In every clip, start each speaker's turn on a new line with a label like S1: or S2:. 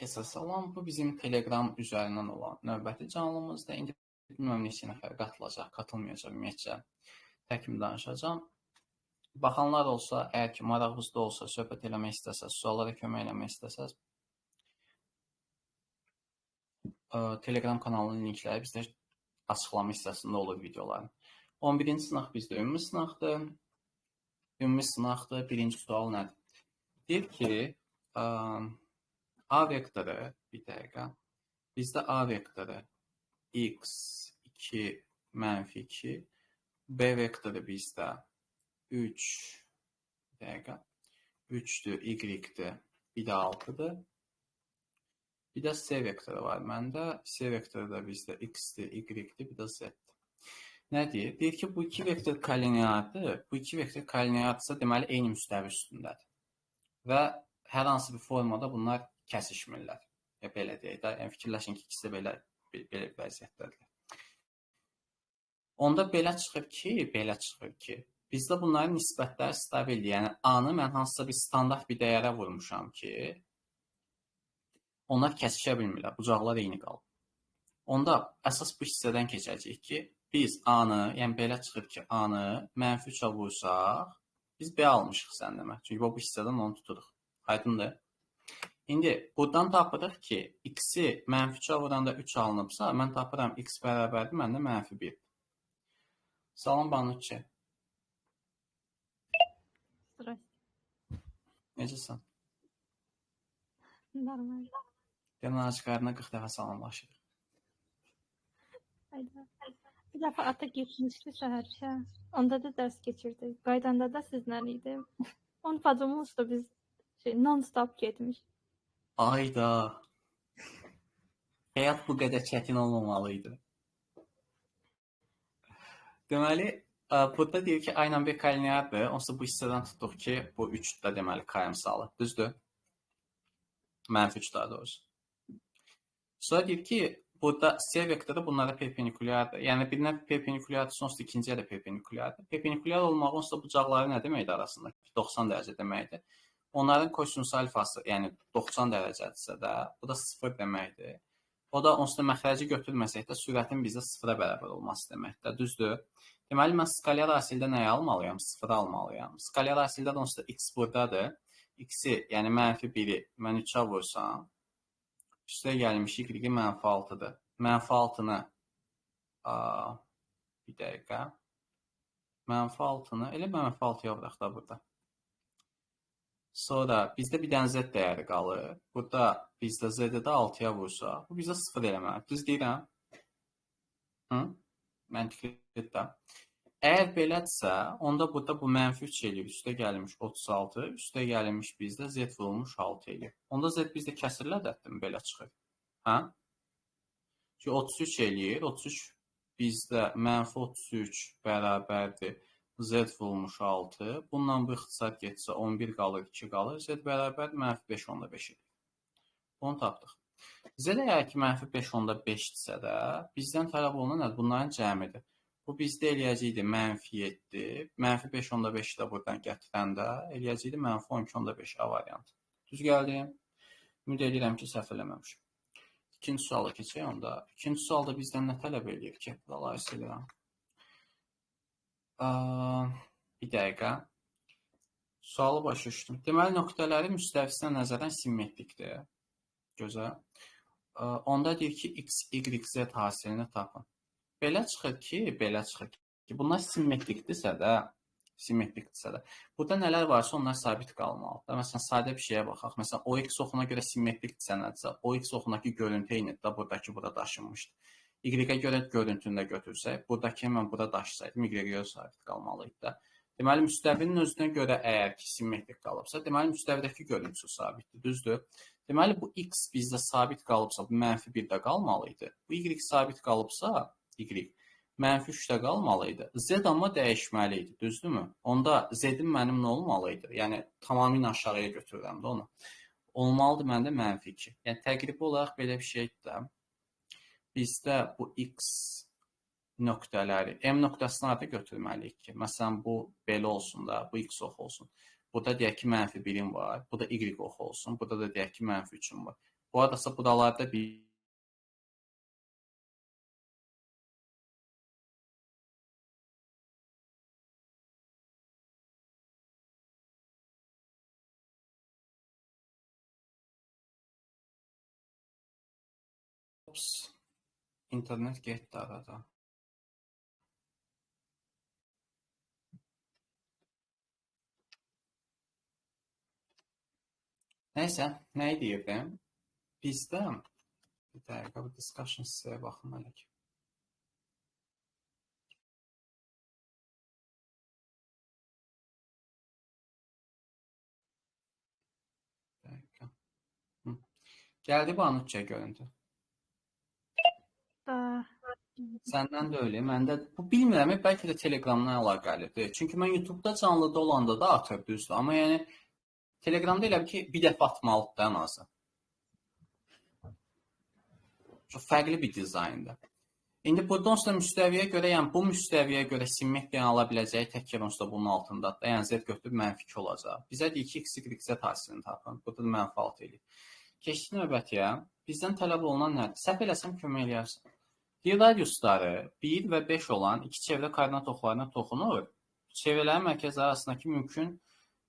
S1: Hər kəsə salam. Bu bizim Telegram üzərindən olan növbəti canlımızdır. İndi bilmirəm neçə nəfər qatılacaq, qatılmayacaq ümumiyyətcə. Təkim danışacağam. Baxanlar olsa, əgər ki marağınızda olsa, söhbət eləmək istəsəz, suallara kömək eləmək istəsəz, Telegram kanalının linkləri bizdə açıqlama hissəsində olur videoların. 11-ci sınaq bizdə ümumi sınaqdır. Ümumi sınaqdır. Birinci sual nədir? Deyir ki, A vektoru, bir dəqiqə, bizdə A vektoru x 2 mənfi 2, B vektoru bizdə 3, bir dəqiqə, 3-dür, y-dir, bir də 6-dır. Bir də C vektoru var məndə. C vektoru da bizdə x-dir, y-dir, bir də z-dir. Nə deyir? Deyir ki, bu iki vektor kollineardır. Bu iki vektor kollineardırsa, deməli, eyni müstəvi üstündədir. Və hər hansı bir formada bunlar kəsişmirlər. Ya belə deyək də, yəni fikirləşin ki, ikisi də belə bir vəziyyətdədirlər. Onda belə çıxır ki, bizdə bunların nisbətləri stabildir. Yəni A-nı mən hansısa bir standart bir dəyərə vurmuşam ki, onlar kəsişə bilmirlər, bucaqlar eyni qalır. Onda əsas bu hissədən keçəcəyik ki, biz A-nı, yəni belə çıxır ki, A-nı mənfi 3-ə vursaq, biz B almışıq sən demə. Çünki bu hissədən onu tuturuq. Aydındır? İndi buradan tapırıq ki, x-i mənfi 3-ə vuranda 3 alınıbsa, mən tapıram x bərabərdir, məndə mənfi 1. Salam Banuçi.
S2: Здрасте.
S1: Necəsən?
S2: Нормально.
S1: Deyirəm, ac qarnına 40 dəfə salamlaşırıq.
S2: Ayda. Bir dəfə ata getmişdi şəhərə. Onda da dərs keçirdik. Qayıdanda da sizlə idim. On подумал, что biz non-stop getmiş.
S1: Ayda. Həyat bu qədər çətin olmamalı idi. Deməli, burada deyir ki, A ilə B kollineardır. Onsuz bu hissədən tutduq ki, bu 3 də deməli K əmsalı. Düzdür? Mənfi 3 daha doğrusu. Sonra deyir ki, burada C vektoru bunlara perpendikulyardır. Yəni birinə perpendikulyardır, onsuz ikinciyə də perpendikulyardır. Perpendikulyar olmağı onsuz da bucaqları nə deməkdir arasında? 90 dərəcə deməkdir. Onların kosinus alfası, yəni 90 dərəcədirsə də, bu da 0 deməkdir. O da onsuz da məxrəci götürməsək də sürətin bizdə 0-a bərabər olması deməkdir. Düzdür? Deməli, mən skalyar hasildə nəyi almalıyam? 0-ı almalıyam. Skalyar hasildə də onsuz da x buradadır. X-i, yəni mənfi 1-i mən 3-ə vursam, üstə gəlmiş y-i mənfi 6-dır. Mənfi 6-nı, bir dəqiqə, mənfi 6-nı, elə mənfi 6-ya vuraq da burada. Sonra bizdə bir dənə z dəyəri qalır. Burada bizdə z-də də 6-ya vursa, bu bizdə 0 eləməli. Düz deyirəm? Hı? Məntiqlidir də. Əgər belədirsə, onda burada bu mənfi 3 eləyir. Üstə gəlmiş 36, üstə gəlmiş bizdə z vurulmuş 6 eləyir. Onda z bizdə kəsirli ədəddir mi? Belə çıxır. Hə? Çünki 33 eləyir. 33 bizdə mənfi 33 bərabərdir z vurulmuş 6. Bununla bu ixtisar getsə 11 qalır, 2 qalır. Z bərabər mənfi 5,5 eləyir. Bunu tapdıq. Z əgər ki, mənfi 5,5-dirsə də, bizdən tələb olunan nədir? Bunların cəmidir. Bu bizdə eləyəcəkdir mənfi 7. Mənfi 5,5-i də buradan gətirəndə eləyəcəkdir mənfi 12,5 A variantı. Düz gəldim. Ümid edirəm ki, səhv eləməmişim. İkinci suala keçək onda. İkinci sualda bizdən nə tələb eləyir ki? Buraları silirəm. Bir dəqiqə. Sualı başa düşdüm. Deməli, nöqtələri müstəvisinə nəzərən simmetrikdir. Gözəl. Onda deyir ki, x, y, z hasilini tapın. Belə çıxır ki, bunlar simmetrikdirsə də, burada nələr varsa onlar sabit qalmalıdır. Məsələn, sadə bir şeyə baxaq. Məsələn, OX oxuna görə simmetrikdirsə nədirsə, OX oxundakı görüntü eynidir də, buradakı bura daşınmışdır. Y-ə görə görüntünü də götürsək, buradakı mən bura daşısaydım, Y-ə görə sabit qalmalı idi də. Deməli, müstəvinin özünə görə əgər ki, simmetrik qalıbsa, deməli, müstəvidəki görüntüsü sabitdir, düzdür? Deməli, bu X bizdə sabit qalıbsa, bu mənfi 1-də qalmalı idi. Bu Y sabit qalıbsa, Y mənfi 3-də qalmalı idi. Z amma dəyişməli idi, düzdürmü? Onda Z-in mənim nə olmalı idi? Yəni, tamamilə aşağıya götürürəm də onu. Olmalıdır məndə mənfi 2. Yəni, təqribi olaraq belə bir şeydir də. Bizdə bu X nöqtələri, M nöqtəsini harda götürməliyik ki? Məsələn, bu belə olsun da, bu X oxu olsun. Burada deyək ki, mənfi 1-im var, bu da Y oxu olsun, burada da deyək ki, mənfi 3-üm var. Bu aradasa buralarda bir Ops, internet getdi arada. Nəysə, nə deyirdim? Bizdə bir dəqiqə bu discussion hissəyə baxım hələ ki. Dəqiqə. Hı. Gəldi bu anutça görüntü.
S2: Da.
S1: Səndən də öyle. Məndə bu bilmirəm, bəlkə də Telegramdan əlaqəlidir. Çünki mən YouTube'da canlıda olanda da atır düzdür. Amma yəni Telegramda elə bil ki, bir dəfə atmalıdır da ən azı. Çox fərqli bir dizayndır. İndi burada onsuz da müstəviyə görə, yəni bu müstəviyə görə simmetriyanı ala biləcəyi tək yer onsuz da bunun altındadır. Yəni Z götürüb mənfi 2 olacaq. Bizə deyir ki, x, y, Z hasilini tapın. Burada da mənfi 6 eləyir. Keçdik növbətiyə. Bizdən tələb olunan nədir? Səhv eləsəm kömək eləyərsən. Deyir, radiusları 1 və 5 olan iki çevrə koordinat oxlarına toxunur. Çevrələrin mərkəzləri arasındakı mümkün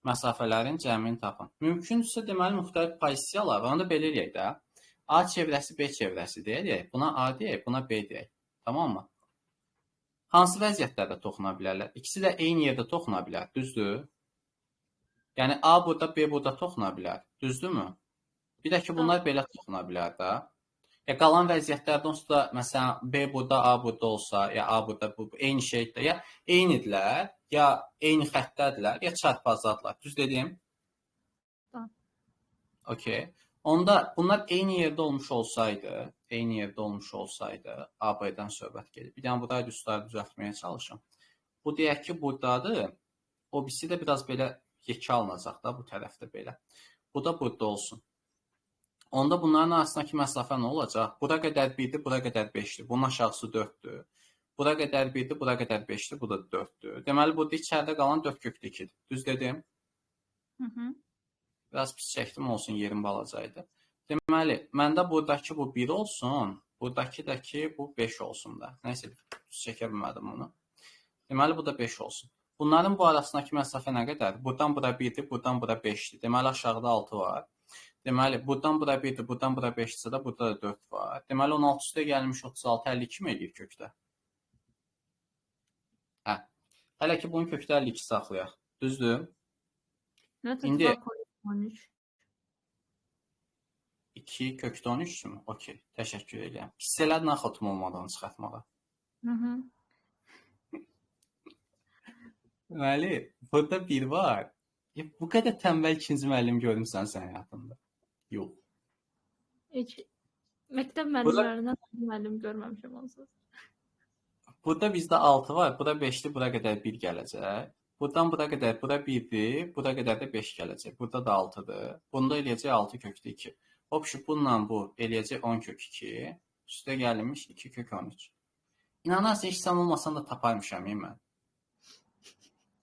S1: məsafələrin cəmini tapın. Mümkündürsə, deməli, müxtəlif pozisiyalar var. Onu da belə eləyək də. A çevrəsi, B çevrəsi deyək. Buna A deyək, buna B deyək. Tamam mı? Hansı vəziyyətlərdə toxuna bilərlər? İkisi də eyni yerdə toxuna bilər, düzdür? Yəni, A burada, B burada toxuna bilər, düzdürmü? Bir də ki, bunlar belə toxuna bilər də. Ya qalan vəziyyətlərdə onsuz da, məsələn, B burada, A burada olsa, ya A burada, bu eyni şeydir. Ya eynidirlər, ya eyni xəttədirlər, ya çarpazdadılar. Düz dedim?
S2: Tamam.
S1: Okey. Onda bunlar eyni yerdə olmuş olsaydı, A, B-dən söhbət gedir. Bir dənə bu radiusları düzəltməyə çalışım. Bu deyək ki, buradadır. O birisi də biraz belə yekə alınacaq da bu tərəfdə belə. Bu da burada olsun. Onda bunların arasındakı məsafə nə olacaq? Bura qədər 1-dir, bura qədər 5-dir. Bunun aşağısı 4-dür. Bura qədər 1-dir, bura qədər 5-dir, bu da 4-dür. Deməli, burada içəridə qalan 4 köklü 2-dir. Düz dedim?
S2: Hı -hı.
S1: Biraz pis çəkdim olsun, yerim balacaydı. Deməli, məndə buradakı bu 1 olsun, buradakı da ki bu 5 olsun da. Nəysə, düz çəkə bilmədim onu. Deməli, bu da 5 olsun. Bunların bu arasındakı məsafə nə qədər? Buradan bura 1-dir, buradan bura 5-dir. Deməli, aşağıda 6 var. Deməli, buradan bura 1-dir, buradan bura 5-dirsə də burada da 4 var. Deməli, 16 üstə gəlmiş 36, 52 mi eləyir kökdə? Hə. Hələ ki, bunun kökdə 52 saxlayaq. Düzdür? İndi
S2: 13.
S1: 2 kökdə 13 mü? Okey, təşəkkür edirəm. Pis elədin axı otum olmadan çıxartmağa.
S2: Hı -hı.
S1: Deməli, burada 1 var. Ya, bu qədər tənbəl ikinci müəllim görmüsən sən həyatında? Yox.
S2: Heç məktəb müəllimlərindən müəllim görməmişəm onsuz.
S1: Burada bizdə 6 var, bura 5-dir, bura qədər 1 gələcək. Buradan bura qədər, bura 1-dir, bura qədər də 5 gələcək. Burada da 6-dır. Bunda eləyəcək 6 kökdə 2. Hopşu, bununla bu eləyəcək 10 kök 2. Üstə gəlmiş 2 kök 13. İnanarsan, heç sən olmasan da taparmışam mən.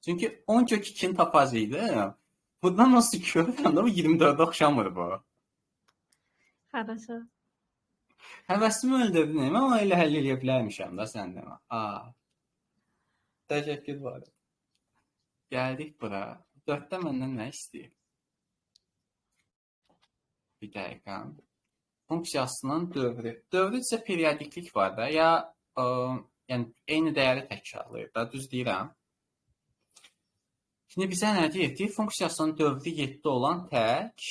S1: Çünki 10 kök 2-ni tapacaqdım. Bundan nasıl görürəm də bu 24-ə oxşamır bu.
S2: Xarasa.
S1: Həvəsimi öldürdün, mən onu elə həll eləyə bilərmişəm də sən demə. Təşəkkür var. Gəldik bura. 4-də məndən nə istəyir? Bir dəqiqə. Funksiyasının dövrü. Dövrü isə periodiklik var da, ya yəni eyni dəyəri təkrarlayır da, düz deyirəm. Şimdi bizə nə deyir? Deyir, funksiyasının dövrü 7 olan tək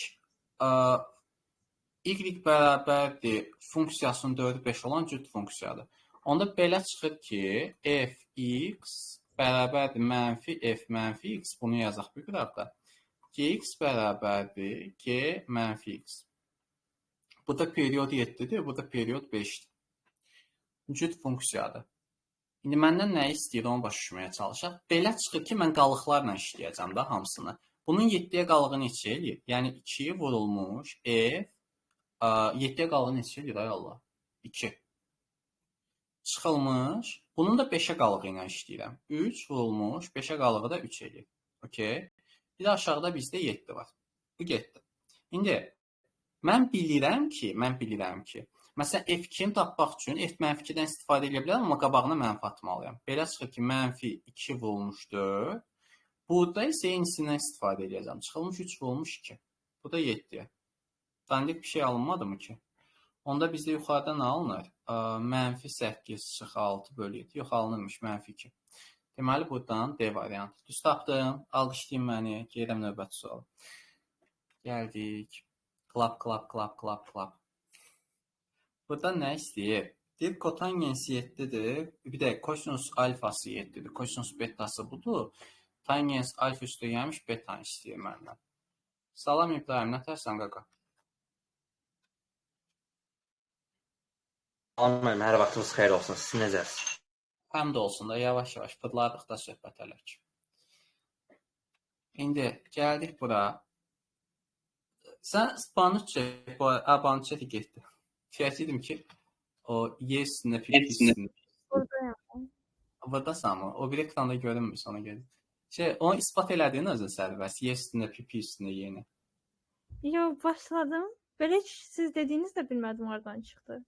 S1: y bərabərdir funksiyasının dövrü 5 olan cüt funksiyadır. Onda belə çıxır ki, fx bərabərdir mənfi f mənfi x, bunu yazaq bir qıraqda. Gx bərabərdir g mənfi x. Bu da period 7-dir, bu da period 5-dir. Cüt funksiyadır. İndi məndən nə istəyir, onu başa düşməyə çalışaq. Belə çıxır ki, mən qalıqlarla işləyəcəm də hamısını. Bunun 7-yə qalığı neçə eləyir? Yəni 2 vurulmuş f, 7-yə qalığı neçə eləyir, ay Allah? 2. Çıxılmış. Bunun da 5-ə qalığı ilə işləyirəm. 3 vurulmuş, 5-ə qalığı da 3 eləyir. Okey. Bir də aşağıda bizdə 7 var. Bu getdi. İndi Mən bilirəm ki, məsələn, F2-ni tapmaq üçün F mənfi 2-dən istifadə edə bilərəm, amma qabağına mənfi atmalıyam. Belə çıxır ki, mənfi 2 vurulmuş 4. Burada isə eynisindən istifadə edəcəm. Çıxılmış 3 vurulmuş 2. Bu da 7-yə. Dandik bir şey alınmadı mı ki? Onda bizdə yuxarıda nə alınır? Mənfi 8 çıx 6 bölü 7. Yox, alınırmış, mənfi 2. Deməli, buradan D variantı. Düz tapdım. Alqışlayın məni. Gedirəm növbəti suala. Gəldik. Klap, klap, klap, klap, klap. Burada nə istəyir? Deyir, kotangens 7-dir. Bir də kosinus alfası 7-dir. Kosinus betası budur. Tangens alfa üstə gəlmiş beta istəyir məndən. Salam İbrahim, nə tərsən qaqa?
S3: Salam müəllim, hər vaxtınız xeyir olsun. Siz necəsiniz?
S1: Həm də olsun da, yavaş-yavaş fırladıq da söhbət hələ ki. İndi gəldik bura. Sən banut çək, banut çək getdi. Deyəcəkdim ki, o Y üstündə, P üstündə.
S2: Buradayam.
S1: Buradasan mı? O bir ekranda görünmür, ona görə. Onu ispat elədin özün sərbəst. Y üstündə, P üstündə yeni.
S2: Yo, başladım. Belə heç siz dediyiniz də bilmədim oradan çıxdı.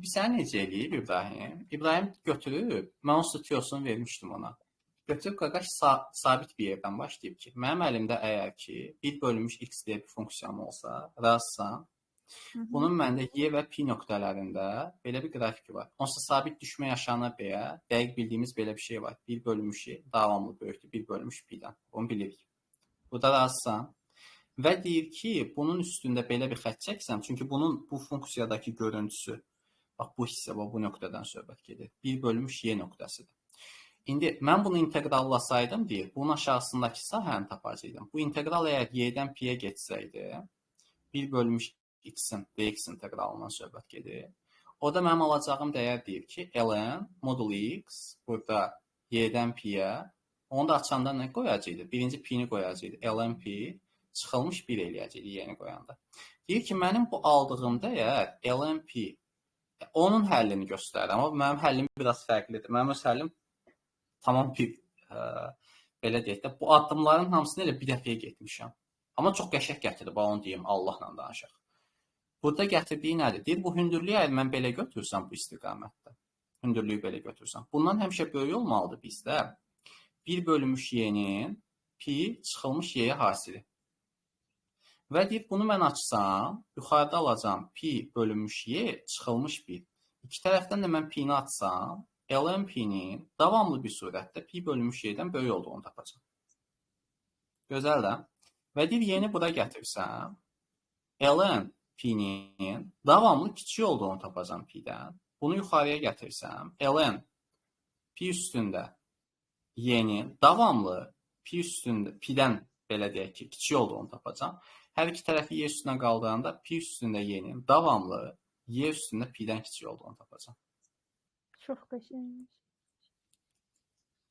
S1: Bir sən necə eləyib İbrahim? İbrahim götürüb, mən onun stüdyosunu vermişdim ona. Götürüb qaqaş sabit bir yerdən başlayıb ki, mənim əlimdə əgər ki, 1 bölünmüş x deyə bir funksiyam olsa, razısan, bunun məndə y və pi nöqtələrində belə bir qrafiki var. Onsuz sabit düşmə yaşanır deyə dəqiq bildiyimiz belə bir şey var. 1 bölünmüş y davamlı böyükdür, 1 bölünmüş pi-dən. Bunu bilirik. Burada razısan. Və deyir ki, bunun üstündə belə bir xətt çəksəm, çünki bunun bu funksiyadakı görüntüsü, bax bu hissə, bax bu nöqtədən söhbət gedir. 1 bölünmüş y nöqtəsidir. İndi mən bunu inteqrallasaydım deyir, bunun aşağısındakı sahəni tapacaqdım. Bu inteqral əgər y-dən pi-yə getsəydi, 1 bölünmüş x-in dx inteqralından söhbət gedir. O da mənim alacağım dəyər deyir ki, ln modul x burada y-dən pi-yə, onu da açanda nə qoyacaqdı? Birinci pi-ni qoyacaqdı. Ln pi çıxılmış 1 eləyəcəkdi y-ni qoyanda. Deyir ki, mənim bu aldığım dəyər ln pi. Onun həllini göstərir, amma mənim həllim biraz fərqlidir. Mənim öz həllim tamam bir, belə deyək də, bu addımların hamısını elə bir dəfəyə getmişəm. Amma çox qəşəng gətirib, onu deyim, Allahla danışaq. Burada gətirdiyi nədir? Deyir, bu hündürlüyü əgər mən belə götürsəm bu istiqamətdə, hündürlüyü belə götürsəm, bundan həmişə böyük olmalıdır bizdə. 1 bölünmüş y-nin pi çıxılmış y-yə hasili. Və deyir, bunu mən açsam, yuxarıda alacağam pi bölünmüş y çıxılmış 1. İki tərəfdən də mən pi-ni atsam, ln pi-nin davamlı bir surətdə pi bölünmüş y-dən böyük olduğunu tapacağam. Gözəl də. Və deyir, y-ni bura gətirsəm, ln pi-nin davamlı kiçik olduğunu tapacağam pi-dən. Bunu yuxarıya gətirsəm, ln pi üstündə y-nin davamlı pi üstündə pi-dən belə deyək ki, kiçik olduğunu tapacağam. Hər iki tərəfi y üstünə qaldıranda pi üstündə y-nin davamlı y üstündə pi-dən kiçik olduğunu tapacağam.
S2: Çox qəşəngmiş.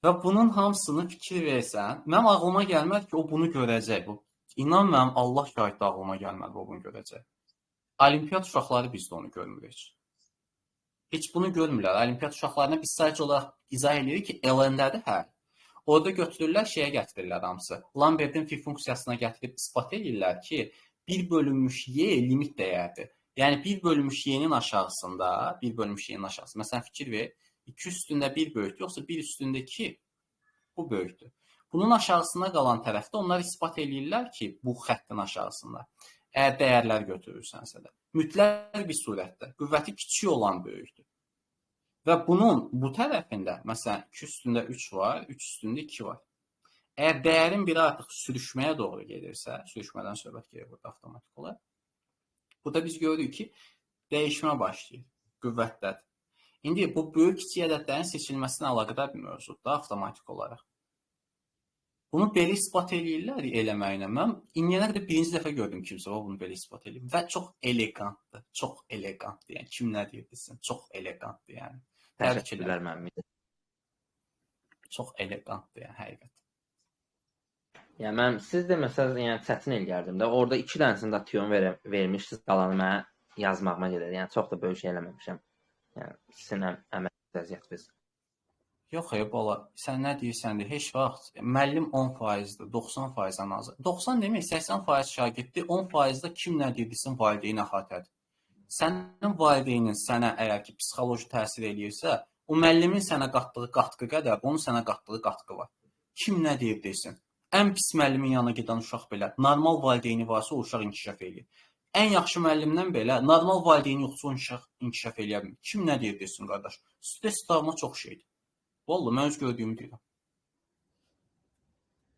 S1: Və bunun hamısını fikir versən, mənim ağlıma gəlmədi ki, o bunu görəcək. İnan mənim, Allah şahiddir, ağlıma gəlmədi, o bunu görəcək. Olimpiyat uşaqları biz də onu görmürük heç. Heç bunu görmürlər. Olimpiyat uşaqlarına biz sadəcə olaraq izah edirik ki, ln-dədir həll. Orada götürürlər, şeyə gətirirlər hamısı. Lambertin fi funksiyasına gətirib isbat edirlər ki, 1 bölünmüş y limit dəyərdir. Yəni 1 bölünmüş y-nin aşağısında, 1 bölünmüş y-nin aşağısında, məsələn fikir ver, 2 üstündə 1 böyükdür, yoxsa 1 üstündə 2 bu böyükdür. Bunun aşağısında qalan tərəfdə onlar isbat eləyirlər ki, bu xəttin aşağısında, əgər dəyərlər götürürsənsə də, mütləq bir surətdə qüvvəti kiçik olan böyükdür. Və bunun bu tərəfində, məsələn, 2 üstündə 3 var, 3 üstündə 2 var. Əgər dəyərin biri artıq sürüşməyə doğru gedirsə, sürüşmədən söhbət gedir burada avtomatik olaraq. Burada biz görürük ki, dəyişmə başlayır, qüvvətdədir. İndi bu böyük kiçik ədədlərin seçilməsinə əlaqədar bir mövzudur avtomatik olaraq. Bunu belə isbat eləyirlər eləməyinə. Mən indiyənə qədər birinci dəfə gördüm kimsə bunu belə isbat eləyir. Və çox elegantdır, çox elegantdır. Yəni kim nə deyir desin, çox elegantdır yəni. Təbrik edirəm
S3: mənim.
S1: Çox elegantdır yəni həqiqət.
S3: Yəni mən siz deməsəz, yəni çətin eləyərdim də. Orada 2 dənəsini də tüyon vermişdiniz, qalanı mənə yazmağıma gedir. Yəni çox da böyük şey eləməmişəm. Yəni sizin əmək əziyyət biz.
S1: Yox, bala, sən nə deyirsən də, heç vaxt müəllim 10%-dir, 90% ən azı. 90 demək, 80% şagirddir, 10% də kim nə deyirsin valideyn əhatədir. Sənin valideynin sənə əgər ki, psixoloji təsir eləyirsə, o müəllimin sənə qatdığı qatqı qədər, onun sənə qatdığı qatqı var. Kim nə deyir desin. Ən pis müəllimin yanına gedən uşaq belə, normal valideyni varsa o uşaq inkişaf eləyir. Ən yaxşı müəllimdən belə normal valideyni yoxsa o uşaq inkişaf eləyə bilmir. Kim nə deyir desin qardaş. Stres travma çox şeydir. Vallahi mən öz gördüyümü deyirəm.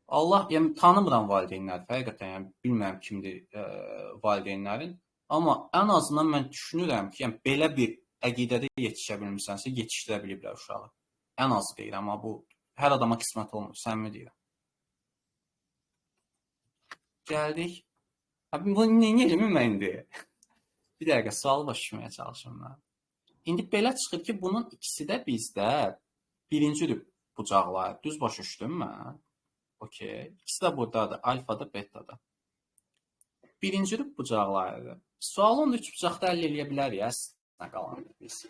S1: Allah, yəni tanımıram valideynləri, həqiqətən yəni bilmirəm kimdir valideynlərin. Amma ən azından mən düşünürəm ki, yəni belə bir əqidədə yetişə bilmisənsə, yetişdirə biliblər uşağı. Ən azı deyirəm, amma bu hər adama qismət olmur, səmimi deyirəm. Gəldik. Abi, bunu nə eləyim mən indi? Bir dəqiqə sualı başa düşməyə çalışım mən. İndi belə çıxır ki, bunun ikisi də bizdə birinci bucaqlar. Düz başa düşdüm mən? Okey. İkisi də buradadır. Alfada, betada. Birinci bucaqlarıdır. Sualı onda üç bucaqda həll eləyə bilərik, əslində qalan biz.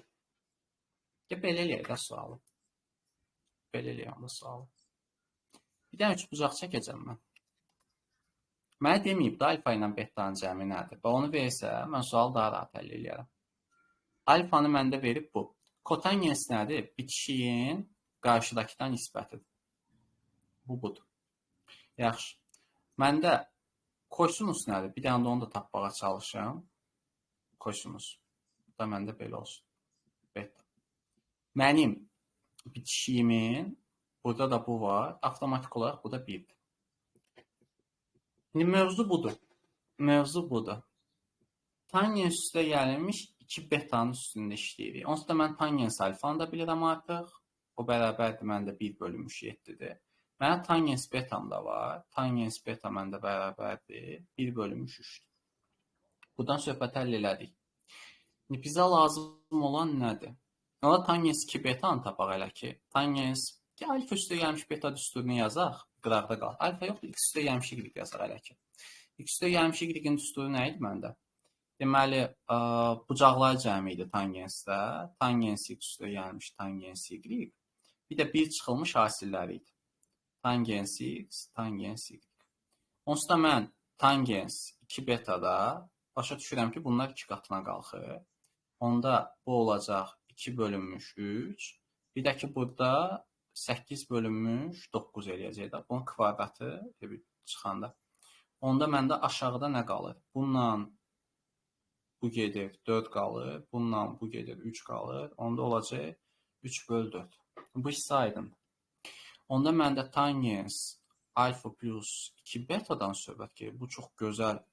S1: Ya belə eləyək də sualı. Belə eləyək onda sualı. Bir dənə üç bucaq çəkəcəm mən. Mənə deməyib də alfa ilə betanın cəmi nədir? Və onu versə, mən sualı daha rahat həll eləyərəm. Alfanı məndə verib bu. Kotangens nədir? Bitişiyin qarşıdakıdan nisbətidir. Bu budur. Yaxşı. Məndə kosinus nədir? Bir dənə də onu da tapmağa çalışım. Kosinus. Bu da məndə belə olsun. Beta. Mənim bitişiyimin burada da bu var. Avtomatik olaraq bu da 1-dir. İndi mövzu budur. Mövzu budur. Tangens üstə gəlmiş 2 betanın üstündə işləyirik. Onsuz da mən tangens alfanı da bilirəm artıq. O bərabərdir məndə 1 bölünmüş 7-dir. Mənə tangens betam da var. Tangens beta məndə bərabərdir 1 bölünmüş 3-dür. Buradan söhbət həll elədik. İndi bizə lazım olan nədir? Onda tangens 2 betanı tapaq elə ki. Tangens ki, alfa üstə gəlmiş beta düsturunu yazaq. Qıraqda qalır. Alfa yoxdur, x üstə gəlmiş y yazaq elə ki. X üstə gəlmiş y-in düsturu nə idi məndə? Deməli, bucaqlar cəmi idi tangensdə. Tangens x üstə gəlmiş tangens y. Bir də bir çıxılmış hasilləri idi. Tangens x, tangens y. Onsuz da mən tangens 2 betada başa düşürəm ki, bunlar 2 qatına qalxır. Onda bu olacaq 2 bölünmüş 3. Bir də ki, burada 8 bölünmüş 9 eləyəcək də. Bunun kvadratı çıxanda. Onda məndə aşağıda nə qalır? Bununla bu gedir 4 qalır. Bununla bu gedir 3 qalır. Onda olacaq 3 böl 4. Bu hissə aydındır. Onda məndə tangens alfa plus 2 betadan söhbət gedir. Bu çox gözəl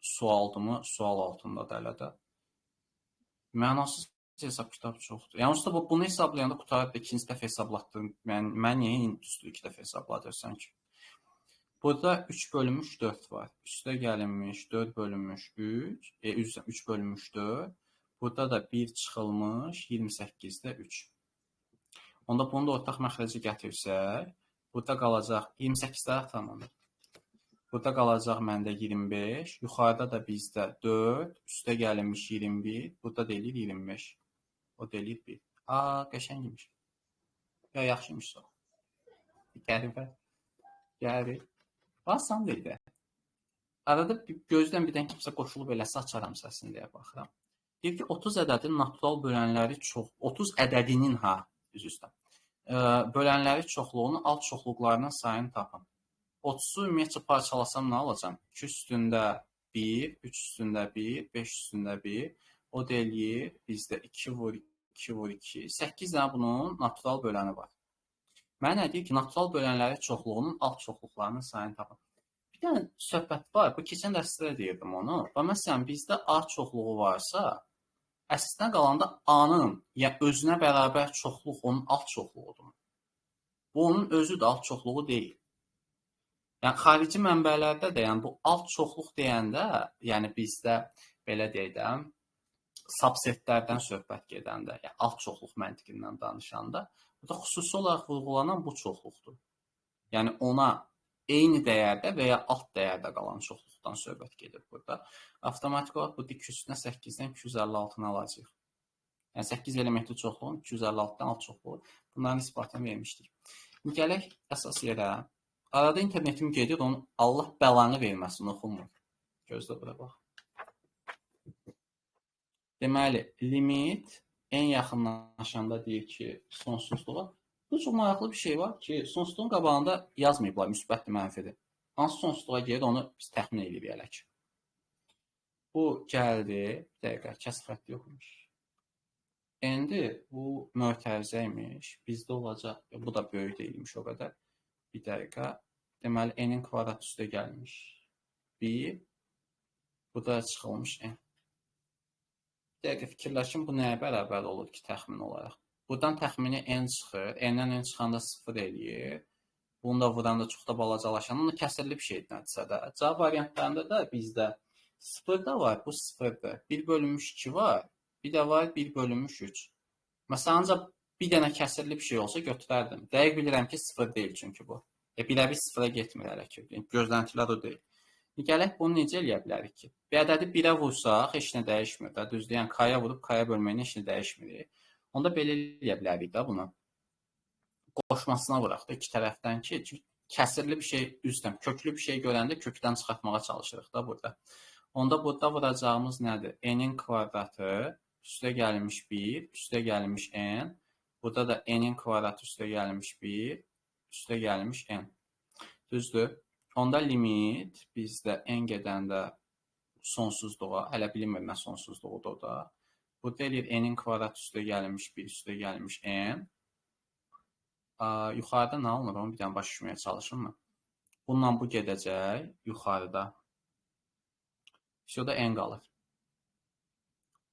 S1: sualdımı? Sual altında da elə də. Mənasız hesab kitab çoxdur. Yəni, onsuz da bunu hesablayanda qutarıb da ikinci dəfə hesablatdım. Yəni, mən niyə üstü iki dəfə hesabladırsan ki? Burada 3 bölünmüş 4 var. Üstə gəlinmiş 4 bölünmüş 3, 3 bölünmüş 4. Burada da 1 çıxılmış 28-də 3. Onda bunu da ortaq məxrəcə gətirsək, burada qalacaq 28-də tamam. Burada qalacaq məndə 25, yuxarıda da bizdə 4, üstə gəlinmiş 21, burada da eləyir 25. O da eləyir 1. Aa, qəşəng imiş. Ya, yaxşı imiş o. Qəribə. Gəlir. Asan deyil də. Arada gözdən birdən kimsə qoşulub eləsə açaram səsini deyə baxıram. Deyir ki, 30 ədədin natural bölənləri çox, 30 ədədinin ha, üzr istəyirəm. Bölənləri çoxluğunun alt çoxluqlarının sayını tapın. 30-u ümumiyyətcə parçalasam nə alacam? 2 üstündə 1, 3 üstündə 1, 5 üstündə 1. O da eləyir bizdə 2 vur 2 vur 2. 8 dənə bunun natural böləni var. Mənə nə deyir ki, natural bölənləri çoxluğunun alt çoxluqlarının sayını tapın. Bir dənə söhbət var. Bu keçən dərsdə də deyirdim onu. Və məsələn, bizdə A çoxluğu varsa, əslinə qalanda A-nın ya özünə bərabər çoxluq onun alt çoxluğudur. Bu onun özü də alt çoxluğu deyil. Yəni xarici mənbələrdə də, yəni bu alt çoxluq deyəndə, yəni bizdə belə deyək də, subsetlərdən söhbət gedəndə, yəni alt çoxluq məntiqindən danışanda, burada xüsusi olaraq vurğulanan bu çoxluqdur. Yəni ona eyni dəyərdə və ya alt dəyərdə qalan çoxluqdan söhbət gedir burada. Avtomatik olaraq bu dik üstünə 8-dən 256-nı alacağıq. Yəni 8 elementli çoxluğun 256-dan alt çoxluğu. Bunların isbatını vermişdik. İndi gələk əsas yerə. Arada internetim gedir, onu Allah bəlanı verməsin, oxunmur. Gözlə bura bax. Deməli, limit en yaxınlaşanda deyir ki, sonsuzluğa. Bu çox maraqlı bir şey var ki, sonsuzluğun qabağında yazmayıblar, müsbətdir, mənfidir. Hansı sonsuzluğa gedir, onu biz təxmin edirik hələ ki. Bu gəldi, bir dəqiqə, kəs xətti yoxmuş. Endi bu mötərizə imiş, bizdə olacaq, bu da böyük deyilmiş o qədər. Bir dəqiqə, deməli, n-in kvadrat üstə gəlmiş 1, bu da çıxılmış n. Bir dəqiqə fikirləşin, bu nəyə bərabər olur ki, təxmin olaraq? Buradan təxmini n çıxır, n-dən n çıxanda 0 eləyir. Bunu da vuranda çox da balacalaşan, onu kəsirli bir şeydir nəticədə də. Cavab variantlarında da bizdə 0 da var, bu 0-dır. 1 bölünmüş 2 var, bir də var 1 bölünmüş 3. Məsələn, ancaq bir dənə kəsirli bir şey olsa götürərdim. Dəqiq bilirəm ki, 0 deyil çünki bu. Biləbir 0-a getmir hələ ki. Gözləntilər o deyil. Gələk bunu necə eləyə bilərik ki? Bir ədədi 1-ə vursaq, heç nə dəyişmir də. Düzdür, yəni k-ya vurub k-ya bölməyinə heç nə dəyişmir. Onda belə eləyə bilərik də bunu. Qoşmasına vuraq da iki tərəfdən ki, çünki kəsirli bir şey üzdən, köklü bir şey görəndə kökdən çıxartmağa çalışırıq da burada. Onda burada vuracağımız nədir? N-in kvadratı üstə gəlmiş 1, üstə gəlmiş n. Burada da n-in kvadratı üstə gəlmiş 1, üstə gəlmiş n. Düzdür? Onda limit bizdə n gedəndə sonsuzluğa, hələ bilinmir nə sonsuzluğudur o da. Burada eləyir n-in kvadratı üstə gəlmiş 1, üstə gəlmiş n. Yuxarıda nə alınır? Onu bir dənə başa düşməyə çalışın mı? Bununla bu gedəcək yuxarıda. Vəsə da n qalır.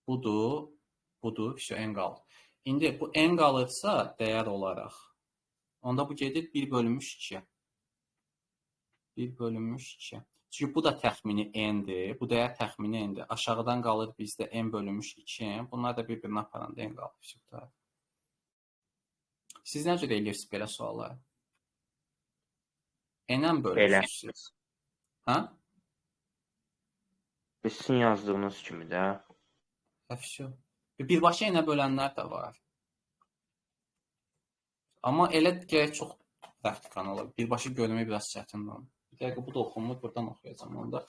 S1: Budur, budur, vəsə n qalır. İndi bu n qalırsa dəyər olaraq, onda bu gedir 1 bölünmüş 2-yə. 1 bölünmüş 2. Çünki bu da təxmini n-dir. Bu dəyər təxmini n-dir. Aşağıdan qalır bizdə n bölünmüş 2n. Bunlar da bir-birinə aparanda n qalır. Siz nə cür eləyirsiniz belə sualları? N-ən bölürsünüz siz. Hə?
S3: Biz sizin yazdığınız kimi də.
S1: Həfşə. Birbaşa n-ə bölənlər də var. Amma elə gərək çox praktikan olar. Birbaşa görmək biraz çətindir onu. Bir dəqiqə, bu da oxunmur, buradan oxuyacağam onu da.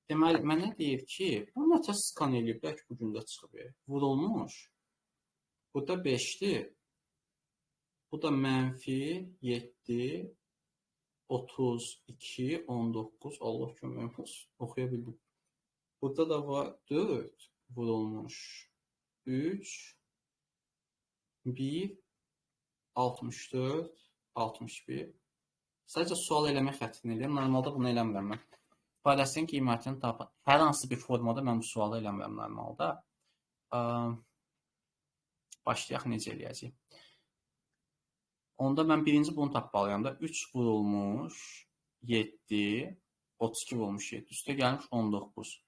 S1: Deməli, mənə deyir ki, bu nətə skan eləyiblər ki, bu gündə çıxıb. Vurulmuş. Burada 5-dir. Bu da mənfi 7, 32, 19. Allah köməyim olsun. Oxuya bildim. Burada da var 4 vurulmuş. 3, 1, 64, 61. Sadəcə sual eləmək xətrini eləyəm. Normalda bunu eləmirəm mən. İfadəsinin qiymətini tapın. Hər hansı bir formada mən bu sualı eləmirəm normalda. Başlayaq necə eləyəcəyik. Onda mən birinci bunu tapmalıyam da. 3 vurulmuş 7, 32 vurulmuş 7, üstə gəlmiş 19.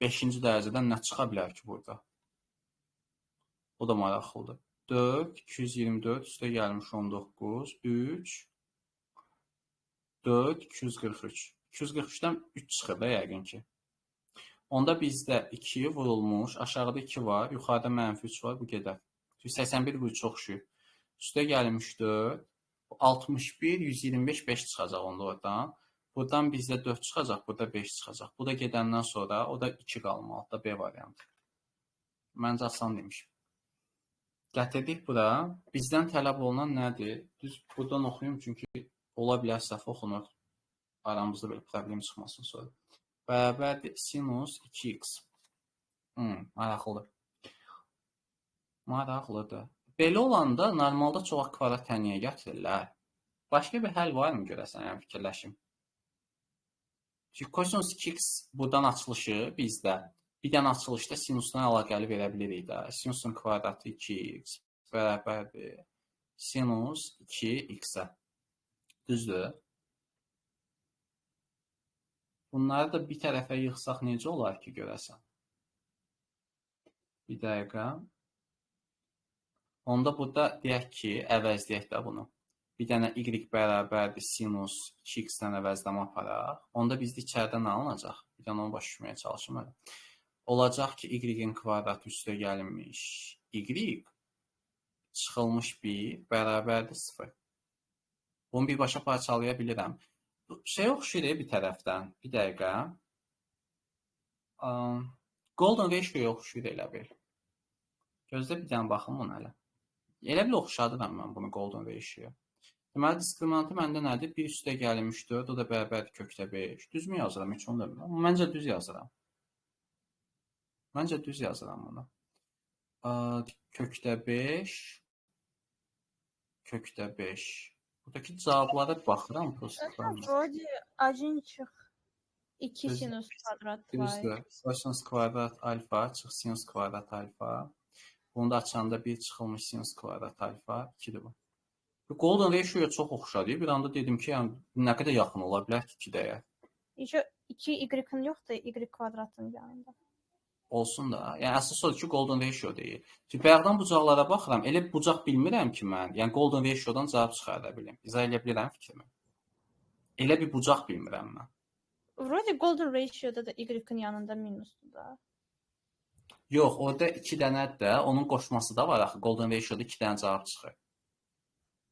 S1: 5-ci dərəcədən nə çıxa bilər ki burada? O da maraqlıdır. 4, 224, üstə gəlmiş 19, 3, 4, 243. 243-dən 3 çıxır da yəqin ki. Onda bizdə 2 vurulmuş, aşağıda 2 var, yuxarıda mənfi 3 var, bu gedər. 81 bu çox şükür. Üstə gəlmiş 4, 61, 125, 5 çıxacaq onda oradan. Buradan bizdə 4 çıxacaq, burada 5 çıxacaq. Bu da gedəndən sonra o da 2 qalmalıdır, B variantı. Məncə asan demişim. Gətirdik bura. Bizdən tələb olunan nədir? Düz buradan oxuyum, çünki ola bilər səhv oxunur. Aramızda belə problem çıxmasın sonra. Bərabərdir sinus 2x. Maraqlıdır. Maraqlıdır. Belə olanda normalda çoxaq kvadrat təniyə gətirirlər. Başqa bir həll varmı görəsən, yəni fikirləşim. Çünki kosinus 2x buradan açılışı bizdə bir dənə açılışda sinusdan əlaqəli verə bilirik də. Sinusun kvadratı 2x bərabərdir sinus 2x-ə. Düzdür? Bunları da bir tərəfə yığsaq necə olar ki, görəsən? Bir dəqiqə. Onda burada deyək ki, əvəzləyək də bunu. Bir dənə y bərabərdir sinus 2x-dən əvəzləmə aparaq. Onda bizdə içəridə nə alınacaq? Bir dənə onu başa düşməyə çalışım hələ. Olacaq ki, y-in kvadratı üstə gəlinmiş y çıxılmış 1 bərabərdir 0. Bunu birbaşa parçalaya bilirəm. Şey oxşayır bir tərəfdən. Bir dəqiqə. Golden ratio-ya oxşayır elə bil. Gözlə bir dənə baxım buna hələ. Elə bil oxşadıram mən bunu golden ratio-ya. Deməli, diskriminantı məndə nədir? 1 üstə gəlinmiş 4, o da bərabərdir kökdə 5. Düzmü yazıram? Heç onu da bilmirəm. Məncə düz yazıram. Məncə düz yazıram bunu. Kökdə 5, kökdə 5. Buradakı cavablara baxıram.
S2: Вроде 1 çıx 2 sinus kvadrat var.
S1: Düzdür. Kosinus kvadrat alfa çıx sinus kvadrat alfa. Bunu da açanda 1 çıxılmış sinus kvadrat alfa 2-dir bu. Golden ratio-ya çox oxşadı. Bir anda dedim ki, yəni, nə qədər yaxın ola bilər ki, 2 dəyər.
S2: 2 y-ın yoxdur, y kvadratın yanında.
S1: Olsun da. Yəni, əsas odur ki, golden ratio deyil. Çünki bayaqdan bucaqlara baxıram, elə bucaq bilmirəm ki mən. Yəni, golden ratio-dan cavab çıxarda bilim. İzah eləyə bilirəm fikrimi. Elə bir bucaq bilmirəm mən.
S2: Вроде golden ratio-da da y-ın yanında minusdur da.
S1: Yox, orada 2 dənədir də, onun qoşması da var axı. Golden ratio-da 2 dənə cavab çıxır.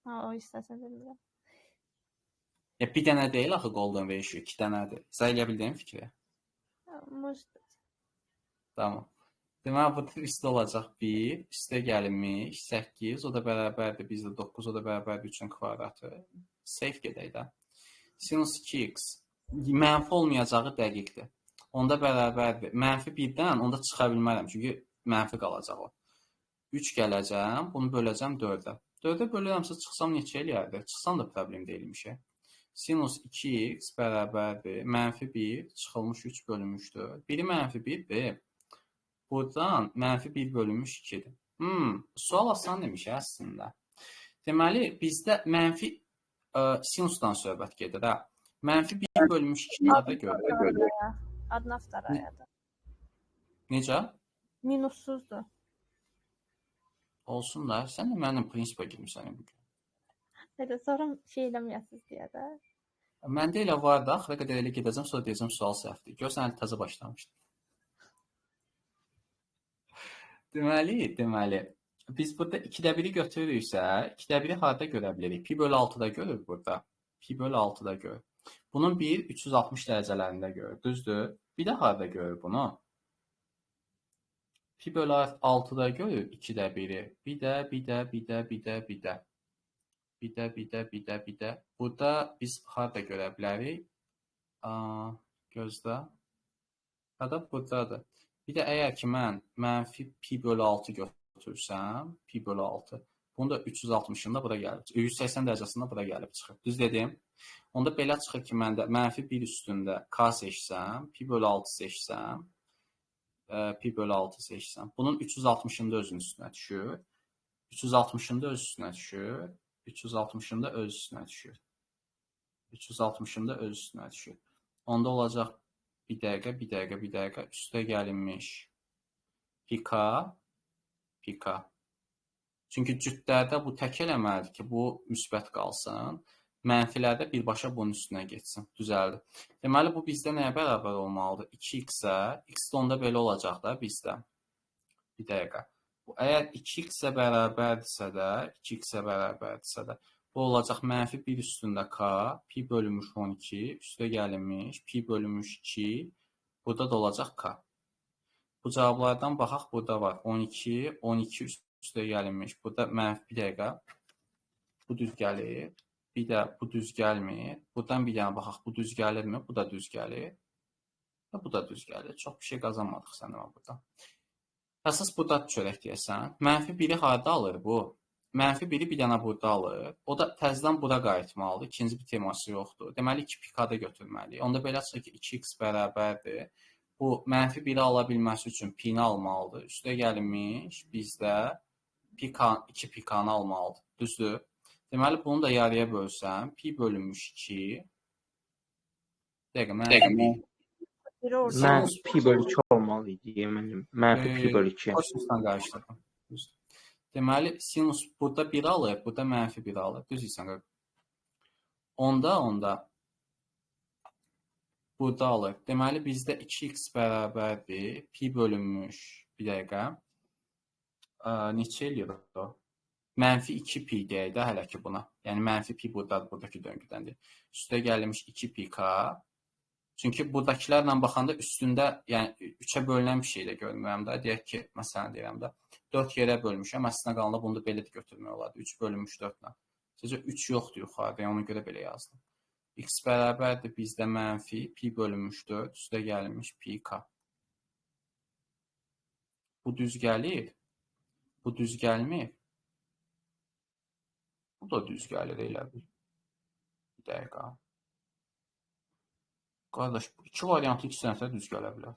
S2: Ha, o hissəsini bilmirəm.
S1: Ya, bir dənə deyil axı golden ratio, 2 dənədir. İzah eləyə bildiyim fikri?
S2: Может быть.
S1: Tamam. Deməli, burada üstə olacaq 1, üstə gəlinmiş 8, o da bərabərdir bizdə 9, o da bərabərdir 3-ün kvadratı. Safe gedək də. Sinus 2x mənfi olmayacağı dəqiqdir. Onda bərabərdir. Mənfi 1-dən onda çıxa bilmərəm, çünki mənfi qalacaq o. 3 gələcəm, bunu böləcəm 4-ə. 4-ə bölürəmsə çıxsam neçə eləyərdi? Çıxsam da problem deyilmiş. Sinus 2x bərabərdir. Mənfi 1 çıxılmış 3 bölünmüş 4. Biri mənfi 1-dir. Buradan mənfi 1 bölünmüş 2-dir. Sual asan demiş əslində. Deməli, bizdə mənfi sinusdan söhbət gedir. Hə? Mənfi 1 bölünmüş 2 harda görür?
S2: Adına vtarayadır.
S1: Necə?
S2: Minussuzdur.
S1: Olsun da, sən də mənim prinsipə girmirsən bugün.
S2: Hələ sonra şey eləməyəsiniz deyə də.
S1: Məndə elə var da, axıra qədər elə gedəcəm, sonra deyəcəm sual səhvdir. Görsən, hələ təzə başlamışdım. Deməli, biz burada 2-də 1-i götürürüksə, 2-də 1-i harada görə bilirik? Pi bölü 6-da görür burada. Pi bölü 6-da görür. Bunun 1, 360 dərəcələrində görür, düzdür? Bir də harada görür bunu? Pi bölü 6-da görür 2-də 1-i. Bir də, bir də, bir də, bir də, bir də. Bir də, bir də, bir də, bir də. Burada biz harada görə bilərik? Gözlə. Hədə buradadır. Bir də əgər ki, mən mənfi pi bölü 6 götürsəm, pi bölü 6, bunu da 360-ında bura gəlib, 180 dərəcəsində bura gəlib çıxır. Düz dedim? Onda belə çıxır ki, mən də mənfi 1 üstündə k seçsəm, pi bölü 6 seçsəm, pi bölü 6 seçsəm, bunun 360-ında özünün üstünə düşür, 360-ında öz üstünə düşür, 360-ında öz üstünə düşür, 360-ında öz üstünə düşür. Onda olacaq bir dəqiqə, bir dəqiqə, bir dəqiqə üstə gəlinmiş pi k, pi k. Çünki cütlərdə bu tək eləməlidir ki, bu müsbət qalsın. Mənfilərdə birbaşa bunun üstünə getsin. Düzəldi. Deməli, bu bizdə nəyə bərabər olmalıdır? 2x-ə. X də onda belə olacaq da bizdə. Bir dəqiqə. Bu, əgər 2x-ə bərabərdirsə də, 2x-ə bərabərdirsə də, bu olacaq mənfi 1 üstündə k, pi bölünmüş 12, üstə gəlinmiş, pi bölünmüş 2, burada da olacaq k. Bu cavablardan baxaq, burada var 12, 12 üstə gəlinmiş, burada mənfi bir dəqiqə, bu düz gəlir, bir də bu düz gəlmir, buradan bir dənə baxaq, bu düz gəlirmi, bu da düz gəlir və bu da düz gəlir. Çox bir şey qazanmadıq sən burada. Əsas burada çörək deyəsən, mənfi 1-i harada alır bu? Mənfi 1-i bir dənə burada alır. O da təzədən bura qayıtmalıdır. İkinci bir teması yoxdur. Deməli, 2 pi k-da götürməliyik. Onda belə çıxır ki, 2x bərabərdir. Bu, mənfi 1-i ala bilməsi üçün pi-ni almalıdır. Üstə gəlinmiş bizdə 2 pi k-nı almalıdır. Düzdür? Deməli, bunu da yarıya bölsəm, pi bölünmüş 2. Dəqiqə, mənfi
S3: Mənfi pi bölü 2 olmalı idi. Mənfi pi bölü 2.
S1: Kosinusdan qarışdırdım. Deməli, sinus burada 1 alır, burada mənfi 1 alır. Düz deyirsən, qaq. Onda Burada alır. Deməli, bizdə 2x bərabərdir. Pi bölünmüş, bir dəqiqə. Neçə eləyir o? Mənfi 2 pi deyək də hələ ki buna. Yəni, mənfi pi buradadır, buradakı döngüdəndir. Üstə gəlmiş 2 pi k. Çünki buradakılarla baxanda üstündə, yəni 3-ə bölünən bir şey də görmürəm də. Deyək ki, məsələn deyirəm də, 4 yerə bölmüşəm. Əslində qalanda bunu da belə də götürmək olardı. 3 bölünmüş 4-lə. Sadəcə 3 yoxdur yuxarıda, yəni ona görə belə yazdım. X bərabərdir bizdə mənfi pi bölünmüş 4, üstə gəlmiş pi k. Bu düz gəlir. Bu düz gəlmir. Bu da düz gəlir elə bil. Bir dəqiqə. Qardaş, bu iki variantı iki sənətə düz gələ bilər.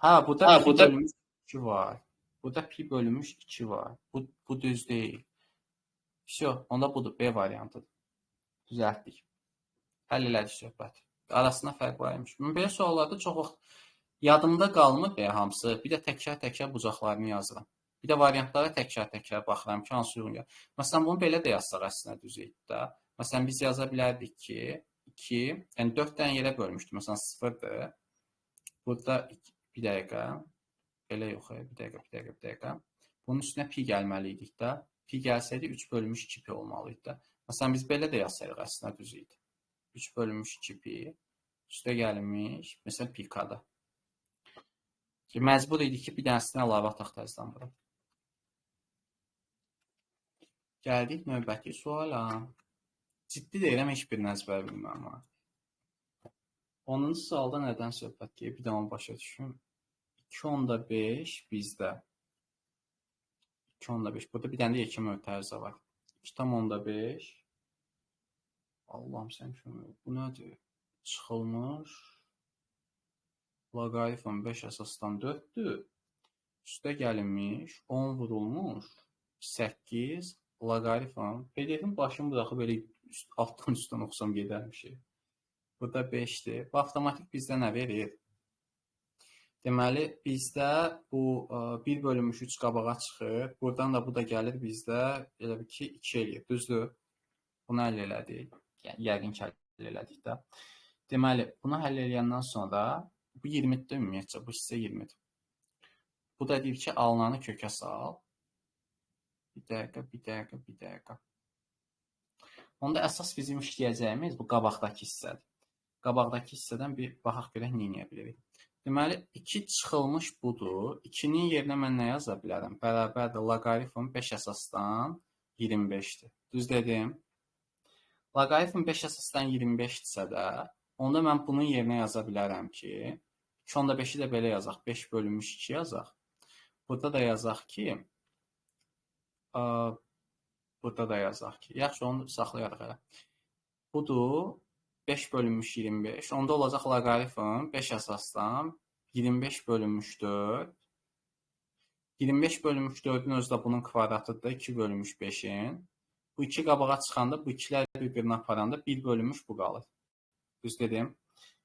S1: Hə, burada pi bölünmüş 2 var. Burada pi bölünmüş 2 var. Bu düz deyil. Vəsyo, onda budur, B variantıdır. Düzəltdik. Həll elədik söhbət. Arasında fərq var imiş. Belə suallarda çox vaxt yadımda qalmır deyə hamısı. Bir də təkrar-təkrar bucaqlarını yazıram. Bir də variantlara təkrar-təkrar baxıram ki, hansı uyğun gəlir. Məsələn, bunu belə də yazsaq əslində düz idi də. Məsələn, biz yaza bilərdik ki, 2, yəni 4 dənə yerə bölmüşdük. Məsələn, 0-dır. Burada bir dəqiqə, belə yox, bir dəqiqə, bir dəqiqə, bir dəqiqə. Bunun üstünə pi gəlməli idik də. Pi gəlsəydi 3 bölünmüş 2 pi olmalı idi də. Məsələn, biz belə də yazsaydıq əslində düz idi. 3 bölünmüş 2 pi, üstə gəlmiş, məsələn, pi k-da. Məcbur idik ki, bir dənəsini əlavə ataq təzədən bura. Gəldik növbəti suala. Ciddi deyirəm, heç birini əzbər bilməm. 10-cu sualda nədən söhbət gedir? Bir də onu başa düşün. 2,5 bizdə. 2,5. Burada bir dənə də yekə mötərizə var. 2,5. Allahım sən kömək. Bu nədir? Çıxılmış. Loqaritm 5 əsasdan 4-dür. Üstə gəlinmiş. 10 vurulmuş. 8. Loqaritm. PDF-in başını buraxıb belə altdan üstdən oxusam gedərmişik. Burada 5-dir. Bu avtomatik bizdə nə verir? Deməli, bizdə bu 1 bölünmüş 3 qabağa çıxır. Buradan da bu da gəlir bizdə elə bir ki, 2 eləyir. Düzdür? Bunu həll elədik. Yəni, yəqin ki, həll elədik də. Deməli, bunu həll eləyəndən sonra bu 20-dir ümumiyyətcə, bu hissə 20-dir. Bu da deyir ki, alınanı kökə sal. Bir dəqiqə, bir dəqiqə, bir dəqiqə. Onda əsas bizim işləyəcəyimiz bu qabaqdakı hissədir. Qabaqdakı hissədən bir baxaq görək nə eləyə bilirik. Deməli, 2 çıxılmış budur. 2-nin yerinə mən nə yaza bilərəm? Bərabərdir loqaritm 5 əsasdan 25-dir. Düz dedim. Loqaritm 5 əsasdan 25-dirsə də, onda mən bunun yerinə yaza bilərəm ki, 2,5-i də belə yazaq. 5 bölünmüş 2 yazaq. Burada da yazaq ki, yaxşı, onu saxlayarıq hələ. Budur. 5 bölünmüş 25. Onda olacaq loqaritm 5 əsasdan 25 bölünmüş 4. 25 bölünmüş 4-ün özü də bunun kvadratıdır. 2 bölünmüş 5-in. Bu 2 qabağa çıxanda, bu ikilər bir-birini aparanda 1 bölünmüş bu qalır. Düz dedim.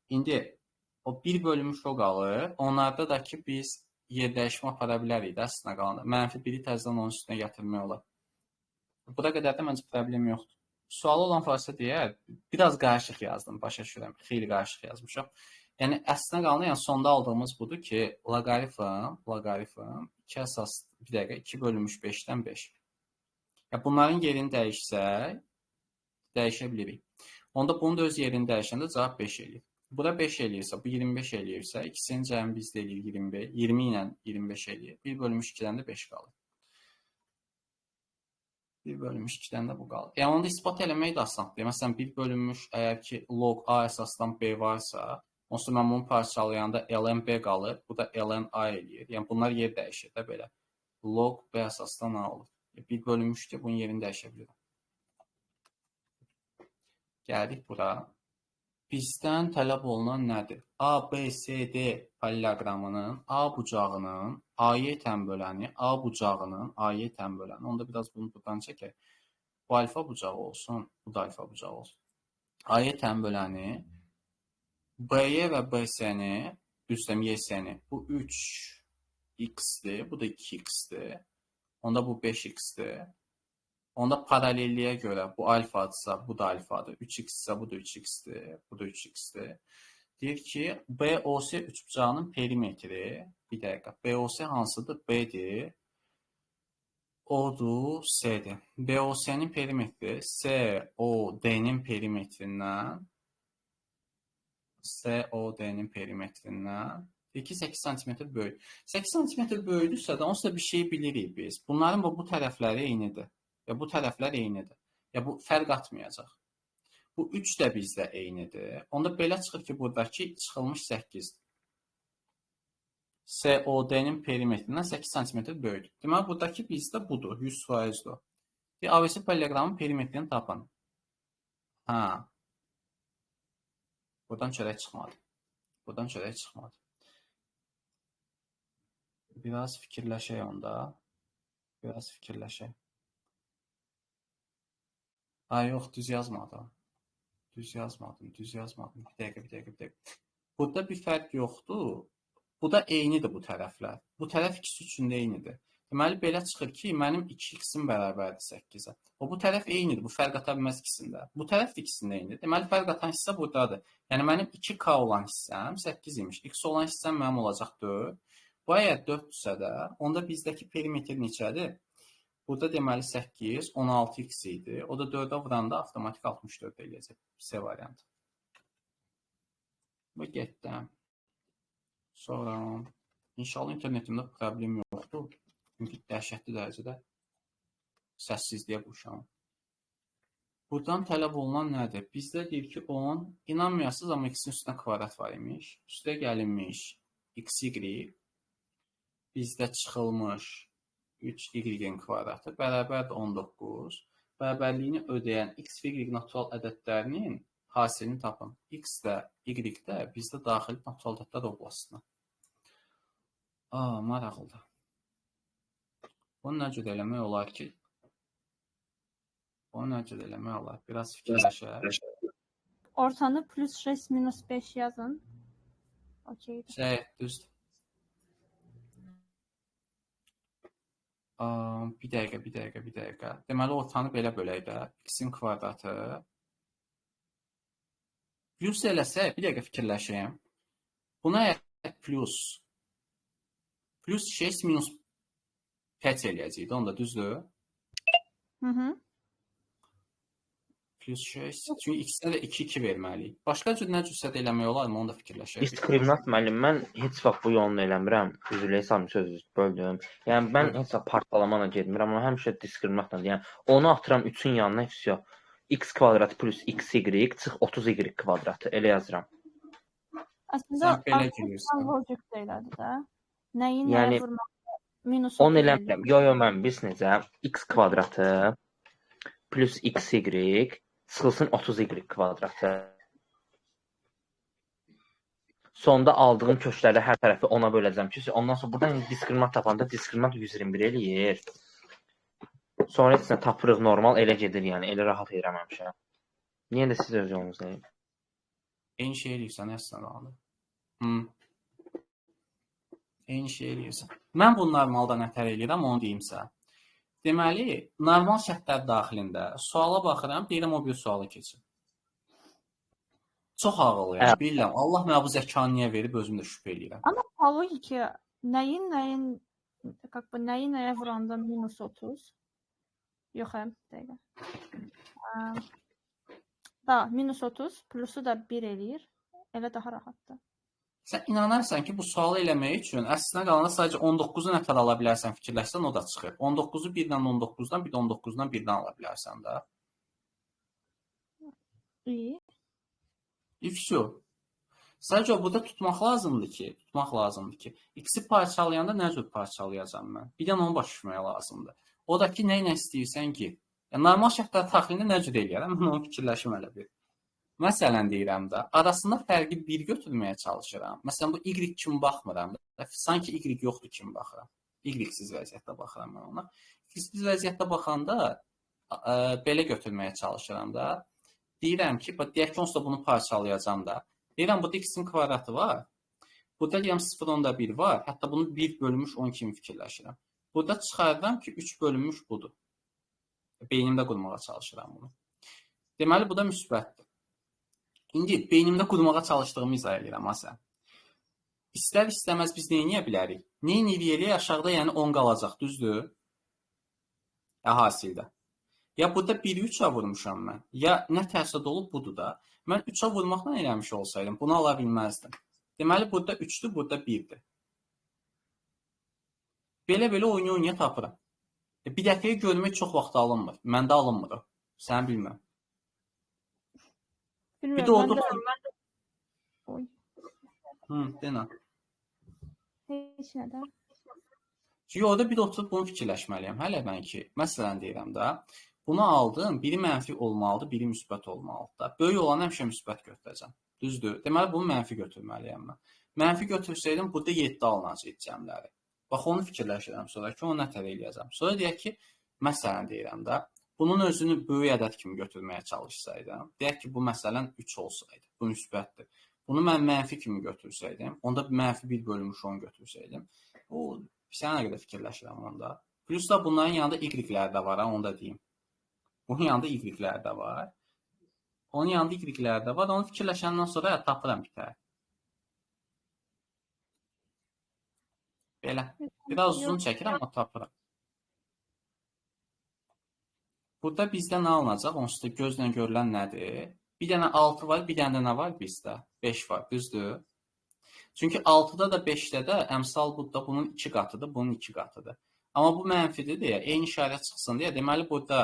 S1: İndi o 1 bölünmüş o qalır. Onlarda da ki, biz yer dəyişmə apara bilərik də əslində qalanda. Mənfi 1-i təzədən onun üstünə gətirmək olar. Bura qədər də məncə problem yoxdur. Sualı olan varsa deyər, biraz qarışıq yazdım, başa düşürəm, xeyli qarışıq yazmışam. Yəni, əslində qalanda, yəni sonda aldığımız budur ki, loqaritm, 2 əsas, bir dəqiqə, 2 bölünmüş 5-dən 5. Yəni, bunların yerini dəyişsək, dəyişə bilirik. Onda bunun da öz yerini dəyişəndə cavab 5 eləyir. Bura 5 eləyirsə, bu 25 eləyirsə, ikisinin cəmi bizdə eləyir 25, 20 ilə 25 eləyir. 1 bölünmüş 2-dən də 5 qalır. 1 bölünmüş 2-dən də bu qalır. Yəni, onda isbat eləmək də asandır. Məsələn, 1 bölünmüş, əgər ki, log A əsasdan B varsa, onsuz mən bunu parçalayanda ln B qalır, bu da ln A eləyir. Yəni, bunlar yer dəyişir də belə. Log B əsasdan A olur. 1 bölünmüşdür, bunun yerini dəyişə bilirəm. Gəldik bura. Bizdən tələb olunan nədir? A, B, C, D paralleloqramının A bucağının AY tənböləni, A bucağının AY tənböləni. Onda biraz bunu buradan çəkək. Bu alfa bucağı olsun, bu da alfa bucağı olsun. AY tənböləni BY və BC-ni, düzdəm YC-ni. Bu 3x-dir, bu da 2x-dir. Onda bu 5x-dir. Onda paralelliyə görə bu alfadırsa, bu da alfadır. 3x isə bu da 3x-dir, bu da 3x-dir. Deyir ki, BOC üçbucağının perimetri, bir dəqiqə, BOC hansıdır? B-dir, O-dur, C-dir. BOC-nin perimetri SOD-nin perimetrindən SOD-nin perimetrindən 2-8 sm böyük. 8 sm böyüdürsə də onsuz da bir şey bilirik biz. Bunların bu tərəfləri eynidir. Ya bu tərəflər eynidir. Ya bu fərq atmayacaq. Bu 3 də bizdə eynidir. Onda belə çıxır ki, buradakı çıxılmış 8-dir. SOD-nin perimetrindən 8 sm böyükdür. Deməli, buradakı bizdə budur, 100%-dir. ABC paralleloqramın perimetrini tapın. Hə. Buradan çörək çıxmadı. Buradan çörək çıxmadı. Biraz fikirləşək onda. Biraz fikirləşək. Ay, yox, düz yazmadım. Düz yazmadım, düz yazmadım. Bir dəqiqə, bir dəqiqə, bir dəqiqə. Burada bir fərq yoxdur. Bu da eynidir bu tərəflər. Bu tərəf ikisi üçün də eynidir. Deməli, belə çıxır ki, mənim 2x-im bərabərdir 8-ə. O, bu tərəf eynidir, bu fərq ata bilməz ikisində. Bu tərəf də ikisində eynidir. Deməli, fərq atan hissə buradadır. Yəni, mənim 2k olan hissəm 8 imiş. X olan hissəm mənim olacaq 4. Bu əgər 4-dürsə də, onda bizdəki perimetr neçədir? Burada deməli 8, 16x idi. O da 4-ə vuranda avtomatik 64 eləyəcək. C variantı. Bu getdi. Sonra inşallah internetimdə problem yoxdur. Çünki dəhşətli dərəcədə səssizliyə quşam. Buradan tələb olunan nədir? Bizdə deyir ki 10, inanmayasınız amma x-in üstünə kvadrat var imiş. Üstə gəlinmiş xy, bizdə çıxılmış 3y-in kvadratı bərabərdir 19. Bərabərliyini ödəyən x və y natural ədədlərinin hasilini tapın. X də, Y də bizdə daxil natural ədədlər oblastına. Maraqlıdır. Bunu nə cür eləmək olar ki? Bunu nə cür eləmək olar? Biraz fikirləşək.
S2: Ortanı plus 6 minus 5 yazın. Okeydir.
S1: Şey, düzdür. Bir dəqiqə, bir dəqiqə, bir dəqiqə. Deməli, ortanı belə bölək də. X-in kvadratı. Plus eləsək, bir dəqiqə fikirləşəyim. Buna əgər plus 6 minus 5 eləyəcəkdi, onda düzdür?
S2: Hı -hı.
S1: Plus 6. Çünki x-ə də 2, 2 verməliyik. Başqa cür nə cürsə də eləmək olar mı? Onu da fikirləşək.
S3: Diskriminat müəllim, mən heç vaxt bu yolunu eləmirəm. Üzr istəyirəm, sözünüzü böldüm. Yəni mən heç vaxt parçalamanla getmirəm, amma həmişə diskriminatla. Yəni onu atıram 3-ün yanına, heç yox. X kvadratı plus xy çıx 30y kvadratı elə yazıram.
S2: Əslində artıq logik də elədi də. Nəyi nəyə
S3: Yəni,
S2: vurmaq minus
S3: onu
S2: 30
S3: eləmirəm.
S2: eləyir.
S3: Yo, yo, mən biz necə? X kvadratı plus xy çıxılsın 30y kvadratı. Sonda aldığım kökləri hər tərəfi 10-a böləcəm ki, ondan sonra buradan diskriminant tapanda diskriminant 121 eləyir. Sonra heç nə tapırıq normal, elə gedir yəni, elə rahat edirəm həmişə. Niyə də siz öz yolunuzda eləyin?
S1: Eyni şey eləyirsən, əslində qaldı. Eyni şey eləyirsən. Mən bunu normalda nətər eləyirəm, onu deyim sənə. Deməli, normal şərtlər daxilində suala baxıram, deyirəm o bir sualı keçin. Çox ağıllıyam, bilirəm. Allah mənə bu zəkanı niyə verib, özüm də şübhə eləyirəm.
S2: Amma po logiki nəyin nəyin, как бы nəyi nəyə vuranda minus 30? Yox, hə, dəqiqə. Da, minus 30 plusu da 1 eləyir. Elə daha rahatdır.
S1: Sən inanarsan ki, bu sualı eləmək üçün əslində qalanda sadəcə 19-u nətər ala bilərsən, fikirləşsən, o da çıxır. 19-u 1-dən 19-dan, bir də 19-dan 1-dən ala bilərsən də.
S2: İyi.
S1: И всё. Sadəcə burada tutmaq lazımdır ki, x-i parçalayanda nə cür parçalayacağam mən? Bir dənə onu başa düşmək lazımdır. O da ki, nə ilə istəyirsən ki, yəni, normal şərtlər daxilində nə cür eləyərəm, mən onu fikirləşim hələ bir. Məsələn deyirəm də, arasında fərqi bir götürməyə çalışıram. Məsələn, bu y kimi baxmıram da, sanki y yoxdur kimi baxıram. Y-siz vəziyyətdə baxıram mən ona. Y-siz vəziyyətdə baxanda belə götürməyə çalışıram da. Deyirəm ki, deyək ki, onsuz da bunu parçalayacağam da. Deyirəm, burada x-in kvadratı var. Burada deyirəm 0,1 var. Hətta bunu 1 bölünmüş 10 kimi fikirləşirəm. Burada çıxarıram ki, 3 bölünmüş budur. Beynimdə qurmağa çalışıram bunu. Deməli, bu da müsbətdir. İndi beynimdə qurmağa çalışdığımı izah edirəm, ha sən. İstər-istəməz biz nə eləyə bilərik? Nə eləyək? Aşağıda yəni 10 qalacaq, düzdür? Hasildə. Ya burada 1-i 3-ə vurmuşam mən, ya nə tərsə də olub budur da. Mən 3-ə vurmaqla eləmiş olsaydım, bunu ala bilməzdim. Deməli, burada 3-dür, burada 1-dir. Belə-belə oynaya-oynaya tapıram. Bir dəfəyə görmək çox vaxt alınmır. Məndə alınmır o. Sən bilməm.
S2: Bilmirəm,
S1: Bir də orada... Denə.
S2: Heç nədən.
S1: Çünki orada bir də oturub bunu fikirləşməliyəm. Hələ mən ki, məsələn deyirəm də, bunu aldım, biri mənfi olmalıdır, biri müsbət olmalıdır da. Böyük olanı həmişə müsbət götürəcəm. Düzdür. Deməli, bunu mənfi götürməliyəm mən. Mənfi götürsəydim, burada 7 alınacaq cəmləri. Bax, onu fikirləşirəm sonra ki, onu nətər eləyəcəm. Sonra deyək ki, məsələn deyirəm də, bunun özünü böyük ədəd kimi götürməyə çalışsaydım, deyək ki, bu məsələn 3 olsaydı, bu müsbətdir. Bunu mən mənfi kimi götürsəydim, onda mənfi 1 bölünmüş 10 götürsəydim, o sənə qədər fikirləşirəm onda. Plus da bunların yanında y-lər də var, onu da deyim. Bunun yanında y-lər də var. Onun yanında y-lər də var. Onu fikirləşəndən sonra tapıram bir tər. Belə. Biraz uzun çəkir, amma tapıram. Burada bizdə nə alınacaq? Onsuz da gözlə görülən nədir? Bir dənə 6 var, bir dənə də nə var bizdə? 5 var, düzdür? Çünki 6-da da 5-də də əmsal bu da bunun 2 qatıdır, bunun 2 qatıdır. Amma bu mənfidir deyə, eyni işarə çıxsın deyə, deməli burada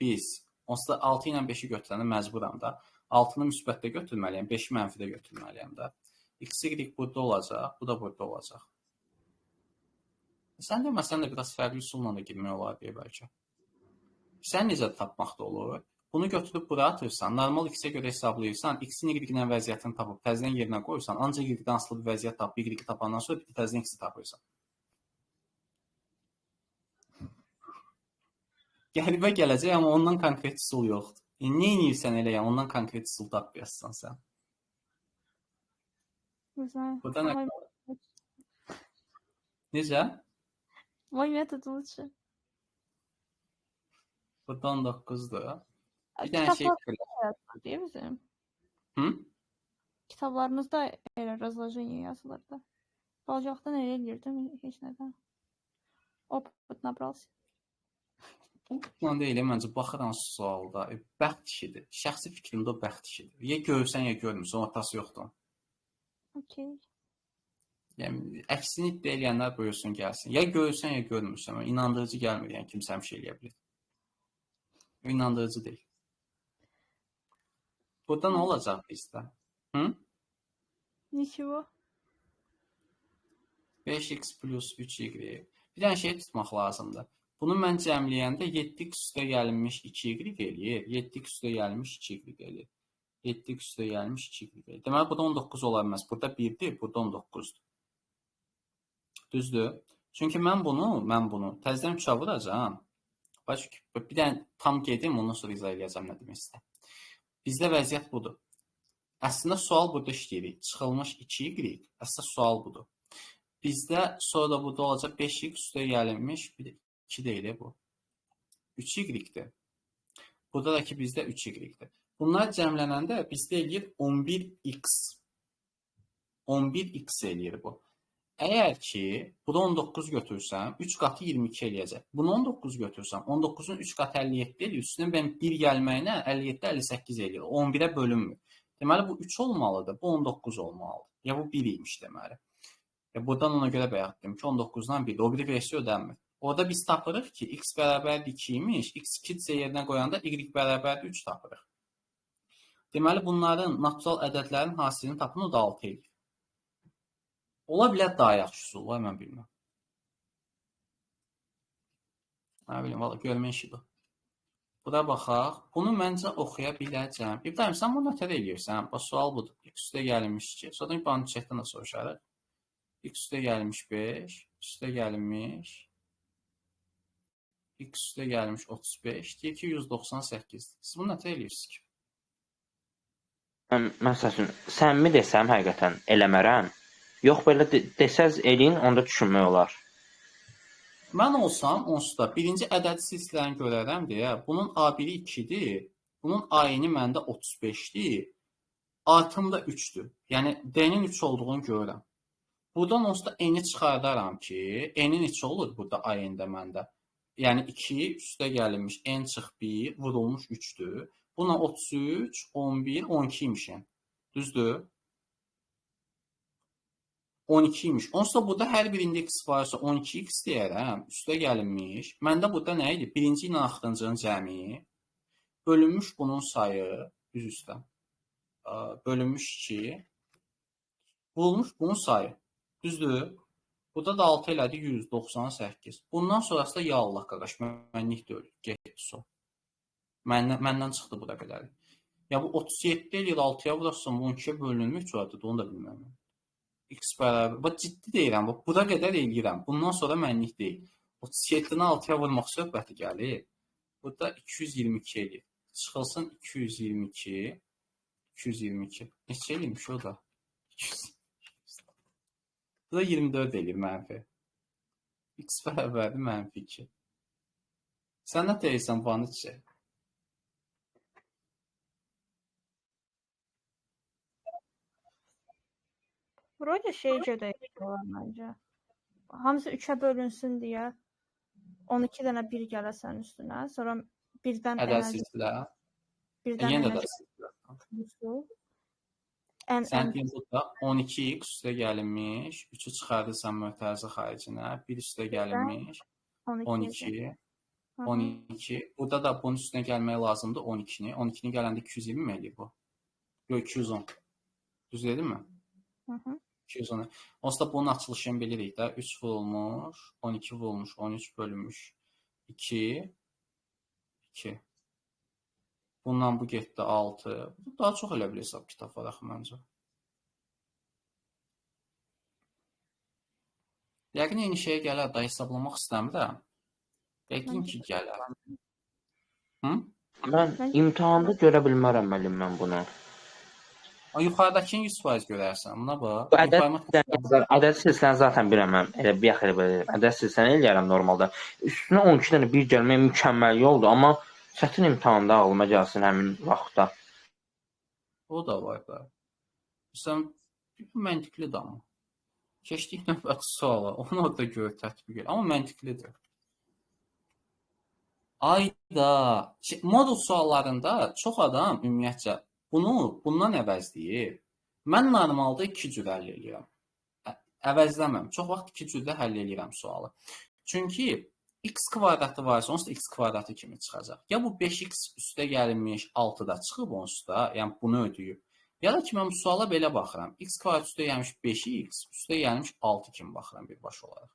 S1: biz onsuz da 6 ilə 5-i götürəndə məcburam da. 6-nı müsbətdə götürməliyəm, 5-i mənfidə götürməliyəm də. X, Y burada olacaq, bu da burada olacaq. Sən deməsən də biraz fərqli üsulla da girmək olar deyə bəlkə. Sən necə tapmaq da olur? Bunu götürüb bura atırsan, normal x-ə görə hesablayırsan, x-in y-lə vəziyyətini tapıb təzədən yerinə qoyursan, ancaq y-dən asılı bir vəziyyət tapıb y-i tapandan sonra bir təzədən x-i tapırsan. Qəribə gələcək, amma ondan konkret üsul yoxdur. Nə edirsən elə, yəni, ondan konkret üsul tapmayasın sən. Burada nə? Necə?
S2: Мой метод лучше.
S1: Burada 19-dur. Bir dənə şey
S2: fikirləşir. Bizim.
S1: Hı?
S2: Kitablarımızda elə razложение yazılırdı. Balacalıqdan elə eləyirdim, heç nədən. Opıt nabralsın.
S1: Opıtla deyil, məncə baxıram sualda. Bəxt işidir. Şəxsi fikrimdə o bəxt işidir. Ya görürsən, ya görmürsən, ortası yoxdur.
S2: Okey.
S1: Yəni, əksini iddia eləyənlər buyursun, gəlsin. Ya görürsən, ya görmürsən. İnandırıcı gəlmir, yəni kimsə həmişə eləyə bilir. İnandırıcı deyil. Burada nə olacaq bizdə? Hı?
S2: Nişivo.
S1: 5x plus 3y. Bir dənə şey tutmaq lazımdır. Bunu mən cəmləyəndə 7x üstə gəlinmiş 2y eləyir. 7x üstə gəlmiş 2y eləyir. 7x üstə gəlmiş 2y eləyir. Deməli, burada 19 ola bilməz. Burada 1-dir, burada 19-dur. Düzdür? Çünki mən bunu təzədən 3-ə vuracağam. Bax, bir dənə tam gedim, ondan sonra izah eləyəcəm nə demək istəyirəm. Bizdə vəziyyət budur. Əslində, sual burada işləyirik. Çıxılmış 2y, əslində sual budur. Bizdə sonra da burada olacaq 5x üstə gəlinmiş, bir də 2 deyil bu. 3y-dir. Burada da ki, bizdə 3y-dir. Bunlar cəmlənəndə bizdə eləyir 11x. 11x eləyir bu. Əgər ki, bunu 19 götürsəm, 3 qatı 22 eləyəcək. Bunu 19 götürsəm, 19-un 3 qatı 57 eləyir. Üstünə mən 1 gəlməyinə 57, 58 eləyir. 11-ə bölünmür. Deməli, bu 3 olmalıdır, bu 19 olmalıdır. Ya bu 1 imiş deməli. Ya buradan ona görə bayaq dedim ki, 19-dan 1-dir. O biri versiya ödənmir. Orada biz tapırıq ki, x bərabərdir 2 imiş, x 2 c yerinə qoyanda y bərabərdir 3 tapırıq. Deməli, bunların natural ədədlərin hasilini tapın, o da 6 eləyir. Ola bilər daha yaxşı üsul, var, mən bilməm. Nə bilim, valla görmə işidir. Bura baxaq. Bunu məncə oxuya biləcəm. İbrahim, sən bunu nətər eləyirsən? Bax, sual budur. X üstə gəlinmiş 2. Sonra bunu chatdən də soruşarıq. X üstə gəlinmiş 5, üstə gəlinmiş X üstə gəlmiş 35, deyir ki, 198. Siz bunu nətər eləyirsiniz ki?
S3: Mən, məsəl üçün, səmimi desəm həqiqətən eləmərəm. Yox, belə desəz eləyin, onda düşünmək olar.
S1: Mən olsam, onsuz da birinci ədədi silsiləni görərəm deyə, bunun A1-i 2-dir, bunun A-ni məndə 35-dir, artım da 3-dür. Yəni, D-nin 3 olduğunu görürəm. Buradan onsuz da N-i çıxardaram ki, N-in neçə olur burada A-ndə məndə? Yəni, 2 üstə gəlinmiş, N çıx 1, vurulmuş 3-dür. Buna 33, 11, 12 imiş N. Düzdür? 12 imiş. Onsuz da burada hər birində x varsa 12x deyərəm, üstə gəlinmiş. Məndə burada nə idi? Birinci ilə axırıncının cəmi bölünmüş bunun sayı, üz üstə, bölünmüş 2, vurulmuş bunun sayı. Düzdür? Burada da 6 elədi 198. Bundan sonrası da ya Allah qardaş, mənlik deyil. Getdi son. Məndən çıxdı bura qədəri. Ya bu 37 eləyir 6-ya vurarsan, bu 12-yə bölünmüş cavabdır, onu da bilməm. X bərabər. Bax, ciddi deyirəm, bax, bura qədər eləyirəm. Bundan sonra mənlik deyil. 37-ni 6-ya vurmaq söhbəti gəlir. Burada 222 eləyir. Çıxılsın 222. 222. Neçə eləyirmiş o da? 200. Bu da 24 eləyir mənfi. X bərabərdir mənfi 2. Sən nə deyirsən, Vanıçı?
S2: Burada şeycə də olar məncə. Hamısı 3-ə bölünsün deyə 12 dənə 1 gələsən üstünə, sonra birdən
S1: ədəd silsilə.
S2: Birdən
S1: yenə də silsilə. Sən deyim burada 12x üstə gəlinmiş, 3-ü çıxardırsan mötərizə xaricinə, 1 üstə gəlinmiş, 12, 12. Burada da bunun üstünə gəlmək lazımdır 12-ni. 12-ni gələndə 220 mi eləyir bu? Yox, 210. Düz dedim mi? 210. Onsuz da bunun açılışını bilirik də. 3 vurulmuş, 12 vurulmuş, 13 bölünmüş, 2, 2. Bundan bu getdi 6. Bu daha çox elə bir hesab kitab var axı məncə. Yəqin eyni şeyə gələr, da hesablamaq istəmirəm. Yəqin ki gələr. Hı?
S3: Mən imtahanda görə bilmərəm müəllim mən bunu.
S1: Yuxarıdakını 100% görərsən. Buna bax.
S3: Bu ədəd silsiləni zaten bilirəm mən. Elə bir yaxı elə belə deyirəm. Ədəd silsiləni eləyərəm normalda. Üstünə 12 dənə bir gəlmək mükəmməl yoldur, amma çətin imtahanda ağlıma gəlsin həmin vaxtda.
S1: O da var da. Sən məntiqlidir amma. Keçdik növbəti suala. Onu orada gör, tətbiq et. Amma məntiqlidir. Ayda. Modul suallarında çox adam ümumiyyətcə bunu bundan əvəzləyir. Mən normalda iki cür həll eləyirəm. Əvəzləməm. Çox vaxt iki cürdə həll eləyirəm sualı. Çünki x kvadratı varsa, onsuz da x kvadratı kimi çıxacaq. Ya bu 5x üstə gəlinmiş 6-da çıxıb onsuz da, yəni bunu ödəyib. Ya da ki, mən bu suala belə baxıram. X kvadrat üstə gəlmiş 5x, üstə gəlmiş 6 kimi baxıram birbaşa olaraq.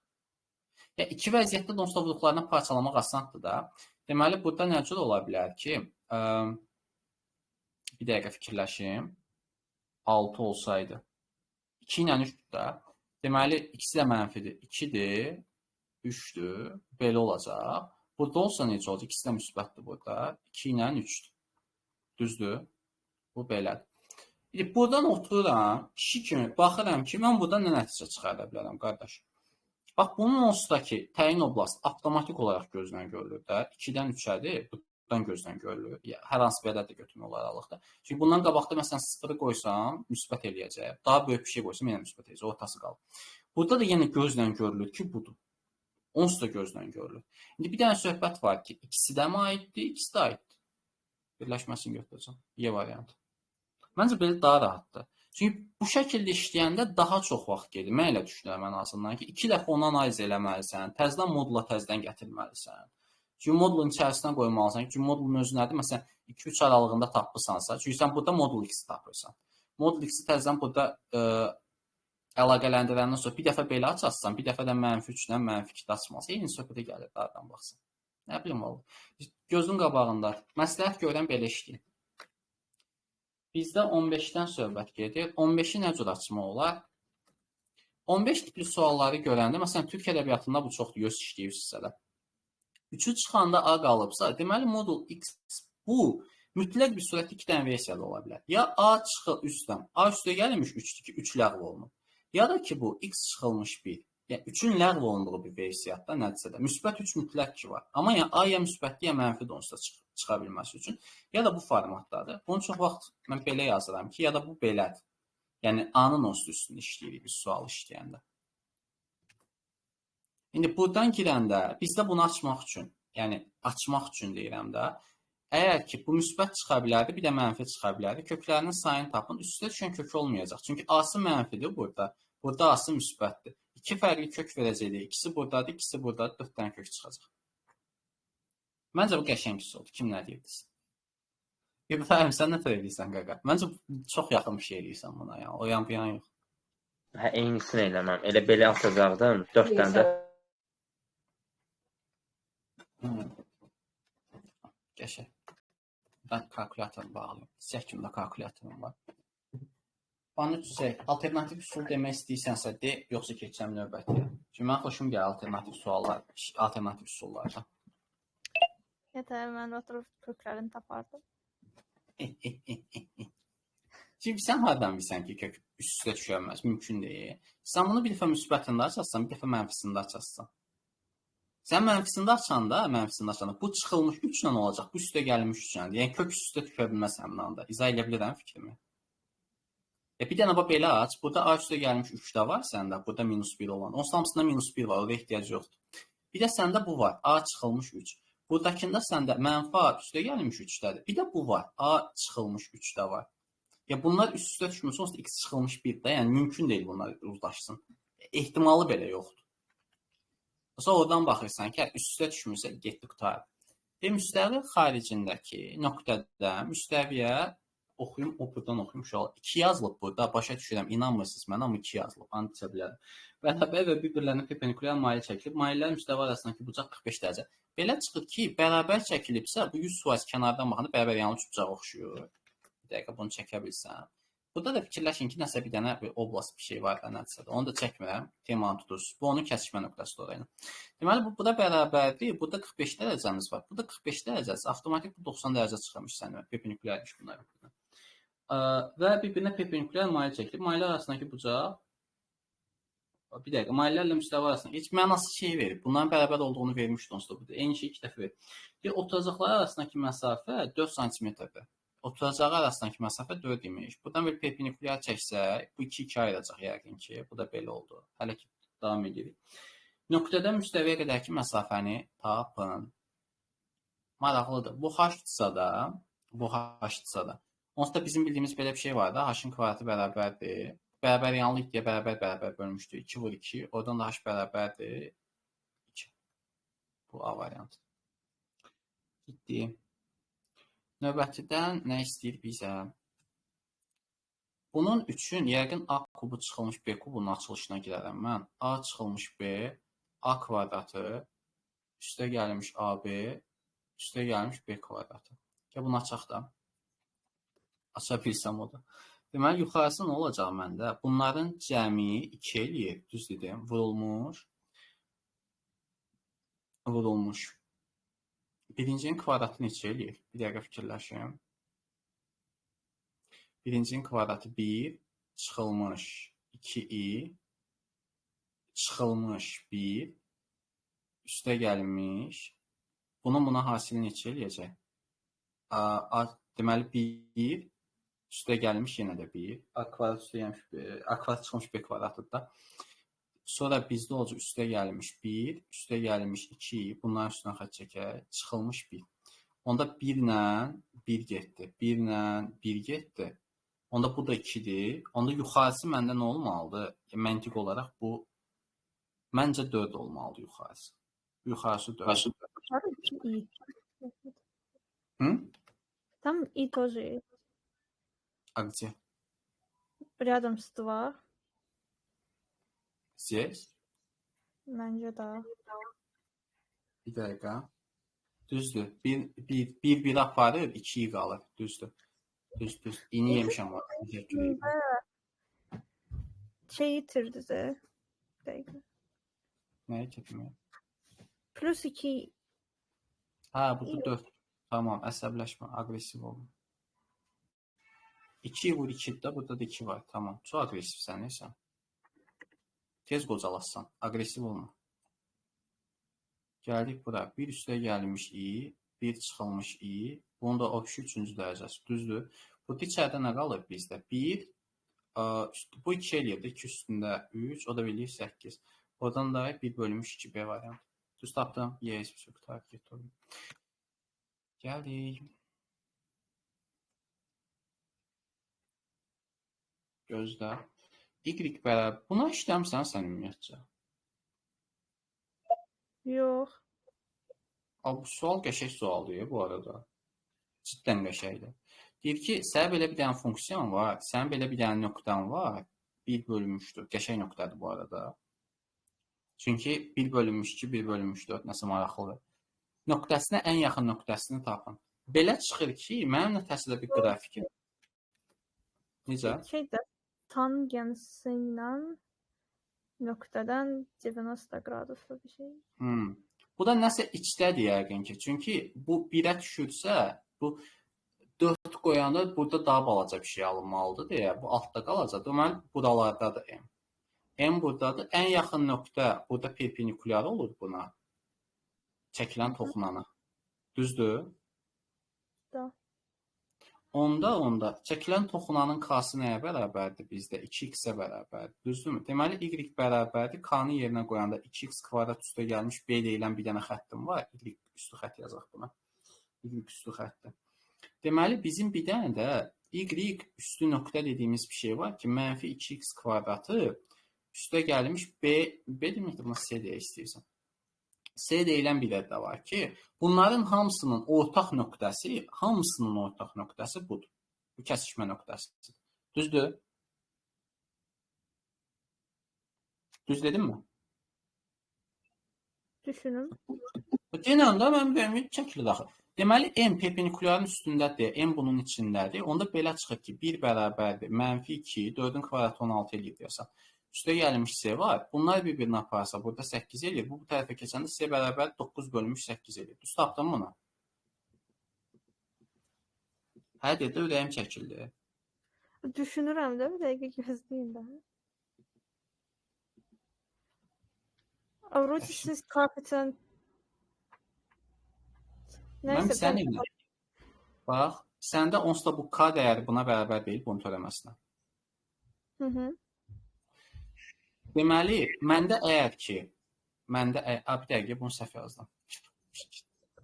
S1: Ya iki vəziyyətdə də onsuz da vurduqlarını parçalamaq asandır da. Deməli, burada nə cür ola bilər ki, bir dəqiqə fikirləşim. 6 olsaydı. 2 ilə 3-dür də. Deməli, ikisi də mənfidir. 2-dir, 3-dür. Belə olacaq. Burada olsa necə olacaq? İkisi də müsbətdir burada. 2 ilə 3-dür. Düzdür? Bu belədir. İndi buradan otururam, kişi kimi baxıram ki, mən buradan nə nəticə çıxarda bilərəm, qardaş. Bax, bunun onsuz da ki, təyin oblast avtomatik olaraq gözdən görülür də. 2-dən 3-ədir. Buradan gözdən görülür. Hər hansı bir ədəd də götürmək olar aralıqda. Çünki bundan qabaqda məsələn 0-ı qoysam, müsbət eləyəcək. Daha böyük bir şey qoysam, yenə müsbət eləyəcək. Ortası qalır. Burada da yenə gözlə görülür ki, budur. Onsuz da gözlə görülür. İndi bir dənə söhbət var ki, ikisi də mi aiddir, ikisi də aiddir. Birləşməsini götürəcəm. Y variantı. Məncə belə daha rahatdır. Çünki bu şəkildə işləyəndə daha çox vaxt gedir. Mən elə düşünürəm ən azından ki, 2 dəfə onu analiz eləməlisən, təzədən modula təzədən gətirməlisən. Çünki modulun içərisindən qoymalısan. Çünki modulun özü nədir? Məsələn, 2-3 aralığında tapırsansa, çünki sən burada modul X-i tapırsan. Modul X-i təzədən burada əlaqələndirəndən sonra bir dəfə belə açarsan, bir dəfə də mənfi 3-dən mənfi 2-də açmalısan. Eyni söhbətə gəlir, daradan baxsan. Nə bilim, oğlum. Gözün qabağında. Məsləhət görən belə işləyin. Bizdə 15-dən söhbət gedir. 15-i nə cür açmaq olar? 15 tipli sualları görəndə, məsələn, Türk ədəbiyyatında bu çoxdur, göz işləyirsinizsə də. 3-ü çıxanda A qalıbsa, deməli modul X bu mütləq bir surətdə 2 dənə versiyada ola bilər. Ya A çıxır üstdən, A üstə gəlmiş 3-dür ki, 3 ləğv olunub. Ya da ki bu X çıxılmış 1. Yəni 3-ün ləğv olunduğu bir versiyada nədirsə də müsbət 3 mütləq ki var. Amma yəni A ya müsbətli, ya mənfi onsuz da çıxa bilməsi üçün. Ya da bu formatdadır. Bunu çox vaxt mən belə yazıram ki, ya da bu belədir. Yəni A-nın onsuz üstünü işləyirik biz sual işləyəndə. İndi buradan girəndə bizdə bunu açmaq üçün, yəni açmaq üçün deyirəm də, əgər ki bu müsbət çıxa bilərdi, bir də mənfi çıxa bilərdi, köklərinin sayını tapın, üstə düşən kök olmayacaq. Çünki A-sı mənfidir burada, burada A-sı müsbətdir. İki fərqli kök verəcəkdir. İkisi buradadır, ikisi buradadır, 4 dənə kök çıxacaq. Məncə bu qəşəng üsuldur. Kim nə deyirdisə. İbrahim, sən nə tər eləyirsən qaqa? Məncə çox yaxın bir şey eləyirsən buna, yəni o yan bu yan yox.
S3: Hə, eynisini eləməm. Elə belə atacaqdım. 4 dənə də.
S1: Qəşəng. Ben kalkulatorumu bağlayayım. Siyah kimi də kalkulatorum var. Bana şey, alternativ üsul demək istəyirsənsə de, yoxsa keçsəm növbətiyə. Çünki mən xoşum gəlir alternativ suallar, alternativ üsullarda.
S2: Yetər, mən oturub köklərini tapardım.
S1: Şimdi sən hardan bilirsən ki, kök üst-üstə düşənməz? Mümkün deyil. Sən bunu bir dəfə müsbətində açarsan, bir dəfə mənfisində açarsan. Sən mənfisində açanda, bu çıxılmış 3 ilə olacaq, bu üstə gəlmiş 3 ilə. Yəni kök üst-üstə düşə bilməz həmin anda. İzah edə bilirəm fikrimi. Bir dənə bax belə aç. Burada A üstə gəlmiş 3 də var səndə. Burada minus 1 olan. Onsuz hamısında minus 1 var. Orada ehtiyac yoxdur. Bir də səndə bu var. A çıxılmış 3. Buradakında səndə mənfi A üstə gəlmiş 3-dədir. Bir də bu var. A çıxılmış 3 də var. Ya bunlar üst-üstə düşmüş olsa X çıxılmış 1-də. Yəni mümkün deyil bunlar uzlaşsın. Ehtimalı belə yoxdur. Sonra oradan baxırsan ki, üst-üstə düşmürsə getdi qurtardı. Müstəvi xaricindəki nöqtədə müstəviyə oxuyum, o buradan oxuyum. 2 yazılıb burada, başa düşürəm, inanmırsınız mənə, amma 2 yazılıb, and içə bilərəm. Bərabər və bir-birlərinə perpendikulyar mail çəkilib, maillərin müstəvi arasındakı bucaq 45 dərəcə. Belə çıxır ki, bərabər çəkilibsə, bu 100% kənardan baxanda bərabər yanlı üçbucağa oxşuyur. Bir dəqiqə bunu çəkə bilsəm. Burada da fikirləşin ki, nəsə bir dənə bir oblast bir şey var da, nəsə də. Onu da çəkmirəm, temanı tutursunuz. Bu onun kəsişmə nöqtəsidir orayla. Deməli, bu da bərabərdir. Burada 45 dərəcəmiz var. Burada 45 dərəcəsi, avtomatik bu 90 dərəcə çıxırmış sənin. Perpendikulyarmış bunlar. Və bir-birinə perpendikulyar mail çəkilib. Maillər arasındakı bucaq, bir dəqiqə, maillərlə müstəvi arasında heç mənasız şey verib. Bunların bərabər olduğunu vermişdi onsuz da burada. Eyni şey 2 dəfə verib. Deyir, oturacaqları arasındakı məsafə 4 sm-dir. Oturacağı arasındakı məsafə 4 imiş. Buradan bir perpendikulyar çəksək, bu 2-2 ayıracaq yəqin ki. Bu da belə oldu. Hələ ki, davam edirik. Nöqtədən müstəviyə qədərki məsafəni tapın. Maraqlıdır. Bu h-dırsa da, bu h-dırsa da. Onsuz da bizim bildiyimiz belə bir şey var da, h-ın kvadratı bərabərdir. Bərabər yanlıq deyə bərabər bölmüşdük. 2 vur 2, oradan da h bərabərdir 2. Bu A variantı. Getdi. Növbətidən nə istəyir bizə? Bunun üçün yəqin A kubu çıxılmış B kubunun açılışına girərəm mən. A çıxılmış B, A kvadratı, üstə gəlmiş AB, üstə gəlmiş B kvadratı. Gəl bunu açaq da. Aça bilsəm o da. Deməli, yuxarısı nə olacaq məndə? Bunların cəmi 2 eləyir, düz dedim, vurulmuş. Vurulmuş. Birincinin kvadratı neçə eləyir? Bir dəqiqə fikirləşim. Birincinin kvadratı 1, çıxılmış 2i, çıxılmış 1, üstə gəlmiş. Bunun buna hasili neçə eləyəcək? Deməli, 1, üstə gəlmiş yenə də 1. A kvadrat üstə gəlmiş, A kvadrat çıxılmış B kvadratıdır da. Sonra bizdə olacaq üstə gəlmiş 1, üstə gəlmiş 2, bunların üstünə xətt çəkək, çıxılmış 1. Onda 1 ilə 1 getdi, 1 ilə 1 getdi. Onda bu da 2-dir. Onda yuxarısı məndə nə olmalıdır? Məntiq olaraq bu, məncə 4 olmalıdır yuxarısı. Yuxarısı 4.
S2: Там и тоже.
S1: А где?
S2: Рядом с 2.
S1: Здесь?
S2: Məncə da.
S1: Bir dəqiqə. Düzdür. 1 1 aparır, 2-yi qalır. Düzdür. Düz. İni yemişəm var.
S2: Şey itirdi də. Bir dəqiqə.
S1: Nəyi itirdim?
S2: Plus 2.
S1: Hə, bu da 4. Tamam, əsəbləşmə, aqressiv olma. 2 vur 2-dir də, burada da 2 var. Tamam. Çox aqressivsən, neysə. Tez qocalaşsan. Aqressiv olma. Gəldik bura. 1 üstə gəlmiş i, 1 çıxılmış i. Bunun da obşi 3-cü dərəcəsi. Düzdür. Burada içəridə nə qalır bizdə? 1, bu 2 eləyir də. 2 üstündə 3, o da eləyir 8. Oradan da 1 bölünmüş 2 B variantı. Düz tapdım. Yes, bir şey getdi. Gəldik. Gözlə. Y bərabər. Buna işləmsən sən ümumiyyətcə?
S2: Yox.
S1: Bu sual qəşəng sualdır bu arada. Ciddən qəşəngdir. Deyir ki, sənin belə bir dənə funksiyan var, sənin belə bir dənə nöqtən var, 1 bölünmüşdür. Qəşəng nöqtədir bu arada. Çünki 1 bölünmüş 2, 1 bölünmüş 4 nəsə maraqlıdır. Nöqtəsinə ən yaxın nöqtəsini tapın. Belə çıxır ki, mənim nətəsində bir qrafikim. Necə?
S2: Şeydə, tangensi ilə nöqtədən 90 graduslu bir şey.
S1: Bu da nəsə içdədir yəqin ki. Çünki bu 1-ə düşürsə, bu 4 qoyanda burada daha balaca bir şey alınmalıdır deyə. Bu altda qalacaq. Deməli, buralardadır M. M buradadır. Ən yaxın nöqtə burada perpendikulyar olur buna. Çəkilən toxunana. Düzdür?
S2: Da.
S1: Onda çəkilən toxunanın K-sı nəyə bərabərdir bizdə? 2x-ə bərabərdir. Düzdürmü? Deməli, Y bərabərdir. K-nı yerinə qoyanda 2x kvadrat üstə gəlmiş B deyilən bir dənə xəttim var. Y üstü xətt yazaq buna. Y üstü xətti. Deməli, bizim bir dənə də Y üstü nöqtə dediyimiz bir şey var ki, mənfi 2x kvadratı üstə gəlmiş B, B deməkdir, buna C deyə istəyirsən. C deyilən bir də var ki, bunların hamısının ortaq nöqtəsi, budur. Bu kəsişmə nöqtəsidir. Düzdür? Düz dedim mi?
S2: Düşünün.
S1: Denən də mən deyim, çəkilir axı. Deməli, M perpendikulyarın üstündədir, M bunun içindədir. Onda belə çıxır ki, 1 bərabərdir, mənfi 2, 4-ün kvadratı 16 eləyir deyəsən. Üstə gəlmiş C var. Bunlar bir-birini aparsa, burada 8 eləyir. Bu tərəfə keçəndə C bərabər 9 bölünmüş 8 eləyir. Düz tapdın bunu? Hə, dedi, ürəyim çəkildi.
S2: Düşünürəm də, bir dəqiqə gözləyim də. Avroç, siz koefisient...
S1: Mən sən elə. Bax, səndə onsuz da bu K dəyəri buna bərabər deyil, bunun törəməsinə.
S2: Hı-hı.
S1: Deməli, məndə əgər ki, bir dəqiqə bunu səhv yazdım.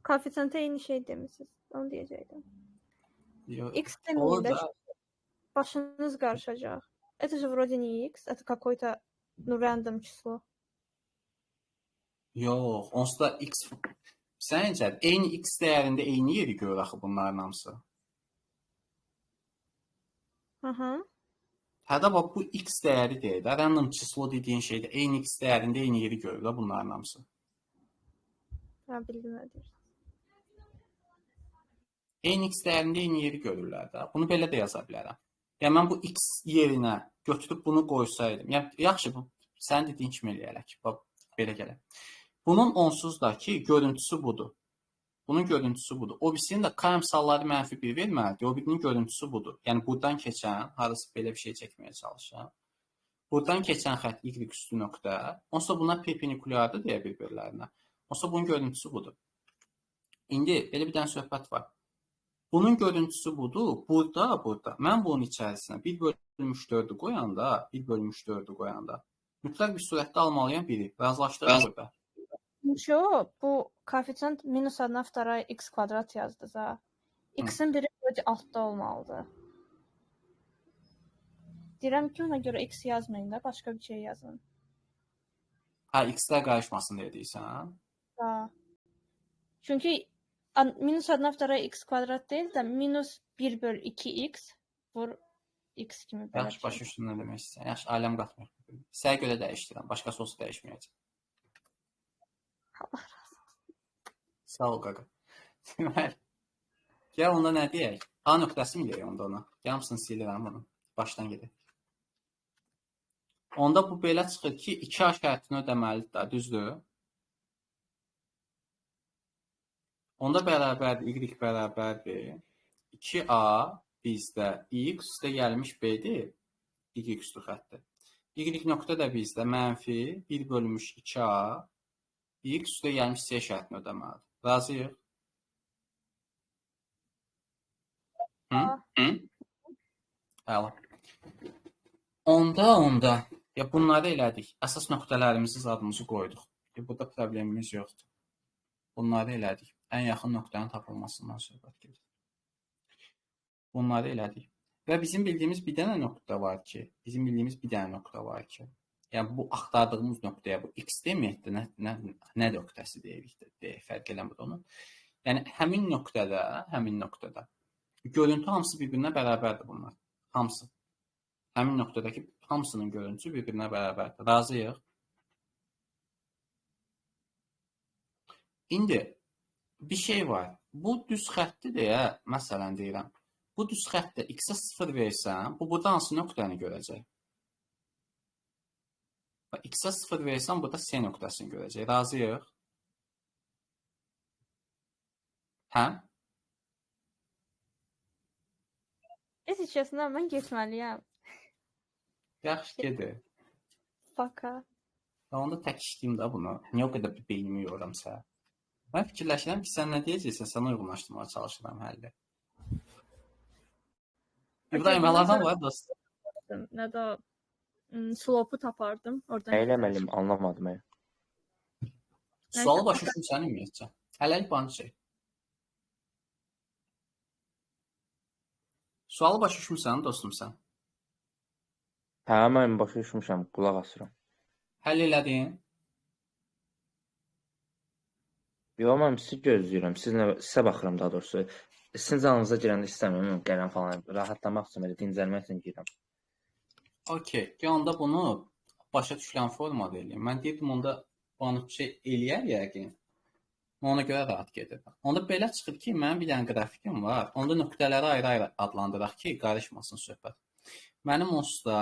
S2: Koefisiyentə eyni şey demişsiniz, onu deyəcəkdim. X deməyində başınız qarışacaq. Это же вроде не X, это какой-то ну, random число.
S1: Yox, onsuz da X, sən necədir? Eyni X dəyərində eyni yeri görür axı bunların hamısı.
S2: Hı-hı.
S1: Hədə bax, bu x dəyəri deyil də, random число dediyin şeydə eyni x dəyərində eyni yeri görür də bunların hamısı.
S2: Hə, bildim nə deyirsən.
S1: Eyni x dəyərində eyni yeri görürlər də. Bunu belə də yaza bilərəm. Yəni, mən bu x yerinə götürüb bunu qoysaydım. Yəni, yaxşı, bu, sənin dediyin kimi eləyərək. Bax, belə gələk. Bunun onsuz da ki, görüntüsü budur. Bunun görüntüsü budur. O birisinin də K əmsalları mənfi 1 verməlidir. O birinin görüntüsü budur. Yəni, buradan keçən, harası belə bir şey çəkməyə çalışıram. Buradan keçən xətt Y üstü nöqtə. Onsuz da bunlar perpendikulyardır deyə bir-birlərinə. Onsuz da bunun görüntüsü budur. İndi belə bir dənə söhbət var. Bunun görüntüsü budur. Burada, burada. Mən bunun içərisinə 1 bölünmüş 4-ü qoyanda, 1 bölünmüş 4-ü qoyanda mütləq bir surətdə almalıyam 1-i. Razılaşdıraq burada.
S2: Ничего, bu koefisient minus 1/2 x kvadrat yazdınız ha. X-in biri altda olmalıdır. Deyirəm ki, ona görə x yazmayın da, başqa bir şey yazın.
S1: Ha, x-lər qarışmasın deyə deyirsən, ha?
S2: Ha. Çünki minus 1/2 x kvadrat deyil də minus 1 böl 2x vur x kimi belə.
S1: Yaxşı, başa düşdüm nə demək istəyirsən. Yaxşı, aləm qatmır. Sənə görə dəyişdirəm, başqası olsa dəyişməyəcəm.
S2: Allah razı olsun.
S1: Sağ ol, qaqa. Deməli, gəl onda nə deyək? A nöqtəsi mi deyək onda ona? Hamısını silirəm bunu. Başdan gedək. Onda bu belə çıxır ki, 2A şərtini ödəməlidir də, düzdür? Onda bərabərdir, Y bərabərdir. 2A bizdə X üstə gəlmiş B-dir. Y üstü xətti. Y nöqtə də bizdə mənfi 1 bölünmüş 2A x üstə gəlmiş C şərtini ödəməlidir. Razıyıq? Hı? Hı? Əla. Onda. Ya bunları elədik. Əsas nöqtələrimizi zadımızı qoyduq. Burada problemimiz yoxdur. Bunları elədik. Ən yaxın nöqtənin tapılmasından söhbət gedir. Bunları elədik. Və bizim bildiyimiz bir dənə nöqtə var ki, yəni bu axtardığımız nöqtəyə bu x deməkdir, nə nöqtəsi deyirik də, fərq eləmir onu. Yəni həmin nöqtədə görüntü hamısı bir-birinə bərabərdir bunlar. Hamısı. Həmin nöqtədəki hamısının görüntüsü bir-birinə bərabərdir. Razıyıq. İndi bir şey var. Bu düz xəttdir deyə, məsələn deyirəm. Bu düz xəttdə x-ə 0 versəm, bu burada hansı nöqtəni görəcək? X-ə 0 versəm, burada C nöqtəsini görəcək. Razıyıq? Hə?
S2: Если честно, mən getməliyəm.
S1: Yaxşı, gedir.
S2: Пока.
S1: Onda tək işləyim də bunu. Niyə o qədər beynimi yoruram sənə? Mən fikirləşirəm ki, sən nə deyəcəksən, sənə uyğunlaşdırmağa çalışıram həlli. İbrahim, əlavən var dostum.
S2: Nə də slopu tapardım. Oradan.
S3: Nə eləməliyim, anlamadım.
S1: Sualı başa düşdüm sən ümumiyyətcə. Hələlik bana şey. Sualı başa düşmüsən dostum sən?
S3: Hə, mən başa düşmüşəm, qulaq asıram.
S1: Həll elədin?
S3: Yox, mən sizi gözləyirəm, sizə baxıram daha doğrusu. Sizin canınıza girəndə istəmirəm, qələm falan, rahatlamaq üçün, elə dincəlmək üçün girəm.
S1: Okey, onda bunu başa düşülən formada eləyim. Mən deyirdim, onda onu şey eləyər yəqin. Ona görə rahat gedir. Onda belə çıxır ki, mənim bir dənə qrafikim var. Onda nöqtələri ayrı-ayrı adlandıraq ki, qarışmasın söhbət. Mənim onsuz da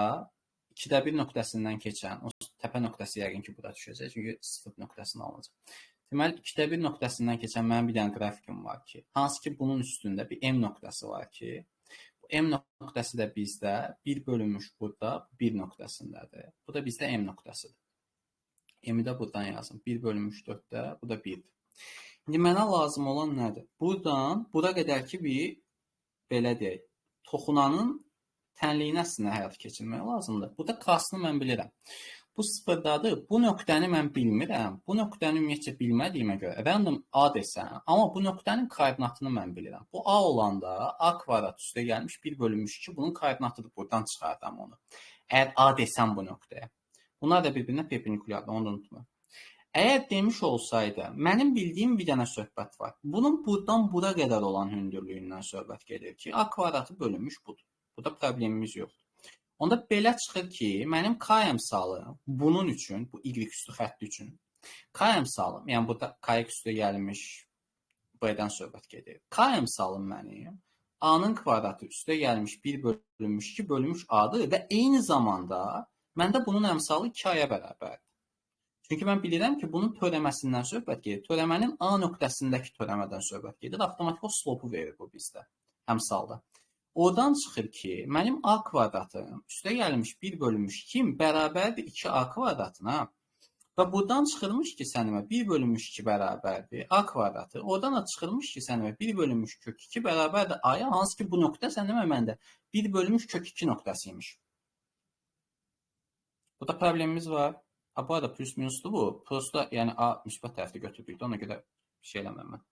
S1: 2-də 1 nöqtəsindən keçən, o təpə nöqtəsi yəqin ki, bura düşəcək. Çünki 0 nöqtəsini alınacaq. Deməli, 2-də 1 nöqtəsindən keçən mənim bir dənə qrafikim var ki, hansı ki, bunun üstündə bir M nöqtəsi var ki, bu M nöqtəsi də bizdə 1 bölünmüş burada 1 nöqtəsindədir. Bu da bizdə M nöqtəsidir. M-i də buradan yazın. 1 bölünmüş 4-də, bu da 1-dir. İndi mənə lazım olan nədir? Buradan, bura qədər ki, bir, belə deyək, toxunanın tənliyini əslində həyata keçirmək lazımdır. Burada K-sını mən bilirəm. Bu sıfırdadır. Bu nöqtəni mən bilmirəm. Bu nöqtəni ümumiyyətcə bilmədiyimə görə random A desəm, amma bu nöqtənin koordinatını mən bilirəm. Bu A olanda A kvadrat üstə gəlmiş 1 bölünmüş 2, bunun koordinatıdır. Buradan çıxardım onu. Əgər A desəm bu nöqtəyə. Bunlar da bir-birinə perpendikulyardır, onu da unutma. Əgər demiş olsaydı, mənim bildiyim bir dənə söhbət var. Bunun buradan bura qədər olan hündürlüyündən söhbət gedir ki, A kvadratı bölünmüş budur. Burada problemimiz yoxdur. Onda belə çıxır ki, mənim K əmsalım bunun üçün, bu Y üstü xətti üçün, K əmsalım, yəni burada KX üstə gəlmiş B-dən söhbət gedir. K əmsalım mənim A-nın kvadratı üstə gəlmiş 1 bölünmüş 2 bölünmüş A-dır və eyni zamanda məndə bunun əmsalı 2A-ya bərabərdir. Çünki mən bilirəm ki, bunun törəməsindən söhbət gedir. Törəmənin A nöqtəsindəki törəmədən söhbət gedir. Avtomatik o slopu verir bu bizdə, əmsalda. Oradan çıxır ki, mənim A kvadratım üstə gəlmiş 1 bölünmüş 2 bərabərdir 2A kvadratına. Və buradan çıxırmış ki, sənimə 1 bölünmüş 2 bərabərdir A kvadratı. Oradan da çıxırmış ki, sənimə 1 bölünmüş kök 2 bərabərdir A-ya. Hansı ki, bu nöqtə sənimə məndə 1 bölünmüş kök 2 nöqtəsiymiş. Burada problemimiz var. Ha, bu arada plus minusdur bu. Prosta, yəni A müsbət tərəfdə götürdükdə ona görə bir şey eləməm mən.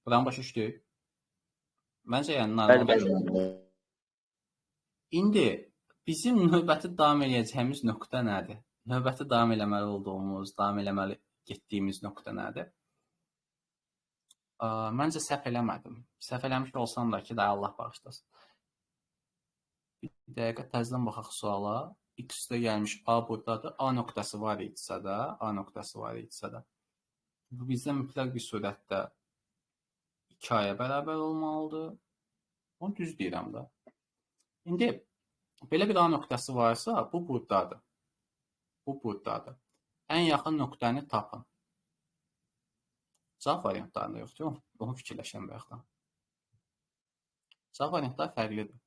S1: Buranı başa düşdük. Məncə, yəni normal.
S3: Bəli.
S1: İndi bizim növbəti davam eləyəcəyimiz nöqtə nədir? Növbəti davam eləməli olduğumuz, davam eləməli getdiyimiz nöqtə nədir? Məncə səhv eləmədim. Səhv eləmiş olsam da ki, da Allah bağışlasın. Bir dəqiqə təzədən baxaq suala. X üstə gəlmiş A buradadır. A nöqtəsi var idisə də, A nöqtəsi var idisə də. Bu bizdə mütləq bir surətdə 2A-ya bərabər olmalıdır. Onu düz deyirəm də. İndi belə bir A nöqtəsi varsa, bu buradadır. Bu buradadır. Ən yaxın nöqtəni tapın. Cavab variantlarında yoxdur. Onu fikirləşirəm bayaqdan. Cavab variantları fərqlidir.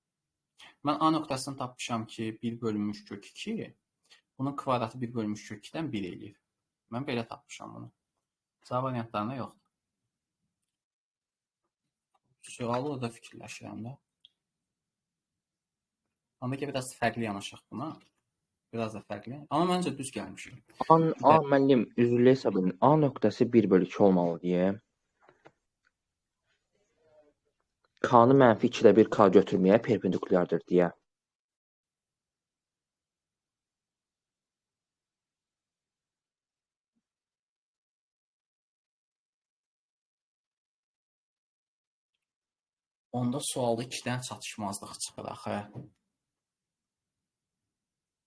S1: Mən A nöqtəsini tapmışam ki, 1 bölünmüş kök 2. Bunun kvadratı 1 bölünmüş kök 2-dən 1 eləyir. Mən belə tapmışam bunu. Cavab variantlarında yoxdur. Sualı orada fikirləşirəm də. Onda ki, biraz fərqli yanaşaq buna. Biraz da fərqli. Amma məncə düz gəlmişəm.
S3: A, müəllim, üzrlə hesab edin. A nöqtəsi 1 bölü 2 olmalı deyə. K-nı mənfi 2-də 1 K götürməyə perpendikulyardır deyə.
S1: Onda sualda 2 dənə çatışmazlıq çıxır axı.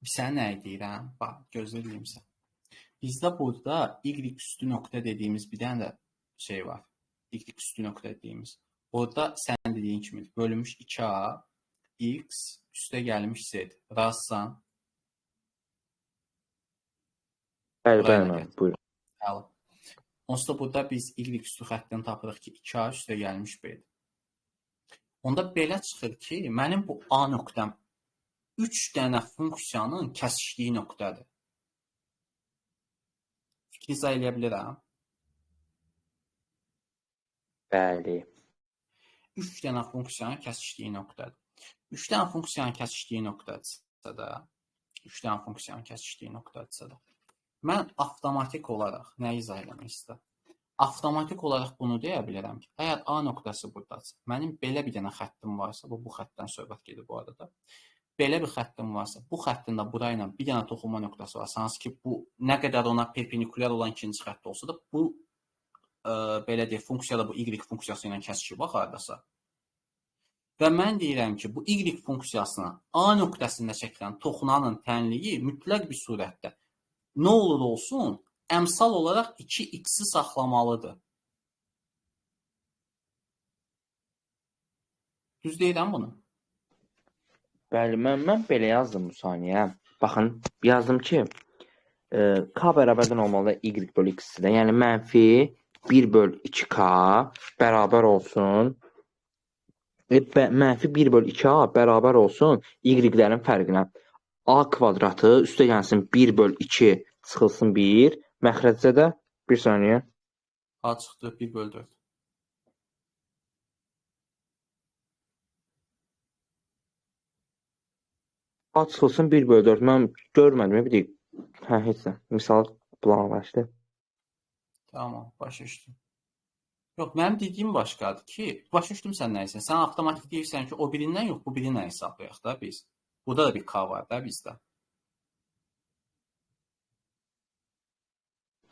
S1: Sən nə deyirəm? Bax, gözləyirəm sən. Bizdə burada y üstü nöqtə dediyimiz bir dənə də şey var. Y üstü nöqtə dediyimiz. Orada sən dediyin kimi bölünmüş 2a x üstə gəlmiş z. Razısan?
S3: Bəli, bəli, buyurun.
S1: Əla. Onsuz da burada biz y üstü xəttini tapırıq ki, 2a üstə gəlmiş b. Onda belə çıxır ki, mənim bu a nöqtəm 3 dənə funksiyanın kəsişdiyi nöqtədir. Fikri izah eləyə bilirəm?
S3: Bəli.
S1: 3 dənə funksiyanın kəsişdiyi nöqtədir. 3 dənə funksiyanın kəsişdiyi nöqtədirsə də, 3 dənə funksiyanın kəsişdiyi nöqtədirsə də, mən avtomatik olaraq nə izah eləmək istəyirəm? Avtomatik olaraq bunu deyə bilərəm ki, əgər A nöqtəsi buradadırsa, mənim belə bir dənə xəttim varsa, bu xəttdən söhbət gedir bu arada. Belə bir xəttim varsa, bu xəttin də bura ilə bir dənə toxunma nöqtəsi var. Hansı ki, bu nə qədər ona perpendikulyar olan ikinci xətt olsa da, bu belə deyək, funksiya da bu y funksiyası ilə kəsişir, bax hardasa. Və mən deyirəm ki, bu y funksiyasına A nöqtəsində çəkilən toxunanın tənliyi mütləq bir surətdə nə olur olsun, əmsal olaraq 2x-i saxlamalıdır. Düz deyirəm bunu?
S3: Bəli, mən belə yazdım bu saniyə. Baxın, yazdım ki, k bərabərdən olmalıdır y bölü x-də. Yəni, mənfi 1 böl 2k bərabər olsun. Mənfi 1 böl 2a bərabər olsun y-lərin fərqinə. A kvadratı üstə gəlsin 1 böl 2 çıxılsın 1. Məxrəcdə də bir saniyə.
S1: A çıxdı 1 böl 4.
S3: A çıxılsın 1 böl 4. Mən görmədim. Bir deyik. Hə, heç nə. Misal planlaşdı.
S1: Tamam, başa düşdüm. Yox, mənim dediyim başqadır ki, başa düşdüm sən nə etsən. Sən avtomatik deyirsən ki, o birindən yox, bu birindən hesablayaq da biz. Burada da bir K var da bizdə.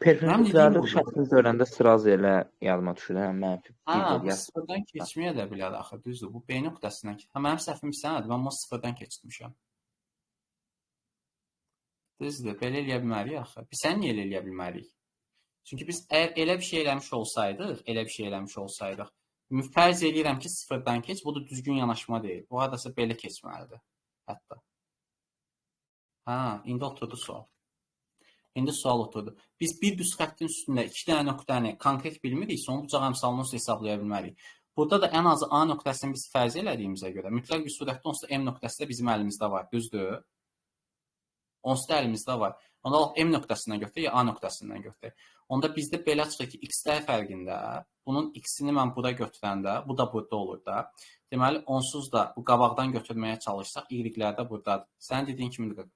S3: Perpendikulyarlıq şərtini görəndə sıraz elə yadıma düşür. Hə, mənfi
S1: 1 böl yaz. Sıfırdan keçməyə də bilər axı, düzdür. Bu B nöqtəsindən. Hə, mənim səhvim sənədir. Mən bunu sıfırdan keçirmişəm. Düzdür, belə eləyə bilmərik axı. Biz sən niyə elə eləyə bilmərik? Çünki biz əgər elə bir şey eləmiş olsaydıq, fərz eləyirəm ki, sıfırdan keç, bu da düzgün yanaşma deyil. Bu hardasa belə keçməlidir, hətta. Hə, indi oturdu sual. İndi sual oturdu. Biz bir düz xəttin üstündə 2 dənə nöqtəni konkret bilmiriksə, onu bucaq əmsalını onsuz hesablaya bilmərik. Burada da ən azı A nöqtəsini biz fərz elədiyimizə görə, mütləq bir surətdə onsuz da M nöqtəsi də bizim əlimizdə var, düzdür? Onsuz da əlimizdə var. Onda lap M nöqtəsindən götürək, ya A nöqtəsindən götürək. Onda bizdə belə çıxır ki, x-lər fərqində, bunun x-ini mən bura götürəndə, bu da burada olur da. Deməli, onsuz da bu qabaqdan götürməyə çalışsaq, y-lər də buradadır. Sənin dediyin kimidir.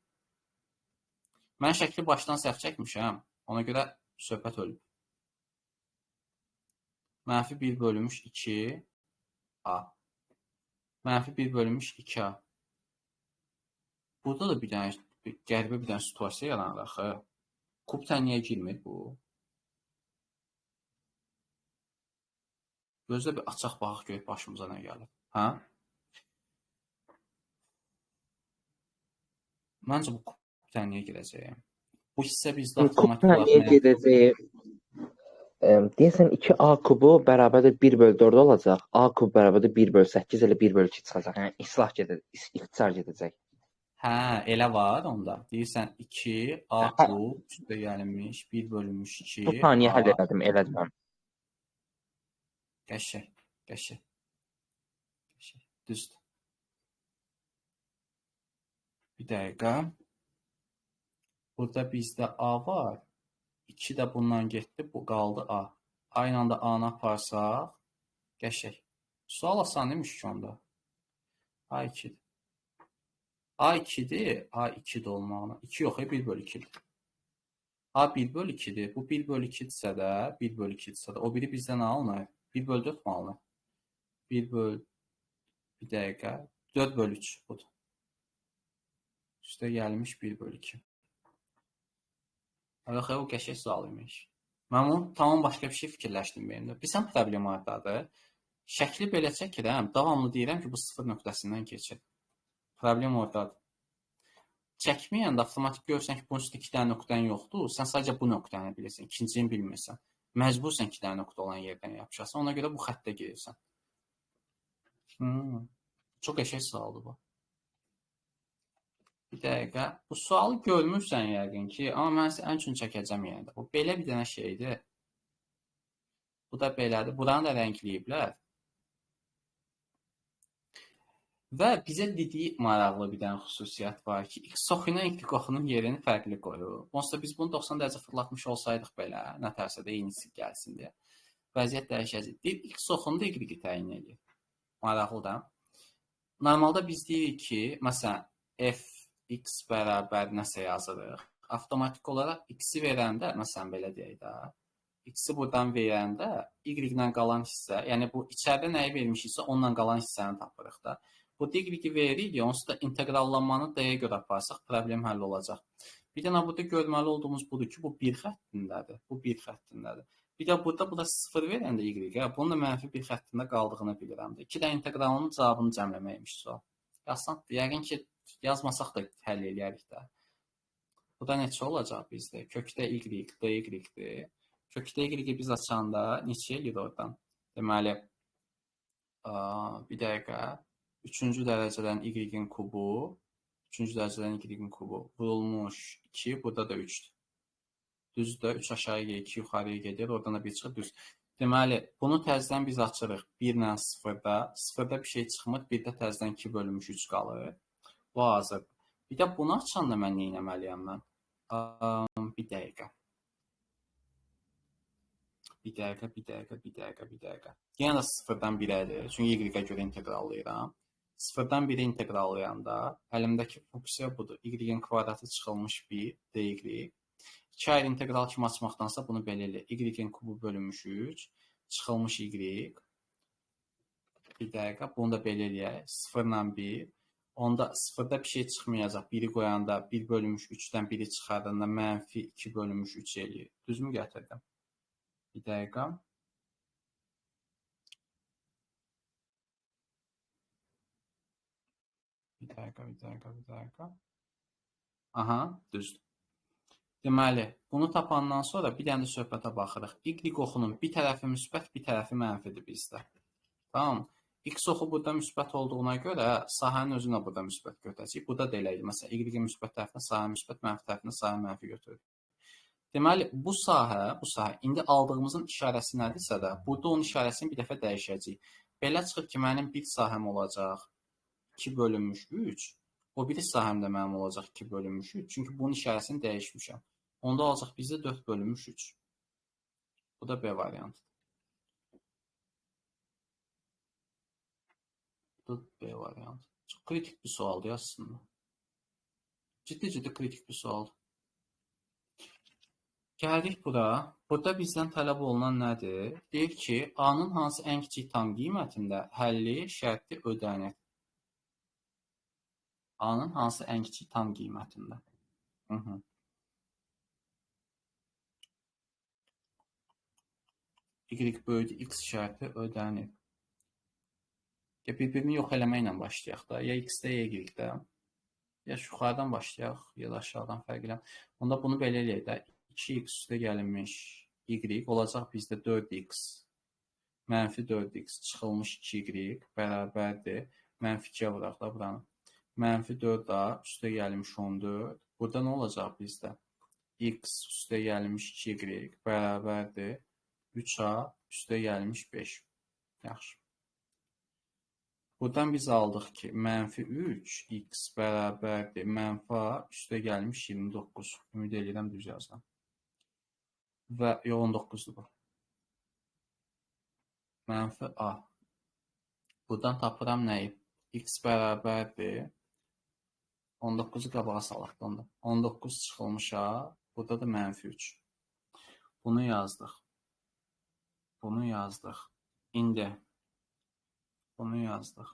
S1: Mən şəkli başdan səhv çəkmişəm, ona görə söhbət ölüb. Mənfi 1 bölünmüş 2a. Mənfi 1 bölünmüş 2a. Burada da bir dənə qəribə bir dənə situasiya yaranır axı. Kub tənliyə girmir bu. Gözlə bir açaq baxaq görək başımıza nə gəlir. Hə? Məncə bu kub tənliyə girəcək. Bu hissə bizdə avtomatik
S3: olaraq... Kub tənliyə girəcək. Deyəsən 2A kubu bərabərdir 1 böl 4 olacaq. A kub bərabərdir 1 böl 8 elə 1 böl 2 çıxacaq. Yəni islah gedəcək, ixtisar gedəcək.
S1: Hə, elə var onda. Deyirsən 2A kub üstə gəlmiş 1 bölünmüş 2.
S3: Bu saniyə həll elədim, elədim.
S1: Qəşəng, qəşəng. Qəşəng, düzdür. Bir dəqiqə. Burada bizdə A var. 2 də bundan getdi, bu qaldı A. A ilə də A-nı aparsaq, qəşəng. Sual asan imiş ki onda. A 2-dir. A 2-dir, A 2-dir olmağına. 2 yox, 1 bölü 2-dir. A 1 bölü 2-dir. Bu 1 bölü 2-dirsə də, 1 bölü 2-dirsə də, o biri bizdə nə alınır? 1 bölü 4 mü alınır? 1 bölü, bir dəqiqə, 4 bölü 3 budur. Üstə gəlmiş 1 bölü 2. Yox, o qəşəng sual imiş. Mən bunu tamam başqa bir şey fikirləşdim benim də. Bilirsən problem hardadır? Şəkli belə çəkirəm, davamlı deyirəm ki, bu sıfır nöqtəsindən keçir. Problem oradadır. Çəkməyəndə avtomatik görürsən ki, bunun üstə 2 dənə nöqtən yoxdur. Sən sadəcə bu nöqtəni bilirsən, ikincini bilmirsən. Məcbursan 2 dənə nöqtə olan yerdən yapışasan. Ona görə bu xəttə girirsən. Çox qəşəng sualdır bu. Bir dəqiqə. Bu sualı görmürsən yəqin ki, amma mən ən üçün çəkəcəm yenə də. Bu belə bir dənə şeydir. Bu da belədir. Buranı da rəngləyiblər. Və bizə dediyi maraqlı bir dənə xüsusiyyət var ki, x oxu ilə y oxunun yerini fərqli qoyur. Onsuz da biz bunu 90 dərəcə fırlatmış olsaydıq belə, nə tərsə də eynisi gəlsin deyə. Vəziyyət dəyişəcək. Deyir, x oxunu da y təyin edir. Maraqlı da. Normalda biz deyirik ki, məsələn, f x bərabər nəsə yazırıq. Avtomatik olaraq x-i verəndə, məsələn, belə deyək də, x-i buradan verəndə y-lə qalan hissə, yəni bu içəridə nəyi vermişiksə, onunla qalan hissəni tapırıq da. Bu y-i veririk, onsuz da inteqrallanmanı d-yə görə aparsaq, problem həll olacaq. Bir dənə burada görməli olduğumuz budur ki, bu bir xəttindədir. Bu bir xəttindədir. Bir də burada bu da 0 verəndə y-ə, bunun da mənfi bir xəttində qaldığını bilirəm də. 2 də inteqralının cavabını cəmləməkmiş sual. Asandır. Yəqin ki, yazmasaq da həll eləyərik də. Bu da neçə olacaq bizdə? Kökdə y, dy-dir. Kökdə y-i biz açanda neçə eləyir oradan? Deməli, bir dəqiqə. 3-cü dərəcədən y-in kubu, 3-cü dərəcədən y-in kubu vurulmuş 2, burada da 3-dür. Düzdür, 3 aşağı gedir, 2 yuxarıya gedir, oradan da 1 çıxır, düz. Deməli, bunu təzədən biz açırıq 1 ilə 0-da, 0-da bir şey çıxmır, 1-də təzədən 2 bölünmüş 3 qalır. Bu hazırdır. Bir də bunu açanda mən nə etməliyəm mən? Bir dəqiqə. Bir dəqiqə, bir dəqiqə, bir dəqiqə, bir dəqiqə. Yenə də 0-dan 1-ədir, çünki y-ə görə inteqrallayıram. 0-dan 1-ə inteqrallayanda əlimdəki funksiya budur. Y-in kvadratı çıxılmış 1, dy. 2 ayrı integral kimi açmaqdansa bunu belə eləyək. Y-in kubu bölünmüş 3, çıxılmış y. Bir dəqiqə, bunu da belə eləyək. 0 ilə 1. Onda 0-da bir şey çıxmayacaq. 1-i qoyanda 1 bölünmüş 3-dən 1-i çıxardanda mənfi 2 bölünmüş 3 eləyir. Düzmü gətirdim? Bir dəqiqə. Bir dəqiqə, bir dəqiqə, bir dəqiqə. Aha, düzdür. Deməli, bunu tapandan sonra bir dənə də söhbətə baxırıq. Y oxunun bir tərəfi müsbət, bir tərəfi mənfidir bizdə. Tamam. X oxu burada müsbət olduğuna görə sahənin özünə burada müsbət götürəcəyik. Burada da elə idi. Məsələn, Y-in müsbət tərəfinə sahə müsbət, mənfi tərəfinə sahə mənfi götürür. Deməli, bu sahə indi aldığımızın işarəsi nədirsə də, burada onun işarəsini bir dəfə dəyişəcəyik. Belə çıxır ki, mənim bir sahəm olacaq 2 bölünmüş 3, o biri sahəm də mənim olacaq 2 bölünmüş 3. Çünki bunun işarəsini dəyişmişəm. Onda olacaq bizdə 4 bölünmüş 3. Bu da B variantıdır. Bu da B variantı. Çox kritik bir sualdır aslında. Ciddi-ciddi kritik bir sualdır. Gəldik bura. Burada bizdən tələb olunan nədir? Deyir ki, A-nın hansı ən kiçik tam qiymətində həlli şərti ödənir? A-nın hansı ən kiçik tam qiymətində? Y böyüdü X şərti ödənir. Ya bir-birini yox eləməklə başlayaq da. Ya X-də, ya Y-də. Ya yuxarıdan başlayaq, ya da aşağıdan fərq eləmir. Onda bunu belə eləyək də. 2x üstə gəlinmiş y olacaq bizdə 4x mənfi 4x çıxılmış 2y bərabərdir. Mənfi 2-yə vuraq da buranı. Mənfi 4a üstə gəlmiş 14. Burada nə olacaq bizdə? X üstə gəlmiş 2y bərabərdir. 3a üstə gəlmiş 5. Yaxşı. Buradan biz aldıq ki, mənfi 3 x bərabərdir mənfi a üstə gəlmiş 29. Ümid eləyirəm düz yazıram. Və yox, 19-dur bu. Mənfi a. Buradan tapıram nəyi? X bərabərdir. 19-u qabağa salaq da onda. 19 çıxılmış a, burada da mənfi 3. Bunu yazdıq. Bunu yazdıq. İndi. Bunu yazdıq.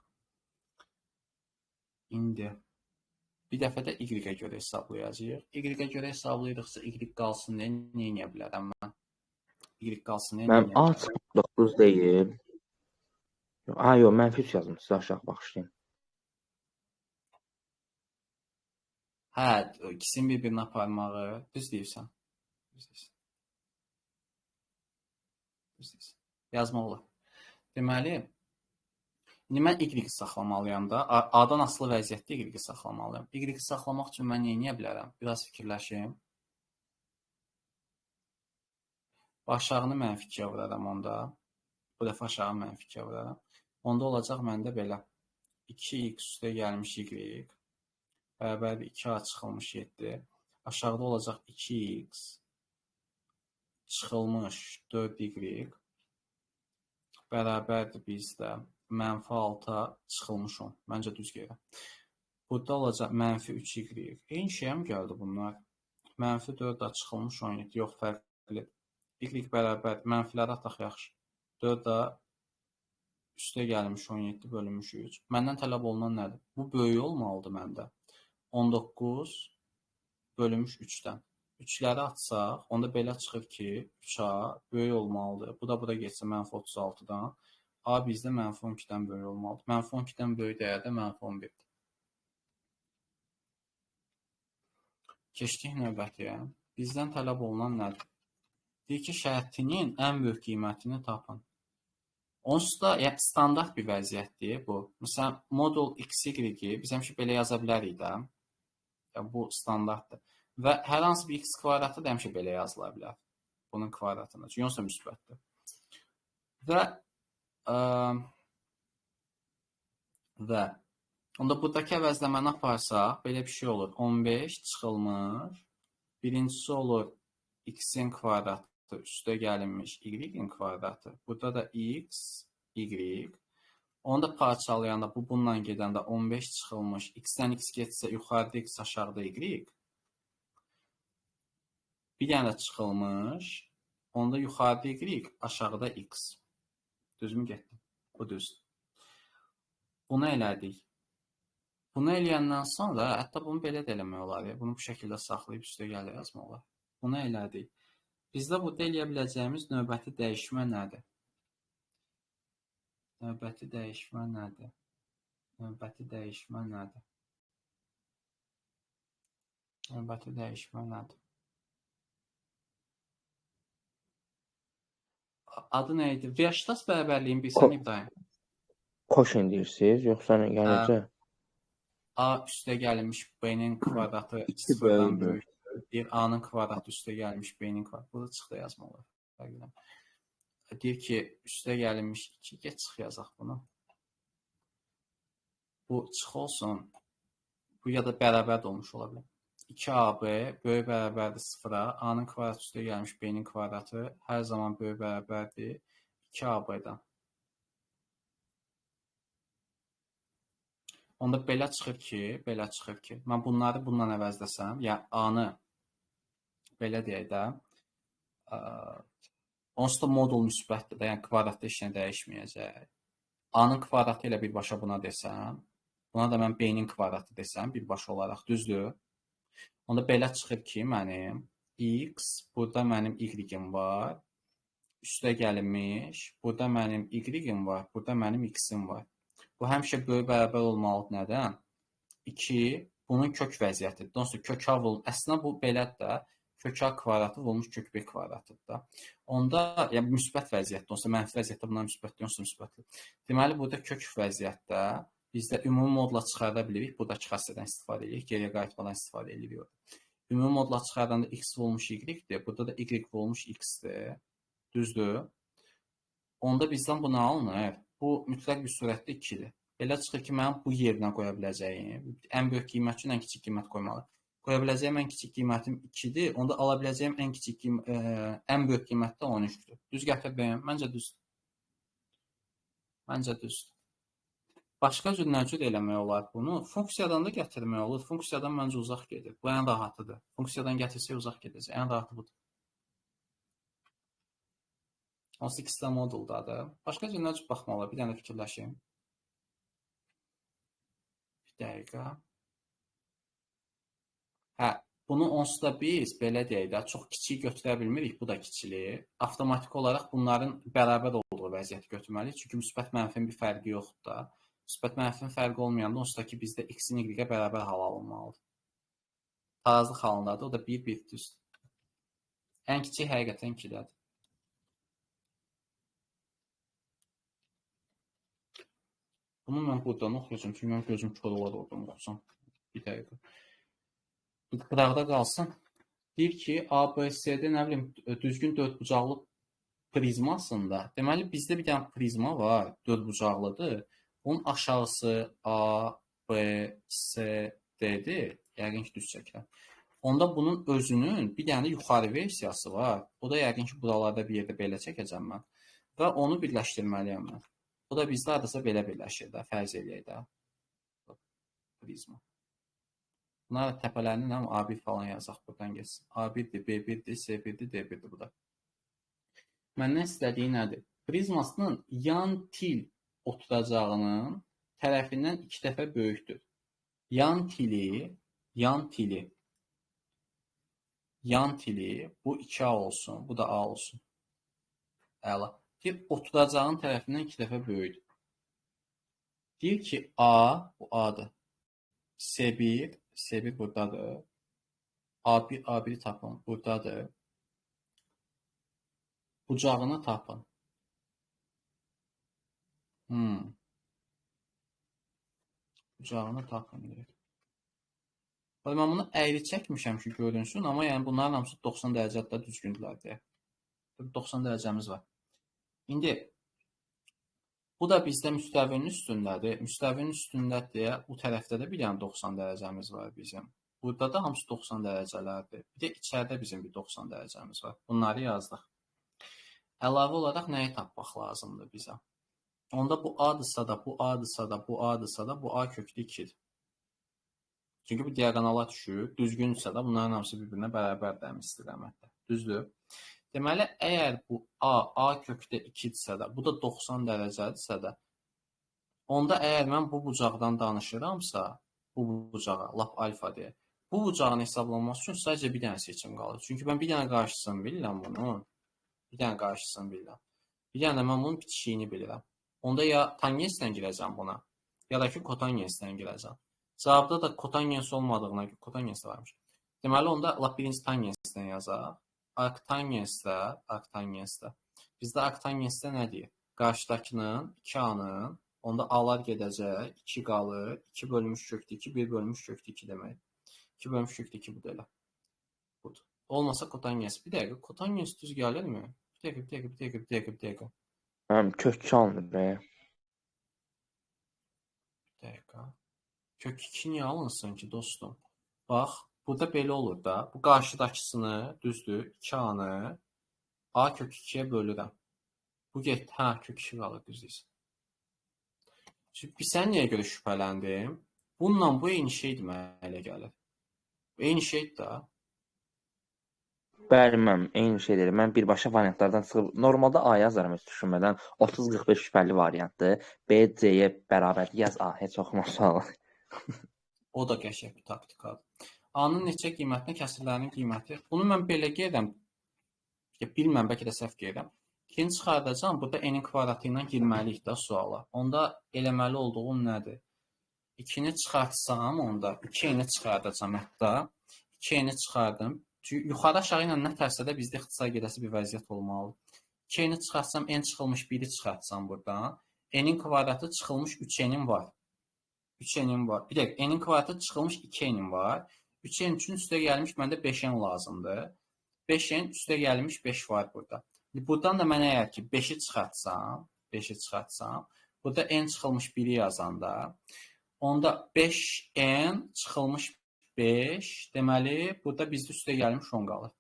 S1: İndi. Bir dəfə də y-ə görə hesablayacağıq. Y-ə görə hesablayırıqsa y qalsın deyə nə edə bilərəm mən? Y qalsın deyə nə
S3: Mənim
S1: edə
S3: A
S1: bilərəm?
S3: çıxıb 9 deyil. Ha, yox, mənfi 3 yazmışsınız aşağı, bağışlayın.
S1: Hə, ikisini bir-birinə aparmağı. Düz deyirsən. Düz deyirsən. Düz deyirsən. Yazmaq olar. Deməli, indi mən y-i saxlamalıyam da. A-dan asılı vəziyyətdə y-i saxlamalıyam. Y-i saxlamaq üçün mən nə edə bilərəm? Biraz fikirləşim. Aşağını mənfi 2-yə vuraram onda. Bu dəfə aşağı mənfi 2-yə vuraram. Onda olacaq məndə belə. 2x üstə gəlmiş y bərabərdir 2a çıxılmış 7. Aşağıda olacaq 2x çıxılmış 4y bərabərdir bizdə mənfi 6-a çıxılmış 10. Məncə düz gedirəm. Burada olacaq mənfi 3y. Eyni şeyə mi gəldi bunlar? Mənfi 4a çıxılmış 17. Yox, fərqlidir. Y bərabər, mənfiləri ataq yaxşı. 4a üstə gəlmiş 17 bölünmüş 3. Məndən tələb olunan nədir? Bu böyük olmalıdır məndə. 19 bölünmüş 3-dən. 3-ləri atsaq, onda belə çıxır ki, 3a böyük olmalıdır. Bu da bura getsə mənfi 36-dan. A bizdə mənfi 12-dən böyük olmalıdır. Mənfi 12-dən böyük dəyər də mənfi 11-dir. Keçdik növbətiyə. Bizdən tələb olunan nədir? Deyir ki, şərtinin ən böyük qiymətini tapın. Onsuz da yəni, standart bir vəziyyətdir bu. Məsələn, modul x, y-i biz həmişə belə yaza bilərik də. Yəni, bu standartdır. Və hər hansı bir x kvadratı da həmişə belə yazıla bilər. Bunun kvadratında. Çünki onsuz da müsbətdir. Və onda buradakı əvəzləməni aparsaq, belə bir şey olur. 15 çıxılmış. Birincisi olur x-in kvadratı üstə gəlinmiş y-in kvadratı. Burada da x, y. Onu da parçalayanda, bu bununla gedəndə 15 çıxılmış. X-dən x getsə yuxarıda x, aşağıda y. Bir dənə də çıxılmış. Onda yuxarıda y, aşağıda x. Düzmü getdim? Bu düzdür. Bunu elədik. Bunu eləyəndən sonra, hətta bunu belə də eləmək olar. Bunu bu şəkildə saxlayıb üstə gəlir yazmaq olar. Bunu elədik. Bizdə burada eləyə biləcəyimiz növbəti dəyişmə nədir? Növbəti dəyişmə nədir? Növbəti dəyişmə nədir? Növbəti dəyişmə nədir? Adı nə idi? Viyajdas bərabərliyin bilsən İbrahim?
S3: Koşin deyirsiniz, yoxsa yəni necə?
S1: A üstə gəlmiş B-nin kvadratı sıfırdan böyükdür. Deyir A-nın kvadratı üstə gəlmiş B-nin kvadratı. Burada çıx da yazmaq olar. Deyir ki, üstə gəlmiş 2. Get çıx yazaq bunu. Bu çıx olsun. Bu ya da bərabər də olmuş ola bilər. 2AB böyük bərabərdir 0-a. A-nın kvadratı üstə gəlmiş B-nin kvadratı hər zaman böyük bərabərdir 2AB-dən. Onda belə çıxır ki, mən bunları bununla əvəzləsəm, yəni A-nı belə deyək də, onsuz da modul müsbətdir də, yəni kvadratda heç nə dəyişməyəcək. A-nın kvadratı ilə birbaşa buna desəm, buna da mən B-nin kvadratı desəm birbaşa olaraq, düzdür? Onda belə çıxır ki, mənim x, burada mənim y-im var, üstə gəlinmiş, burada mənim y-im var, burada mənim x-im var. Bu həmişə böyük bərabər olmalıdır. Nədən? 2, bunun kök vəziyyətidir. Onsuz kök A vurulmuş. Əslində bu belədir də. Kök A kvadratı vurulmuş kök B kvadratıdır da. Onda, yəni müsbət vəziyyətdə, onsuz mənfi vəziyyətdə bunlar müsbətdir, onsuz müsbətdir. Deməli, burada kök vəziyyətdə biz də ümumi modla çıxarda bilirik. Buradakı xassədən istifadə edirik, geriyə qayıtmadan istifadə edirik. Ümumi modla çıxardanda x vurulmuş y-dir. Burada da y vurulmuş x-dir. Düzdür? Onda bizdən bu nə alınır? Bu mütləq bir surətdə 2-dir. Belə çıxır ki, mənim bu yerinə qoya biləcəyim, ən böyük qiymət üçün ən kiçik qiymət qoymalı. Qoya biləcəyim ən kiçik qiymətim 2-dir. Onda ala biləcəyim ən kiçik ən böyük qiymət də 13-dür. Düz gətirdim? Məncə düzdür. Məncə düzdür. Başqa cür nə cür eləmək olar bunu? Funksiyadan da gətirmək olur. Funksiyadan məncə uzaq gedir. Bu ən rahatıdır. Funksiyadan gətirsək uzaq gedəcək. Ən rahatı budur. Hansı ikisi də moduldadır. Başqa cür nə cür baxmaq olar? Bir dənə fikirləşim. Bir dəqiqə. Hə, bunu onsuz da biz belə deyək də, çox kiçik götürə bilmirik, bu da kiçilir. Avtomatik olaraq bunların bərabər olduğu vəziyyəti götürməliyik. Çünki müsbət mənfinin bir fərqi yoxdur da. Müsbət mənfinin fərqi olmayanda onsuz da ki, bizdə x-in y-ə bərabər hal alınmalıdır. Tarazlıq halındadır, o da 1, 1 düzdür. Ən kiçik həqiqətən 2-dədir. Bunu mən buradan oxuyacağım, çünki mənim gözüm kör olar oradan oxusam. Bir dəqiqə. Qıraqda qalsın. Deyir ki, A, B, C-də nə bilim, düzgün dördbucaqlı prizmasında. Deməli, bizdə bir dənə prizma var, dördbucaqlıdır. Bunun aşağısı A, B, C, D-dir. Yəqin ki, düz çəkirəm. Onda bunun özünün bir dənə yuxarı versiyası var. O da yəqin ki, buralarda bir yerdə belə çəkəcəm mən. Və onu birləşdirməliyəm mən. O da bizdə hardasa belə birləşir də, fərz eləyək də. Prizma. Bunlar təpələrini nə A1 falan yazaq, buradan geçsin. A1-dir, B1-dir, C1-dir, D1-dir bu da. Məndən istədiyi nədir? Prizmasının yan til oturacağının tərəfindən 2 dəfə böyükdür. Yan tili, yan tili, yan tili, bu 2A olsun, bu da A olsun. Əla. Deyir, oturacağın tərəfindən 2 dəfə böyükdür. Deyir ki, A, bu A-dır. C1, C1 buradadır. A1, A1-i tapın, buradadır. Bucağını tapın. Bucağını tapın deyir. Mən bunu əyri çəkmişəm ki, görünsün, amma yəni bunların hamısı 90 dərəcədə düzgündürlər deyə. 90 dərəcəmiz var. İndi bu da bizdə müstəvinin üstündədir. Müstəvinin üstündə deyə bu tərəfdə də bir dənə 90 dərəcəmiz var bizim. Burada da hamısı 90 dərəcələrdir. Bir də içəridə bizim bir 90 dərəcəmiz var. Bunları yazdıq. Əlavə olaraq nəyi tapmaq lazımdır bizə? Onda bu A-dırsa da, bu A-dırsa da, bu A-dırsa da, bu A köklü 2-dir. Çünki bu diaqonala düşür. Düzgündürsə də bunların hamısı bir-birinə bərabərdir həmin istiqamətdə. Düzdür? Deməli, əgər bu A, A kökdə 2-dirsə də, bu da 90 dərəcədirsə də, onda əgər mən bu bucaqdan danışıramsa, bu bucağa, lap alfa deyə, bu bucağın hesablanması üçün sadəcə bir dənə seçim qalır. Çünki mən bir dənə qarşısını bilirəm bunun, bir dənə qarşısını bilirəm. Bir dənə də mən bunun bitişiyini bilirəm. Onda ya tangenslə girəcəm buna, ya da ki, kotangenslə girəcəm. Cavabda da kotangens olmadığına görə, kotangens də varmış. Deməli, onda lap birinci tangenslə yazaq. Arktangensdə, arktangensdə. Bizdə arktangensdə nə deyir? Qarşıdakının, 2A-nın, onda A-lar gedəcək, 2 qalır, 2 bölünmüş kökdə 2, 1 bölünmüş kökdə 2 demək. 2 bölünmüş kökdə 2 bu da elə. Budur. Olmasa kotangens. Bir dəqiqə, kotangens düz gəlirmi? Bir dəqiqə, bir dəqiqə, bir dəqiqə, bir dəqiqə, bir dəqiqə.
S3: Həm kök 2 alınır be.
S1: Bir dəqiqə. Kök 2 niyə alınsın ki, dostum? Bax, burada belə olur da. Bu qarşıdakısını, düzdür, 2A-nı A kök 2-yə bölürəm. Bu getdi, hə, kök 2 qalır, düz deyirsən. Şimdi, sən niyə görə şübhələndim? Bununla bu eyni şeydir mənə elə gəlir. Eyni şeydir da.
S3: Bəli, mən eyni şeydir. Mən birbaşa variantlardan çıxıb, normalda A yazaram heç düşünmədən. 30-45 şübhəli variantdır. B, C-yə bərabərdir. Yaz A, heç oxuma sualı.
S1: O da qəşəng bir taktikadır. A-nın neçə qiymətinə kəsirlərinin qiyməti. Bunu mən belə gedirəm. Bilməm, bəlkə də səhv gedirəm. 2-ni çıxardacağam. Burada n-in kvadratı ilə girməliyik də suala. Onda eləməli olduğum nədir? 2-ni çıxartsam onda, 2-ni çıxardacağam hətta. 2-ni çıxardım. Çünki yuxarı aşağı ilə nə tərsə də bizdə ixtisar gedəsi bir vəziyyət olmalıdır. 2-ni çıxartsam, n çıxılmış 1-i çıxartsam buradan. N-in kvadratı çıxılmış 3-nin var. 3-nin var. Bir dəqiqə, n-in kvadratı çıxılmış 2-nin var. 3-n üçün üstə gəlmiş məndə 5-n lazımdır. 5-n üstə gəlmiş 5 var burada. Buradan da mən əgər ki 5-i çıxartsam, 5-i çıxartsam, Burada n çıxılmış 1-i yazanda, onda 5n çıxılmış 5, deməli, burada bizdə üstə gəlmiş 10 qalır.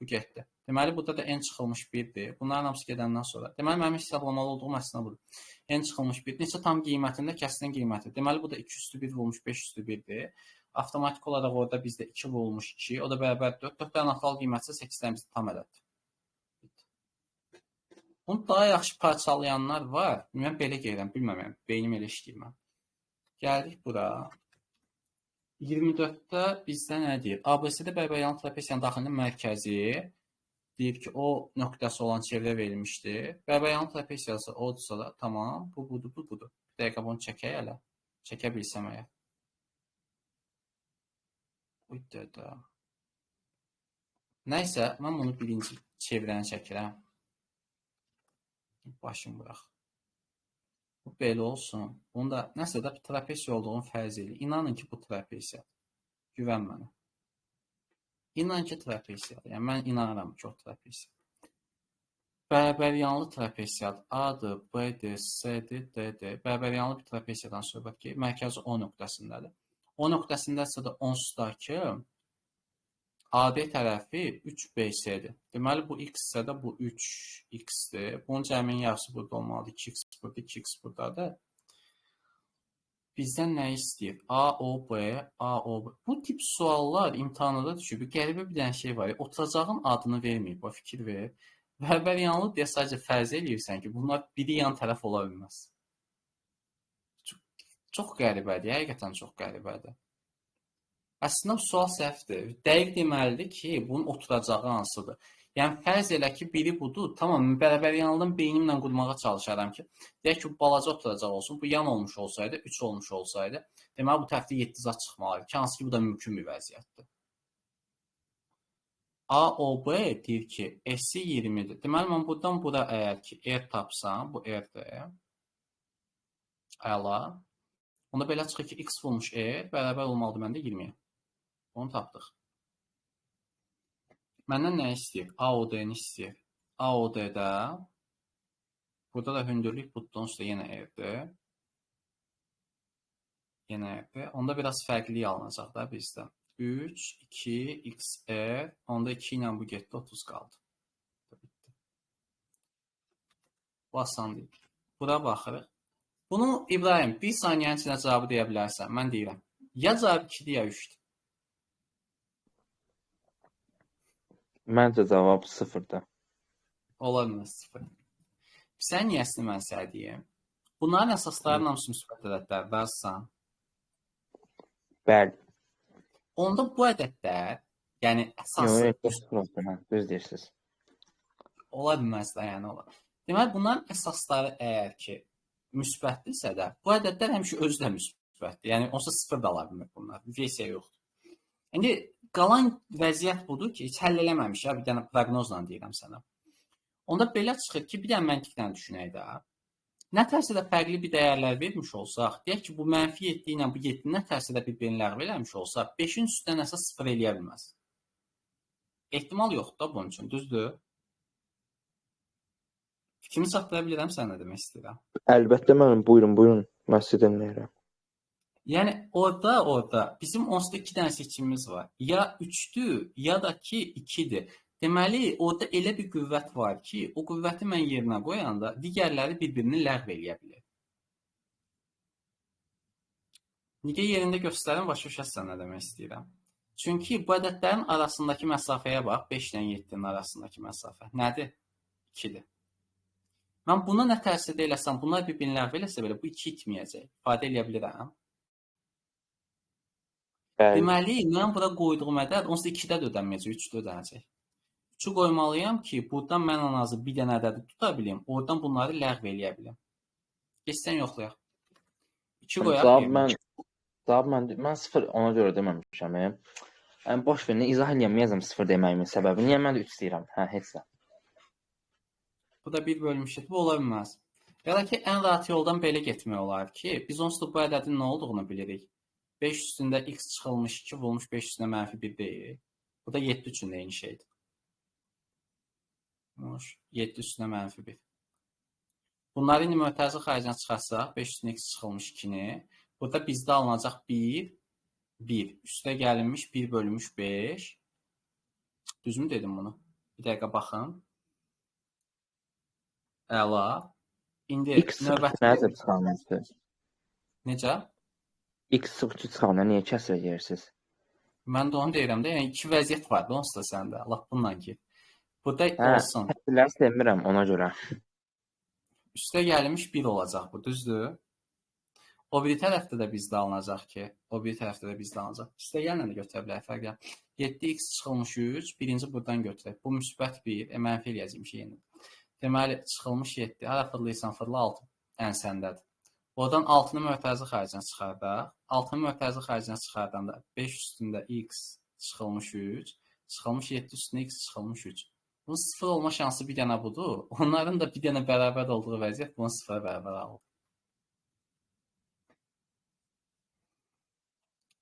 S1: Bu getdi. Deməli, burada da n çıxılmış 1-dir. Bunların hamısı gedəndən sonra. Deməli, mənim hesablamalı olduğum əslində budur. N çıxılmış 1. Neçə tam qiymətində kəsrin qiyməti. Deməli, bu da 2 üstü 1 vurulmuş 5 üstü 1-dir. Avtomatik olaraq orada bizdə 2 vurulmuş 2. O da bərabər 4. 4 dənə natural qiyməti isə 8-dən bizdə tam ədəddir. Bunu daha yaxşı parçalayanlar var. Mən belə gəlirəm, bilməm, yəni, beynim elə işləyir mən. Gəldik bura. 24-də bizdə nə deyir? ABC-də bərbəryanlı trapesiyanın daxilində mərkəzi deyir ki, o nöqtəsi olan çevrə verilmişdir. Bərbəryanlı trapesiyası odursa da, tamam, bu budur, bu budur. Bir dəqiqə bunu çəkək hələ. Çəkə bilsəm əgər. Uy dədə. Nəysə, mən bunu birinci çevrəni çəkirəm. Başım bıraq. Bu belə olsun. Bunu da nəsə də trapesiya olduğunu fərz eləyir. İnanın ki, bu trapesiyadır. Güvən mənə. İnan ki, trapesiyadır. Yəni, mən inanıram ki, o trapesiyadır. Bərbəryanlı trapesiyadır. A-dır, B-dir, C-dir, D-dir. Bərbəryanlı bir trapesiyadan söhbət ki, mərkəzi O nöqtəsindədir. O nöqtəsindəsə də onsuz da ki, AD tərəfi 3BC-dir. Deməli, bu x isə də bu 3x-dir. Bunun cəminin yarısı burada olmalıdır. 2x burada, 2x buradadır. Bizdən nə istəyir? AOB, AOB. Bu tip suallar imtahanada düşür. Bir qəribə bir dənə şey var. Oturacağın adını verməyib, o fikir verir. Bərbəryanlı deyə sadəcə fərz eləyirsən ki, bunlar biri yan tərəf ola bilməz. Çox, çox qəribədir, həqiqətən çox qəribədir. Əslində, bu sual səhvdir. Dəqiq deməlidir ki, bunun oturacağı hansıdır. Yəni, fərz elə ki, biri budur. Tamam, bərabəryanlıdan beynimlə qurmağa çalışaram ki, deyək ki, bu balaca oturacaq olsun, bu yan olmuş olsaydı, 3 olmuş olsaydı, deməli, bu tərəfdə 7 zat çıxmalıdır ki, hansı ki, bu da mümkün bir vəziyyətdir. AOB deyir ki, S-i 20-dir. Deməli, mən buradan bura əgər ki, R tapsam, bu R-dir. Əla. Onda belə çıxır ki, X vurmuş R bərabər olmalıdır məndə 20-yə. Onu tapdıq. Məndən nə istəyir? AOD-ni istəyir. AOD-də burada da hündürlük budur, onsuz da yenə R-dir. Yenə R-dir. Onda biraz fərqlilik alınacaq da bizdə. 3, 2, X, R. Onda 2 ilə bu getdi, 30 qaldı. Bitdi. Bu asan deyil. Bura baxırıq. Bunu İbrahim, bir saniyənin içində cavabı deyə bilərsən. Mən deyirəm. Ya cavab 2-dir, ya 3-dür.
S3: Məncə cavab 0-dır.
S1: Ola bilməz 0. Sən niyəsini mən sənə deyim? Bunların əsaslarının hamısı müsbət ədədlər, razısan?
S3: Bəli.
S1: Onda bu ədədlər, yəni əsası...
S3: Yox, yox, düz deyirsiniz.
S1: Ola bilməz də, yəni ola. Deməli, bunların əsasları əgər ki, müsbətdirsə də, bu ədədlər həmişə özü də müsbətdir. Yəni, onsuz 0 da ala bilmir bunlar. Versiya yoxdur. İndi qalan vəziyyət budur ki, heç həll eləməmiş, ya, bir dənə proqnozla deyirəm sənə. Onda belə çıxır ki, bir dənə məntiqlə düşünək də. Nə tərsə də fərqli bir dəyərlər vermiş olsaq, deyək ki, bu mənfi 7 ilə bu 7 nə tərsə də bir-birini ləğv eləmiş olsa, 5-in üstündən əsas 0 eləyə bilməz. Ehtimal yoxdur da bunun üçün, düzdür? Fikrimi çatdıra bilirəm, sən nə demək istəyirəm?
S3: Əlbəttə mənim, buyurun, buyurun, mən sizi dinləyirəm.
S1: Yəni, orada bizim onsuz da 2 dənə seçimimiz var. Ya 3-dür, ya da ki 2-dir. Deməli, orada elə bir qüvvət var ki, o qüvvəti mən yerinə qoyanda digərləri bir-birini ləğv eləyə bilir. Niyə yerində göstərim, başa düşərsən nə demək istəyirəm. Çünki bu ədədlərin arasındakı məsafəyə bax, 5 ilə 7-nin arasındakı məsafə. Nədir? 2-dir. Mən buna nə təsir eləsəm, bunlar bir-birini ləğv eləsə belə, bu 2 itməyəcək. İfadə eləyə bilirəm.
S3: Bəli.
S1: Deməli, mən bura qoyduğum ədəd onsuz da 2-də də ödənməyəcək, 3-də ödənəcək. 3-ü qoymalıyam ki, buradan mən ən azı bir dənə ədədi tuta bilim, oradan bunları ləğv eləyə bilim. Geçsən yoxlayaq. 2 qoyaq.
S3: Cavab mən 0 ona görə deməmişəm. Yəni, boş verin, izah eləyəməyəcəm 0 deməyimin səbəbi. Niyə mən də 3 deyirəm? Hə, heç nə.
S1: Bu da 1 bölünmüş 7, bu ola bilməz. Ya da ki, ən rahat yoldan belə getmək olar ki, biz onsuz da bu ədədin nə olduğunu bilirik. 5 üstündə x çıxılmış 2 vurulmuş 5 üstündə mənfi 1 deyil. Bu da 7 üçün də eyni şeydir. 7 üstünə mənfi 1. Bunları indi mötərizə xaricinə çıxarsaq, 5 üstünə x çıxılmış 2-ni. Burada bizdə alınacaq 1, 1. Üstə gəlinmiş 1 bölünmüş 5. Düzmü dedim bunu? Bir dəqiqə baxın. Əla. İndi
S3: X
S1: növbəti...
S3: Nədir çıxarmışsınız?
S1: Necə?
S3: X 3 çıxarına niyə kəsr edirsiniz?
S1: Mən də onu deyirəm də, yəni iki vəziyyət var da onsuz da səndə. Lap bununla ki. Burada olsun.
S3: Kəsrləri sevmirəm ona görə.
S1: Üstə gəlmiş 1 olacaq bu, düzdür? O biri tərəfdə də bizdə alınacaq ki, o biri tərəfdə də bizdə alınacaq. Üstə gələn də götürə bilər, fərq yox. 7x çıxılmış 3, birinci buradan götürək. Bu müsbət 1, mənfi eləyəcəyim şey yenə. Deməli, çıxılmış 7, hara fırlayırsan fırla 6 ənsəndədir. Oradan 6-nı mötərizə xaricinə çıxardaq. 6-nı mötərizə xaricinə çıxardanda 5 üstündə x çıxılmış 3, çıxılmış 7 üstündə x çıxılmış 3. Bunun sıfır olma şansı bir dənə budur. Onların da bir dənə bərabər olduğu vəziyyət bunu sıfıra bərabər alır.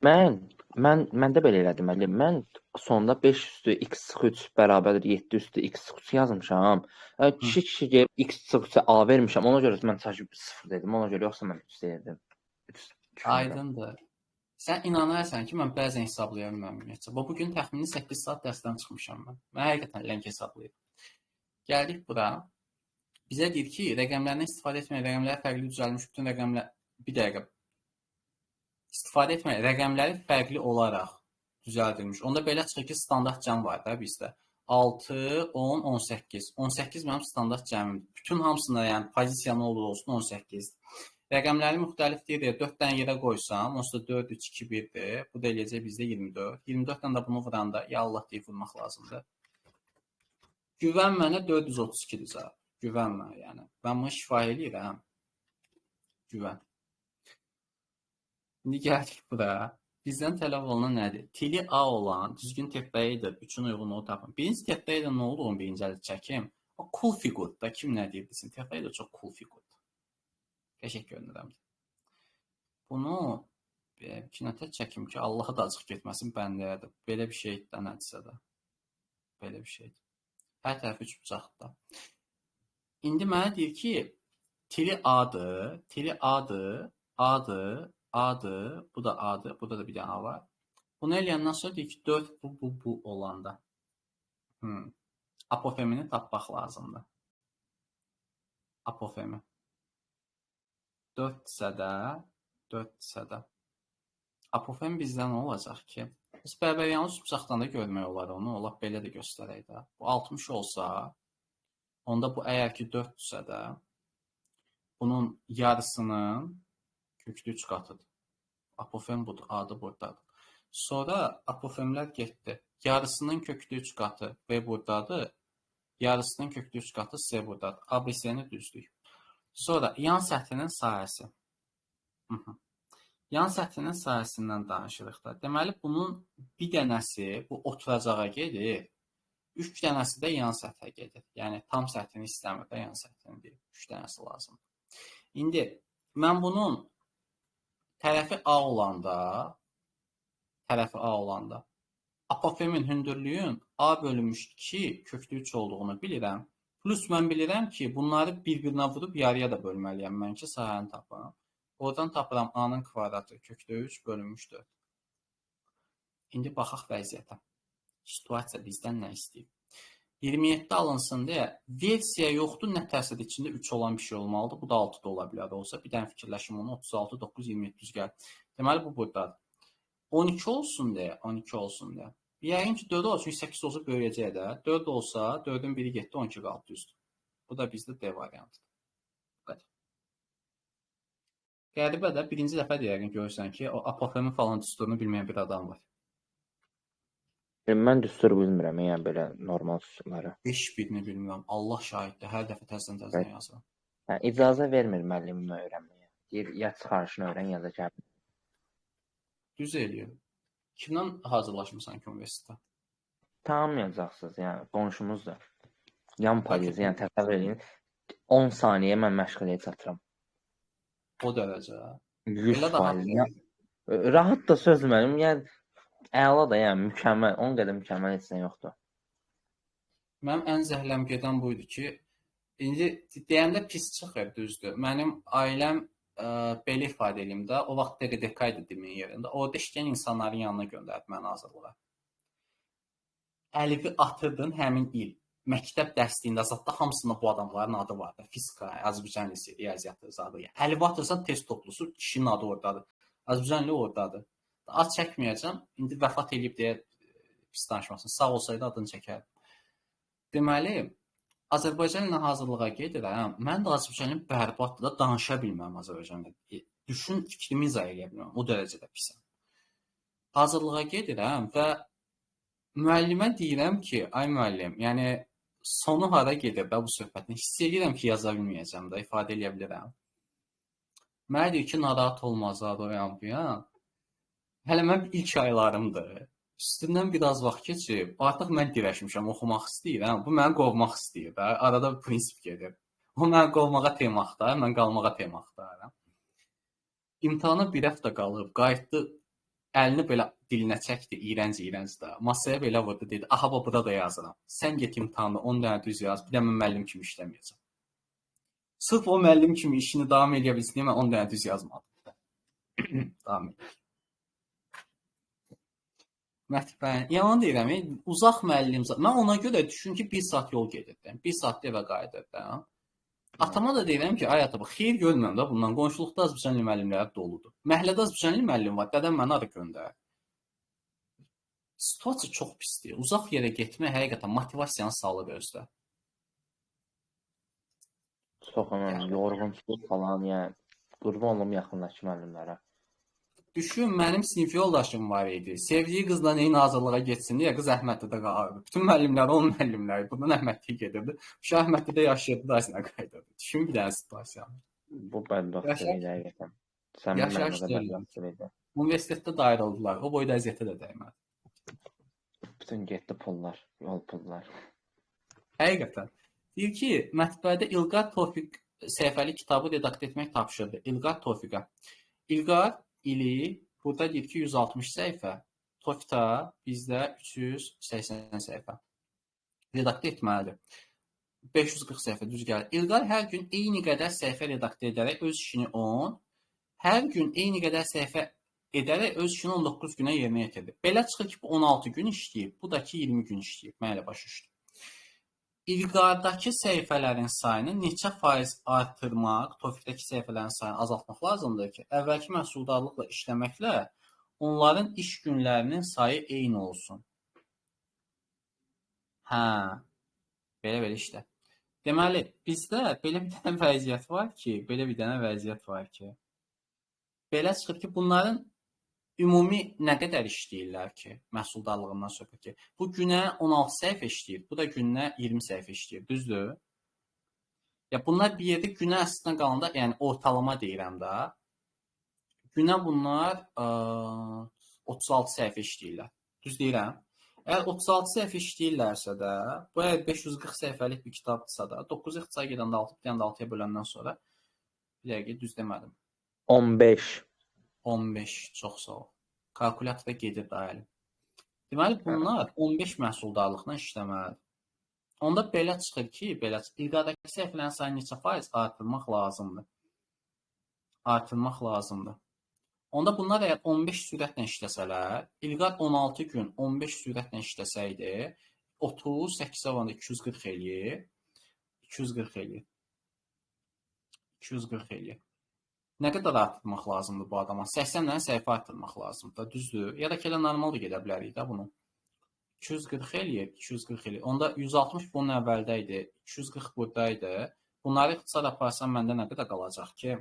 S3: Mən də belə elədim, müəllim. Mən sonda 5 üstü x çıx 3 bərabərdir 7 üstü x çıx 3 yazmışam. Kişi gəlib x çıx 3-ə a vermişəm. Ona görə mən sadəcə 0 dedim. Ona görə yoxsa mən 3 deyirdim. 3 düşünürəm.
S1: Aydındır. Sən inanarsan ki, mən bəzən hesablaya bilməm ümumiyyətcə. Bu gün təxmini 8 saat dərsdən çıxmışam mən. Mən həqiqətən ləng hesablayıram. Gəldik bura. Bizə deyir ki, rəqəmlərdən istifadə etməyən rəqəmləri fərqli düzəlmiş bütün rəqəmlər... Bir dəqiqə. İstifadə etməyən rəqəmləri fərqli olaraq düzəldilmiş. Onda belə çıxır ki, standart cəm var da bizdə. 6, 10, 18. 18 mənim standart cəmimdir. Bütün hamısında, yəni pozisiya nə olur olsun 18-dir. Rəqəmləri müxtəlif deyir, 4 dənə yerə qoysam, onsuz da 4, 3, 2, 1-dir. Bu da eləyəcək bizdə 24. 24-dən də bunu vuranda, ya Allah deyib vurmaq lazımdır. Güvən mənə 432-dir cavab. Güvən mənə, yəni. Mən bunu şifahi eləyirəm. Güvən. İndi gəldik bura. Bizdən tələb olunan nədir? Tili A olan düzgün tetraeder üçün uyğunluğu tapın. Birinci tetraeder nə olduğunu birinci əli çəkim. O cool fiqurdur da. Kim nə deyir bilsin. Tetraeder çox cool fiqurdur. Qəşəng görünürəm. Bunu iki nətər çəkim ki, Allaha da acıq getməsin bəndəyə də. Belə bir şeydir də nədirsə də. Belə bir şeydir. Hər tərəfi üç bucaqdır da. İndi mənə deyir ki, tili A-dır, tili A-dır, A-dır, A-dır, bu da A-dır, burada da bir dənə A var. Bunu eləyəndən sonra deyir ki, 4 bu olanda. Apofemini tapmaq lazımdır. Apofemi. 4-sə də, 4-sə də. Apofem bizdə nə olacaq ki? Biz bərbəryanlı üçbucaqdan da görmək olar onu, lap belə də göstərək də. Bu 60 olsa, onda bu əgər ki 4-sə də, bunun yarısının köklü 3 qatıdır. Apofem budur, adı buradadır. Sonra apofemlər getdi. Yarısının köklü 3 qatı B buradadır, yarısının köklü 3 qatı C buradadır. A, B, C-ni düzdük. Sonra yan səthinin sahəsi. Yan səthinin sahəsindən danışırıq da. Deməli, bunun bir dənəsi bu oturacağa gedir, 3 dənəsi də yan səthə gedir. Yəni, tam səthini istəmir də, yan səthini deyir. 3 dənəsi lazımdır. İndi, mən bunun tərəfi A olanda, apofemin hündürlüyün A bölünmüş 2 köklü 3 olduğunu bilirəm. Plus, mən bilirəm ki, bunları bir-birinə vurub yarıya da bölməliyəm mən ki, sahəni tapıram. Oradan tapıram A-nın kvadratı kökdə 3 bölünmüş 4. İndi baxaq vəziyyətə. Situasiya bizdən nə istəyir? 27 alınsın deyə versiya yoxdur, nə tərsə də içində 3 olan bir şey olmalıdır. Bu da 6 da ola bilər olsa. Bir dənə fikirləşim onu 36, 9, 27 düz gəlir. Deməli, bu buradadır. 12 olsun deyə, 12 olsun deyə. Yəqin ki, 4 olsa, çünki 8 olsa böyüyəcək də. 4 olsa, 4-ün biri getdi, 12 qaldı, düzdür. Bu da bizdə D variantıdır. Bu qədər. Qəribə də birinci dəfə yəqin görürsən ki, o apofemin falan düsturunu bilməyən bir adam var.
S3: Mən düstur bilmirəm, yəni belə normal düsturları.
S1: Heç birini bilmirəm. Allah şahiddir, hər dəfə təzdən yazıram.
S3: Hə, icazə vermir müəllimimə öyrənməyə. Deyir, ya çıxarışını öyrən, ya da gəl.
S1: Düz eləyir. Kimdən hazırlaşmısan ki, universitetə?
S3: Tanımayacaqsınız, yəni qonşumuzdur. Yan polis, yəni təsəvvür edin. 10 saniyə mən məşq eləyə çatıram.
S1: O dərəcə.
S3: 100%. Rahat da söz mənim, yəni əla da, yəni mükəmməl, 10 qədər mükəmməl heç nə yoxdur.
S1: Mənim ən zəhləm gedən bu idi ki, İndi deyəndə pis çıxır, düzdür. Mənim ailəm belə ifadə eləyim də, o vaxt DQDK idi deməyin yerində. Orada işləyən insanların yanına göndərdi məni hazırlığa. Əlifi atırdın həmin il. Məktəb dərsliyində zadda hamısında bu adamların adı vardı. Fizika, Azərbaycan lisesi, riyaziyyatı, zadı. Əlifi atırsan test toplusu, kişinin adı oradadır. Azərbaycan dili oradadır. Ad çəkməyəcəm. İndi vəfat eləyib deyə pis danışmasın. Sağ olsaydı adını çəkərdim. Deməli, Azərbaycan ilə hazırlığa gedirəm. Mən də Azərbaycan dili bərbaddır da, danışa bilməm Azərbaycan dili. Düşün, fikrimi izah eləyə bilməm. O dərəcədə pisəm. Hazırlığa gedirəm və müəllimə deyirəm ki, ay müəllim, yəni sonu hara gedir də bu söhbətin? Hiss edirəm ki, yaza bilməyəcəm də, ifadə eləyə bilirəm. Mənə deyir ki, narahat olma, zad o yan bu yan. Hələ mənim ilk aylarımdır. Üstündən biraz vaxt keçib, artıq mən dirəşmişəm, oxumaq istəyirəm. Bu məni qovmaq istəyir də. Arada bir prinsip gedir. O məni qovmağa tema axtarır, mən qalmağa tema axtarıram. İmtahana bir həftə qalıb, qayıtdı, əlini belə dilinə çəkdi, iyrənc-iyrənc də. Masaya belə vurdu, dedi, aha, bax, burada da yazıram. Sən get imtahanda 10 dənə düz yaz, bir də mən müəllim kimi işləməyəcəm. Sırf o müəllim kimi işini davam eləyə bilsin deyə mən 10 dənə düz yazmadım. Davam edək. Mətbəə, yalan deyirəm, uzaq müəllim, mən ona görə düşün ki, 1 saat yol gedirdim, 1 saatda evə qayıdırdım. Atama da deyirəm ki, ay ata, xeyir görmürəm də bundan, qonşuluqda Azərbaycan dili müəllimləri doludur. Məhəllədə Azərbaycan dili müəllim var, dədəm məni hara göndərir. Situasiya çox pisdir. Uzaq yerə getmək həqiqətən motivasiyanı salır özdə.
S3: Çox önəmli, yorğunçuluq falan, yəni qurban olum yaxındakı müəllimlərə.
S1: Düşün, mənim sinif yoldaşım var idi. Sevdiyi qızla eyni hazırlığa getsin deyə qız Əhmədlidə qalırdı. Bütün müəllimlər, onun müəllimləri bundan Əhmədliyə gedirdi. Uşaq Əhmədlidə yaşayırdı, dayısına qayıdırdı. Düşün bir dənə situasiyanı.
S3: Bu bədbəxtçilik həqiqətən. Səmin müəllimə də bədbəxtçilikdir.
S1: Universitetdə da ayrıldılar. O boyda əziyyətə də dəymədi.
S3: Bütün getdi pullar, yol pullar.
S1: Həqiqətən. Deyir ki, mətbəədə İlqar Tofiq səhifəli kitabı redaktə etmək tapşırdı. İlqar Tofiqə. İlqar ili burada deyir ki, 160 səhifə, Tofita bizdə 380 səhifə. Redaktə etməlidir. 540 səhifə düz gəlir. İlqar hər gün eyni qədər səhifə redaktə edərək öz işini 10, hər gün eyni qədər səhifə edərək öz işini 19 günə yerinə yetirdi. Belə çıxır ki, bu 16 gün işləyib, bu da ki 20 gün işləyib. Mən elə başa düşdüm. İlqardakı səhifələrin sayını neçə faiz artırmaq, Tofiqdəki səhifələrin sayını azaltmaq lazımdır ki, əvvəlki məhsuldarlıqla işləməklə onların iş günlərinin sayı eyni olsun. Hə, belə-belə işlə. Deməli, bizdə belə bir dənə vəziyyət var ki, belə çıxır ki, bunların ümumi nə qədər işləyirlər ki, məhsuldarlığından söhbət ki, bu günə 16 səhifə işləyir, bu da günə 20 səhifə işləyir, düzdür? Ya bunlar bir yerdə günə əslində qalanda, yəni ortalama deyirəm də, günə bunlar 36 səhifə işləyirlər, düz deyirəm? Əgər 36 səhifə işləyirlərsə də, bu əgər 540 səhifəlik bir kitabdırsa da, 9 ixtisar gedəndə 6, bir dənə də 6-ya böləndən sonra, bir dəqiqə düz demədim.
S3: 15.
S1: 15, çox sağ ol. Kalkulyatorda gedir daha əlim. Deməli, bunlar 15 məhsuldarlıqla işləməlidir. Onda belə çıxır ki, belə çıxır. İlqardakı səhifələrin sayını neçə faiz artırmaq lazımdır? Artırmaq lazımdır. Onda bunlar əgər 15 sürətlə işləsələr, İlqar 16 gün 15 sürətlə işləsəydi, 30, 8-ə varanda 240 eləyir. 240 eləyir. 240 eləyir. Nə qədər artırmaq lazımdır bu adama? 80 dənə səhifə artırmaq lazımdır, düzdür? Ya da ki, elə normal da gedə bilərik də bunu. 240 eləyir, 240 eləyir. Onda 160 bunun əvvəldə idi, 240 burada idi. Bunları ixtisar aparsam məndə nə qədər qalacaq ki?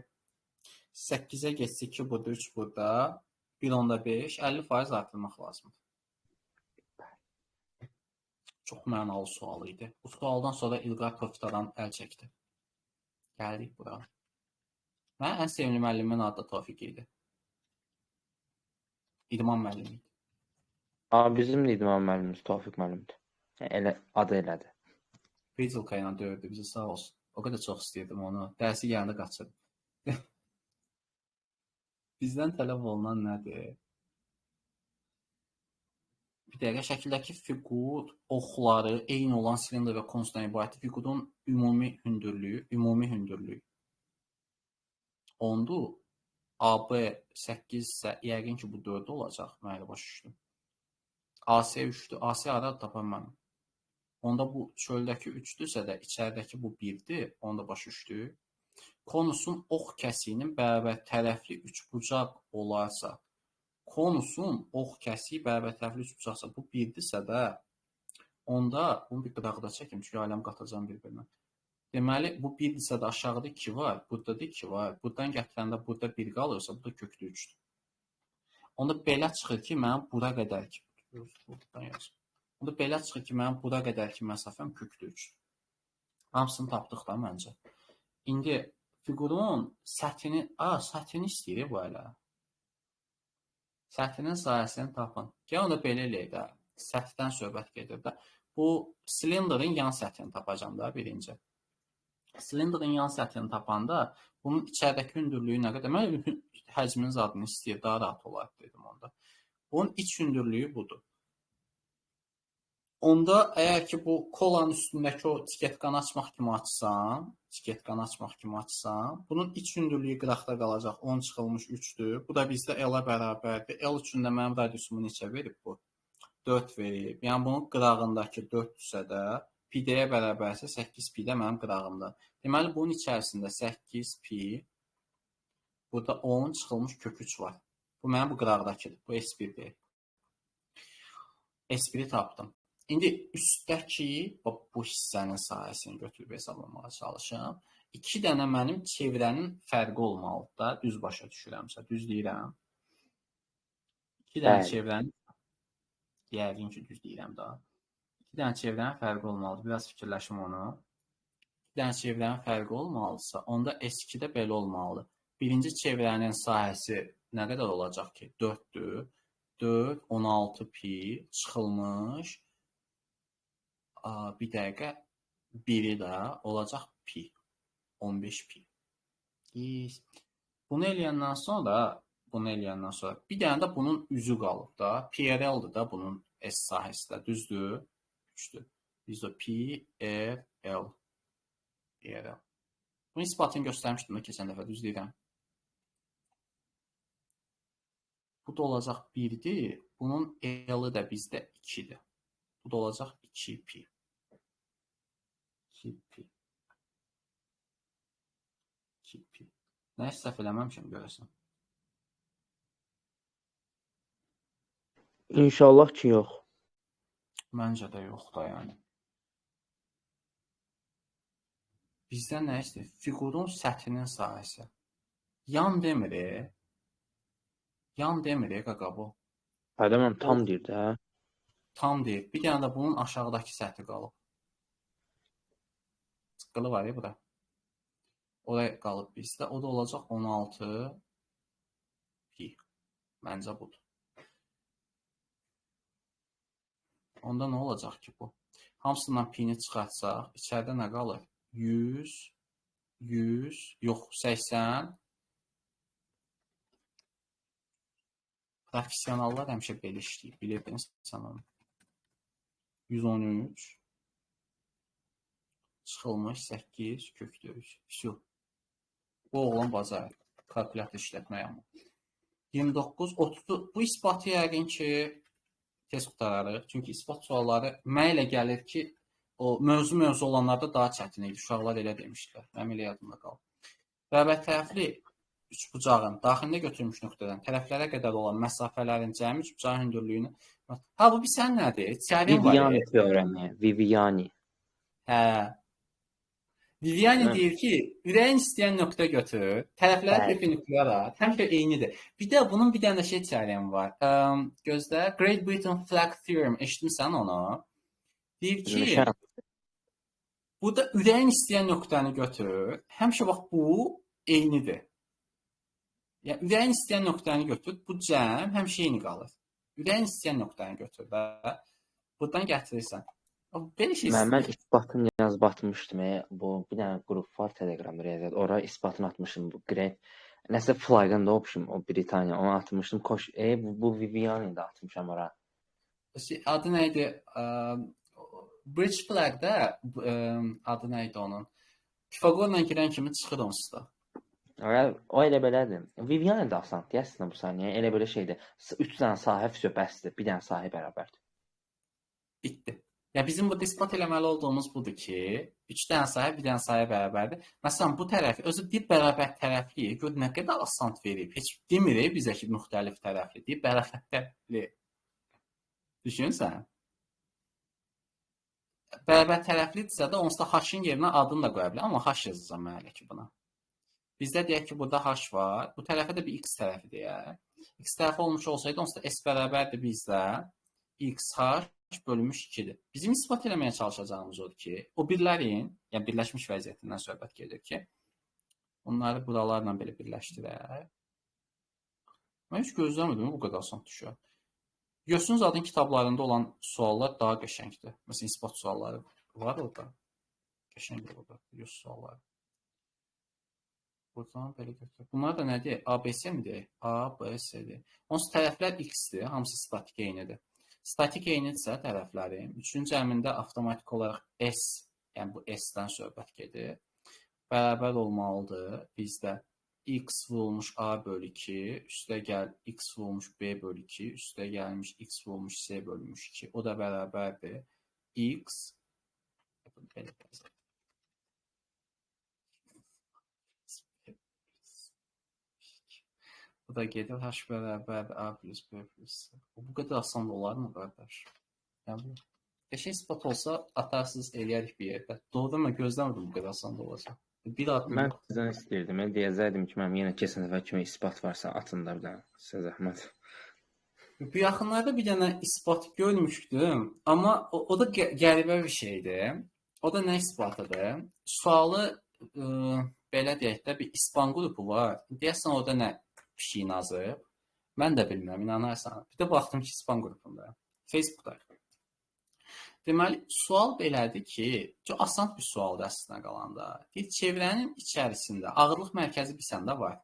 S1: 8-ə getsə 2 burada, 3 burada, 1.5, 50% artırmaq lazımdır. Çox mənalı sual idi. Bu sualdan sonra İlqar Tofitadan əl çəkdi. Gəldik bura. Mənim ən sevimli müəllimin adı da Tofiq idi. İdman müəllimi idi.
S3: Bizim də idman müəllimimiz Tofiq müəllimdir. Elə, adı elədir.
S1: Fizilka ilə döyürdü bizi, sağ olsun. O qədər çox istəyirdim onu. Dərsi gələndə qaçırdım. Bizdən tələb olunan nədir? Bir dəqiqə, şəkildəki fiqur oxları eyni olan silindr və konusdan ibarətdir. Fiqurun ümumi hündürlüyü, 10-dur. AB 8 isə yəqin ki, bu 4 olacaq. Mən elə başa düşdüm. AC 3-dür. AC haradır tapam mən? Onda bu çöldəki 3-dürsə də içəridəki bu 1-dir. Onu da başa düşdük. Konusun ox kəsiyinin bərabər tərəfli üçbucaq olarsa, konusun ox kəsiyi bərabər tərəfli üçbucaqsa, bu 1-dirsə də, onda bunu bir qıraqda çəkim, çünki aləm qatacam bir-birinə. Deməli, bu 1-dirsə də aşağıda 2 var, burada da 2 var. Buradan gətirəndə burada 1 qalırsa, bu da köklü 3-dür. Onda belə çıxır ki, mənim bura qədər ki, buradan yazım. Onda belə çıxır ki, mənim bura qədər ki məsafəm köklü 3-dür. Hamısını tapdıq da məncə. İndi fiqurun səthini, səthini istəyir bu hələ. Səthinin sahəsini tapın. Gəl onda belə eləyək də. Səthdən söhbət gedir də. Bu silindrin yan səthini tapacağam da birinci. Silindrin yan səthini tapanda bunun içəridəki hündürlüyü nə qədər? Mən həcminin zadını istəyir, daha rahat olar dedim onda. Bunun iç hündürlüyü budur. Onda əgər ki bu kolanın üstündəki o tiketkanı açmaq kimi açsam, bunun iç hündürlüyü qıraqda qalacaq. 10 çıxılmış 3-dür. Bu da bizdə L-ə bərabərdir. L üçün də mənim radiusumu neçə verib bu? 4 verib. Yəni bunun qırağındakı 4-dürsə də pi d-yə bərabərsə 8 pi də mənim qırağımda. Deməli bunun içərisində 8 pi, burada 10 çıxılmış kök 3 var. Bu mənim bu qırağdakıdır. Bu S1 deyil. S1-i tapdım. İndi üstdəki bu hissənin sahəsini götürüb hesablamağa çalışım. 2 dənə mənim çevrənin fərqi olmalıdır da, düz başa düşürəmsə, düz deyirəm. 2 dənə çevrənin, yəqin ki, düz deyirəm daha. 2 dənə çevrənin fərqi olmalıdır. Biraz fikirləşim onu. 2 dənə çevrənin fərqi olmalıdırsa, onda S2 də belə olmalıdır. Birinci çevrənin sahəsi nə qədər olacaq ki? 4-dür. 4, 16 pi çıxılmış. Bir dəqiqə, biri də olacaq pi, 15 pi. Bunu eləyəndən sonra, bir dənə də bunun üzü qalıb da, PRL-dir da bunun S sahəsi də, düzdür? 3-dür. Biz də P, R, L. PRL. Bunun isbatını göstərmişdim də keçən dəfə, düz deyirəm. Bu da olacaq 1-dir, bunun L-i də bizdə 2-dir. Bu da olacaq 2 pi. 2 pi. 2 pi. Nə səhv eləməmişəm görəsən.
S3: İnşallah ki, yox.
S1: Məncə də yox da, yəni. Bizdən nə istəyir? Fiqurun səthinin sahəsi. Yan demir. Yan demir, qaqa bu.
S3: Hə, tam deyir də.
S1: Tam deyir. Bir dənə də bunun aşağıdakı səthi qalıb. Çıqqılı var ya bura. Oraya qalıb bizdə. O da olacaq 16 pi. Məncə budur. Onda nə olacaq ki bu? Hamısından pini çıxartsaq, içəridə nə qalır? 100, 100, yox, 80. Professionallar həmişə belə işləyir. Bilirdin sən onu. 113 çıxılmış 8 köklü 3. Vsyo. Bu oğlan bacarır. Kalkulyator işlətmək amma. 29, 30. Bu isbatı yəqin ki tez qurtararıq. Çünki isbat sualları mənə elə gəlir ki, o mövzu olanlarda daha çətin idi. Uşaqlar elə demişdilər. Mənim elə yadımda qalıb. Bərabər tərəfli üçbucağın daxilində götürülmüş nöqtədən tərəflərə qədər olan məsafələrin cəmi üçbucağın hündürlüyünü. Ha, bu bir sən nədir? Teorem var.
S3: Viviani teoremi. Viviani.
S1: Hə. Viviani deyir ki, ürəyin istəyən nöqtə götür, tərəfləri perpendikulyar at, həmişə eynidir. Bir də bunun bir dənə də şey teoremi var. Gözlə, Great Britain Flag Theorem, eşitmisən onu? Deyir ki, burada ürəyin istəyən nöqtəni götür, həmişə bax bu eynidir. Yəni, ürəyin istəyən nöqtəni götür, bu cəm həmişə eyni qalır. Ürəyin istəyən nöqtəni götür də, buradan gətirirsən. Belə şey
S3: Mən isbatını yazıb atmışdım. Bu bir dənə qrup var Telegramda riyaziyyat. Ora isbatını atmışdım. Bu Great nəsə flagın da opşum o Britaniya. Onu atmışdım. Koş bu Viviani də atmışam ora.
S1: Adı nə idi? Bridge Flag-də adı nə idi onun? Pifagorla girən kimi çıxır onsuz da.
S3: O elə belədir. Viviane də asandır əslində bu saniyə. Elə belə şeydir. 3 dənə sahə vəsə bəsdir. Bir dənə sahə bərabərdir.
S1: Bitdi. Ya bizim burada isbat eləməli olduğumuz budur ki, 3 dənə sahə bir dənə sahə bərabərdir. Məsələn, bu tərəfi özü bir bərabər tərəfli, gör nə qədər asan verib. Heç demir bizə ki, müxtəlif tərəfli, deyib bərabər tərəfli. Düşünsən? Bərabər tərəflidirsə də onsuz da h-ın yerinə adını da qoya bilər, amma h yazacağam mən hələ ki buna. Bizdə deyək ki, burada h var. Bu tərəfə də bir x tərəfi deyək. X tərəfi olmuş olsaydı, onsuz da s bərabərdir bizdə xh bölünmüş 2-dir. Bizim isbat eləməyə çalışacağımız odur ki, o birlərin, yəni birləşmiş vəziyyətindən söhbət gedir ki, onları buralarla belə birləşdirək. Mən heç gözləmirdim, bu qədər asan düşür. Yosun zadın kitablarında olan suallar daha qəşəngdir. Məsələn, isbat sualları var orada. Qəşəng orada, Yos sualları. Buradan belə götürək. Bunlar da nədir? A, B, C mi deyək? A, B, C-dir. Onsuz tərəflər X-dir, hamısı statik eynidir. Statik eynidirsə tərəflərin, üçüncü əmində avtomatik olaraq S, yəni bu S-dən söhbət gedir, bərabər olmalıdır bizdə X vurulmuş A bölü 2, üstə gəl X vurulmuş B bölü 2, üstə gəlmiş X vurulmuş C bölünmüş 2, o da bərabərdir X, belə yazalım. Bu da gedir, H bərabərdir A plus B plus C. Bu qədər asan olar mı, qardaş? Yəni, qəşəng isbat olsa, atarsınız eləyərik bir yerdə. Doğrudan mən gözləmirdim bu qədər asan olacaq. Bir addım.
S3: Mən sizdən istəyirdim. Mən deyəcəkdim ki, mənim yenə keçən dəfə kimi isbat varsa atın da bir dənə. Sizə zəhmət.
S1: Bu yaxınlarda bir dənə isbat görmüşdüm. Amma o da qəribə bir şeydir. O da nə isbatıdır? Sualı belə deyək də bir İspan qrupu var. Deyəsən orada nə pişiyin azıb. Mən də bilmirəm, inanarsan. Bir də baxdım ki, İspan qrupunda. Facebookda. Deməli, sual belədir ki, çox asan bir sualdır əslində qalanda. Deyir, çevrənin içərisində ağırlıq mərkəzi bir səndə var.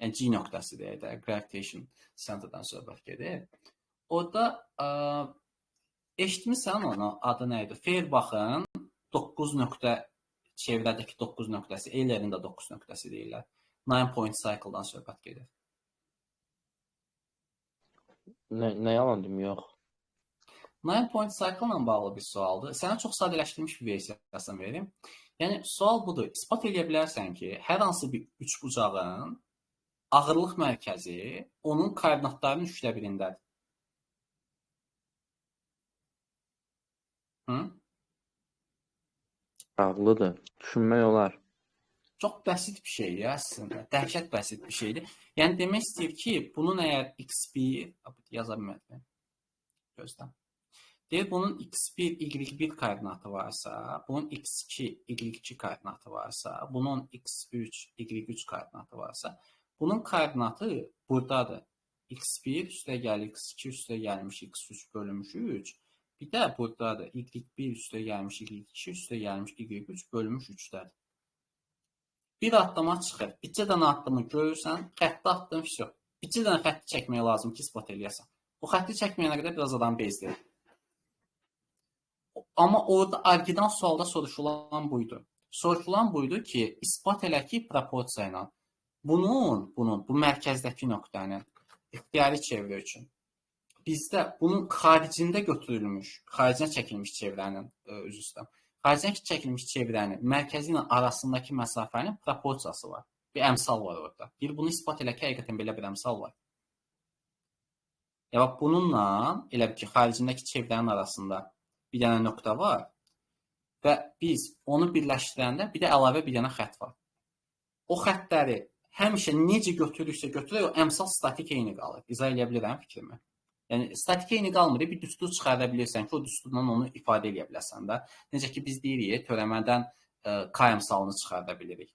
S1: Yəni, G nöqtəsi deyək də, gravitation center'dan söhbət gedir. Orada eşitmisən onu, adı nə idi? Feuerbach'ın 9 nöqtə çevrədəki 9 nöqtəsi, Euler'in də 9 nöqtəsi deyirlər. 9 point cycle-dan söhbət gedir.
S3: Nə yalan deyim, yox.
S1: 9 point cycle-la bağlı bir sualdır. Sənə çox sadələşdirilmiş bir versiyasını verim. Yəni, sual budur. İsbat eləyə bilərsən ki, hər hansı bir üçbucağın ağırlıq mərkəzi onun koordinatlarının 3də birindədir. Hı?
S3: Ağlıdır. Düşünmək olar.
S1: Çox bəsit bir şeydir əslində. Dəhşət bəsit bir şeydir. Yəni, demək istəyir ki, bunun əgər x1, yaza bilmədim, gözlə. Deyir, bunun x1, y1 koordinatı varsa, bunun x2, y2 koordinatı varsa, bunun x3, y3 koordinatı varsa, bunun koordinatı buradadır. x1 üstə gəl, x2 üstə gəlmiş, x3 bölünmüş 3. Bir də buradadır. Y1 üstə gəlmiş, Y2 üstə gəlmiş, Y3 bölünmüş 3-dədir. Bir addıma çıxır. Bircə dənə addımı görürsən, xətti atdın, vəsə. Bircə dənə xətti çəkmək lazım ki, isbat eləyəsən. O xətti çəkməyənə qədər biraz adam bezdirir. Amma orada original sualda soruşulan buydu. Soruşulan buydu ki, isbat elə ki, proporsiya ilə bunun, bu mərkəzdəki nöqtənin ixtiyari çevrə üçün bizdə bunun xaricində götürülmüş, xaricinə çəkilmiş çevrənin, üzr istəyirəm, xaricinə çəkilmiş çevrənin mərkəzi ilə arasındakı məsafənin proporsiyası var. Bir əmsal var orada. Deyir, bunu isbat elə ki, həqiqətən belə bir əmsal var. Ya bax, bununla, elə bir ki, xaricindəki çevrənin arasında bir dənə nöqtə var və biz onu birləşdirəndə bir də əlavə bir dənə xətt var. O xəttləri həmişə necə götürürsə götürək, o əmsal statik eyni qalır. İzah eləyə bilirəm fikrimi. Yəni, statik eyni qalmır, bir düstur çıxarda bilirsən ki, o düsturla onu ifadə eləyə biləsən də. Necə ki, biz deyirik, törəmədən K əmsalını çıxarda bilirik.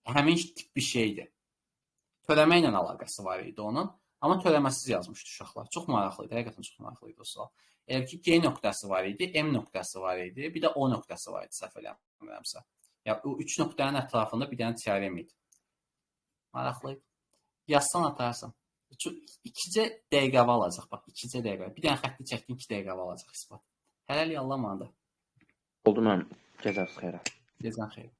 S1: Həmin tip bir şeydir. Törəmə ilə əlaqəsi var idi onun, amma törəməsiz yazmışdı uşaqlar. Çox maraqlı idi, həqiqətən çox maraqlı idi o sual. Elə ki, G nöqtəsi var idi, M nöqtəsi var idi, bir də O nöqtəsi var idi, səhv eləmirəmsə. Yəni, o üç nöqtənin ətrafında bir dənə teorem idi. Maraqlı idi. Yazsan atarsan. İkicə dəqiqə alacaq, bax, ikicə dəqiqə. Bir dənə xətti çəkdin, 2 dəqiqə alacaq isbat. Hələlik Allah'a emanet.
S3: Oldu mənim. Gecəniz xeyrə.
S1: Gecən xeyir.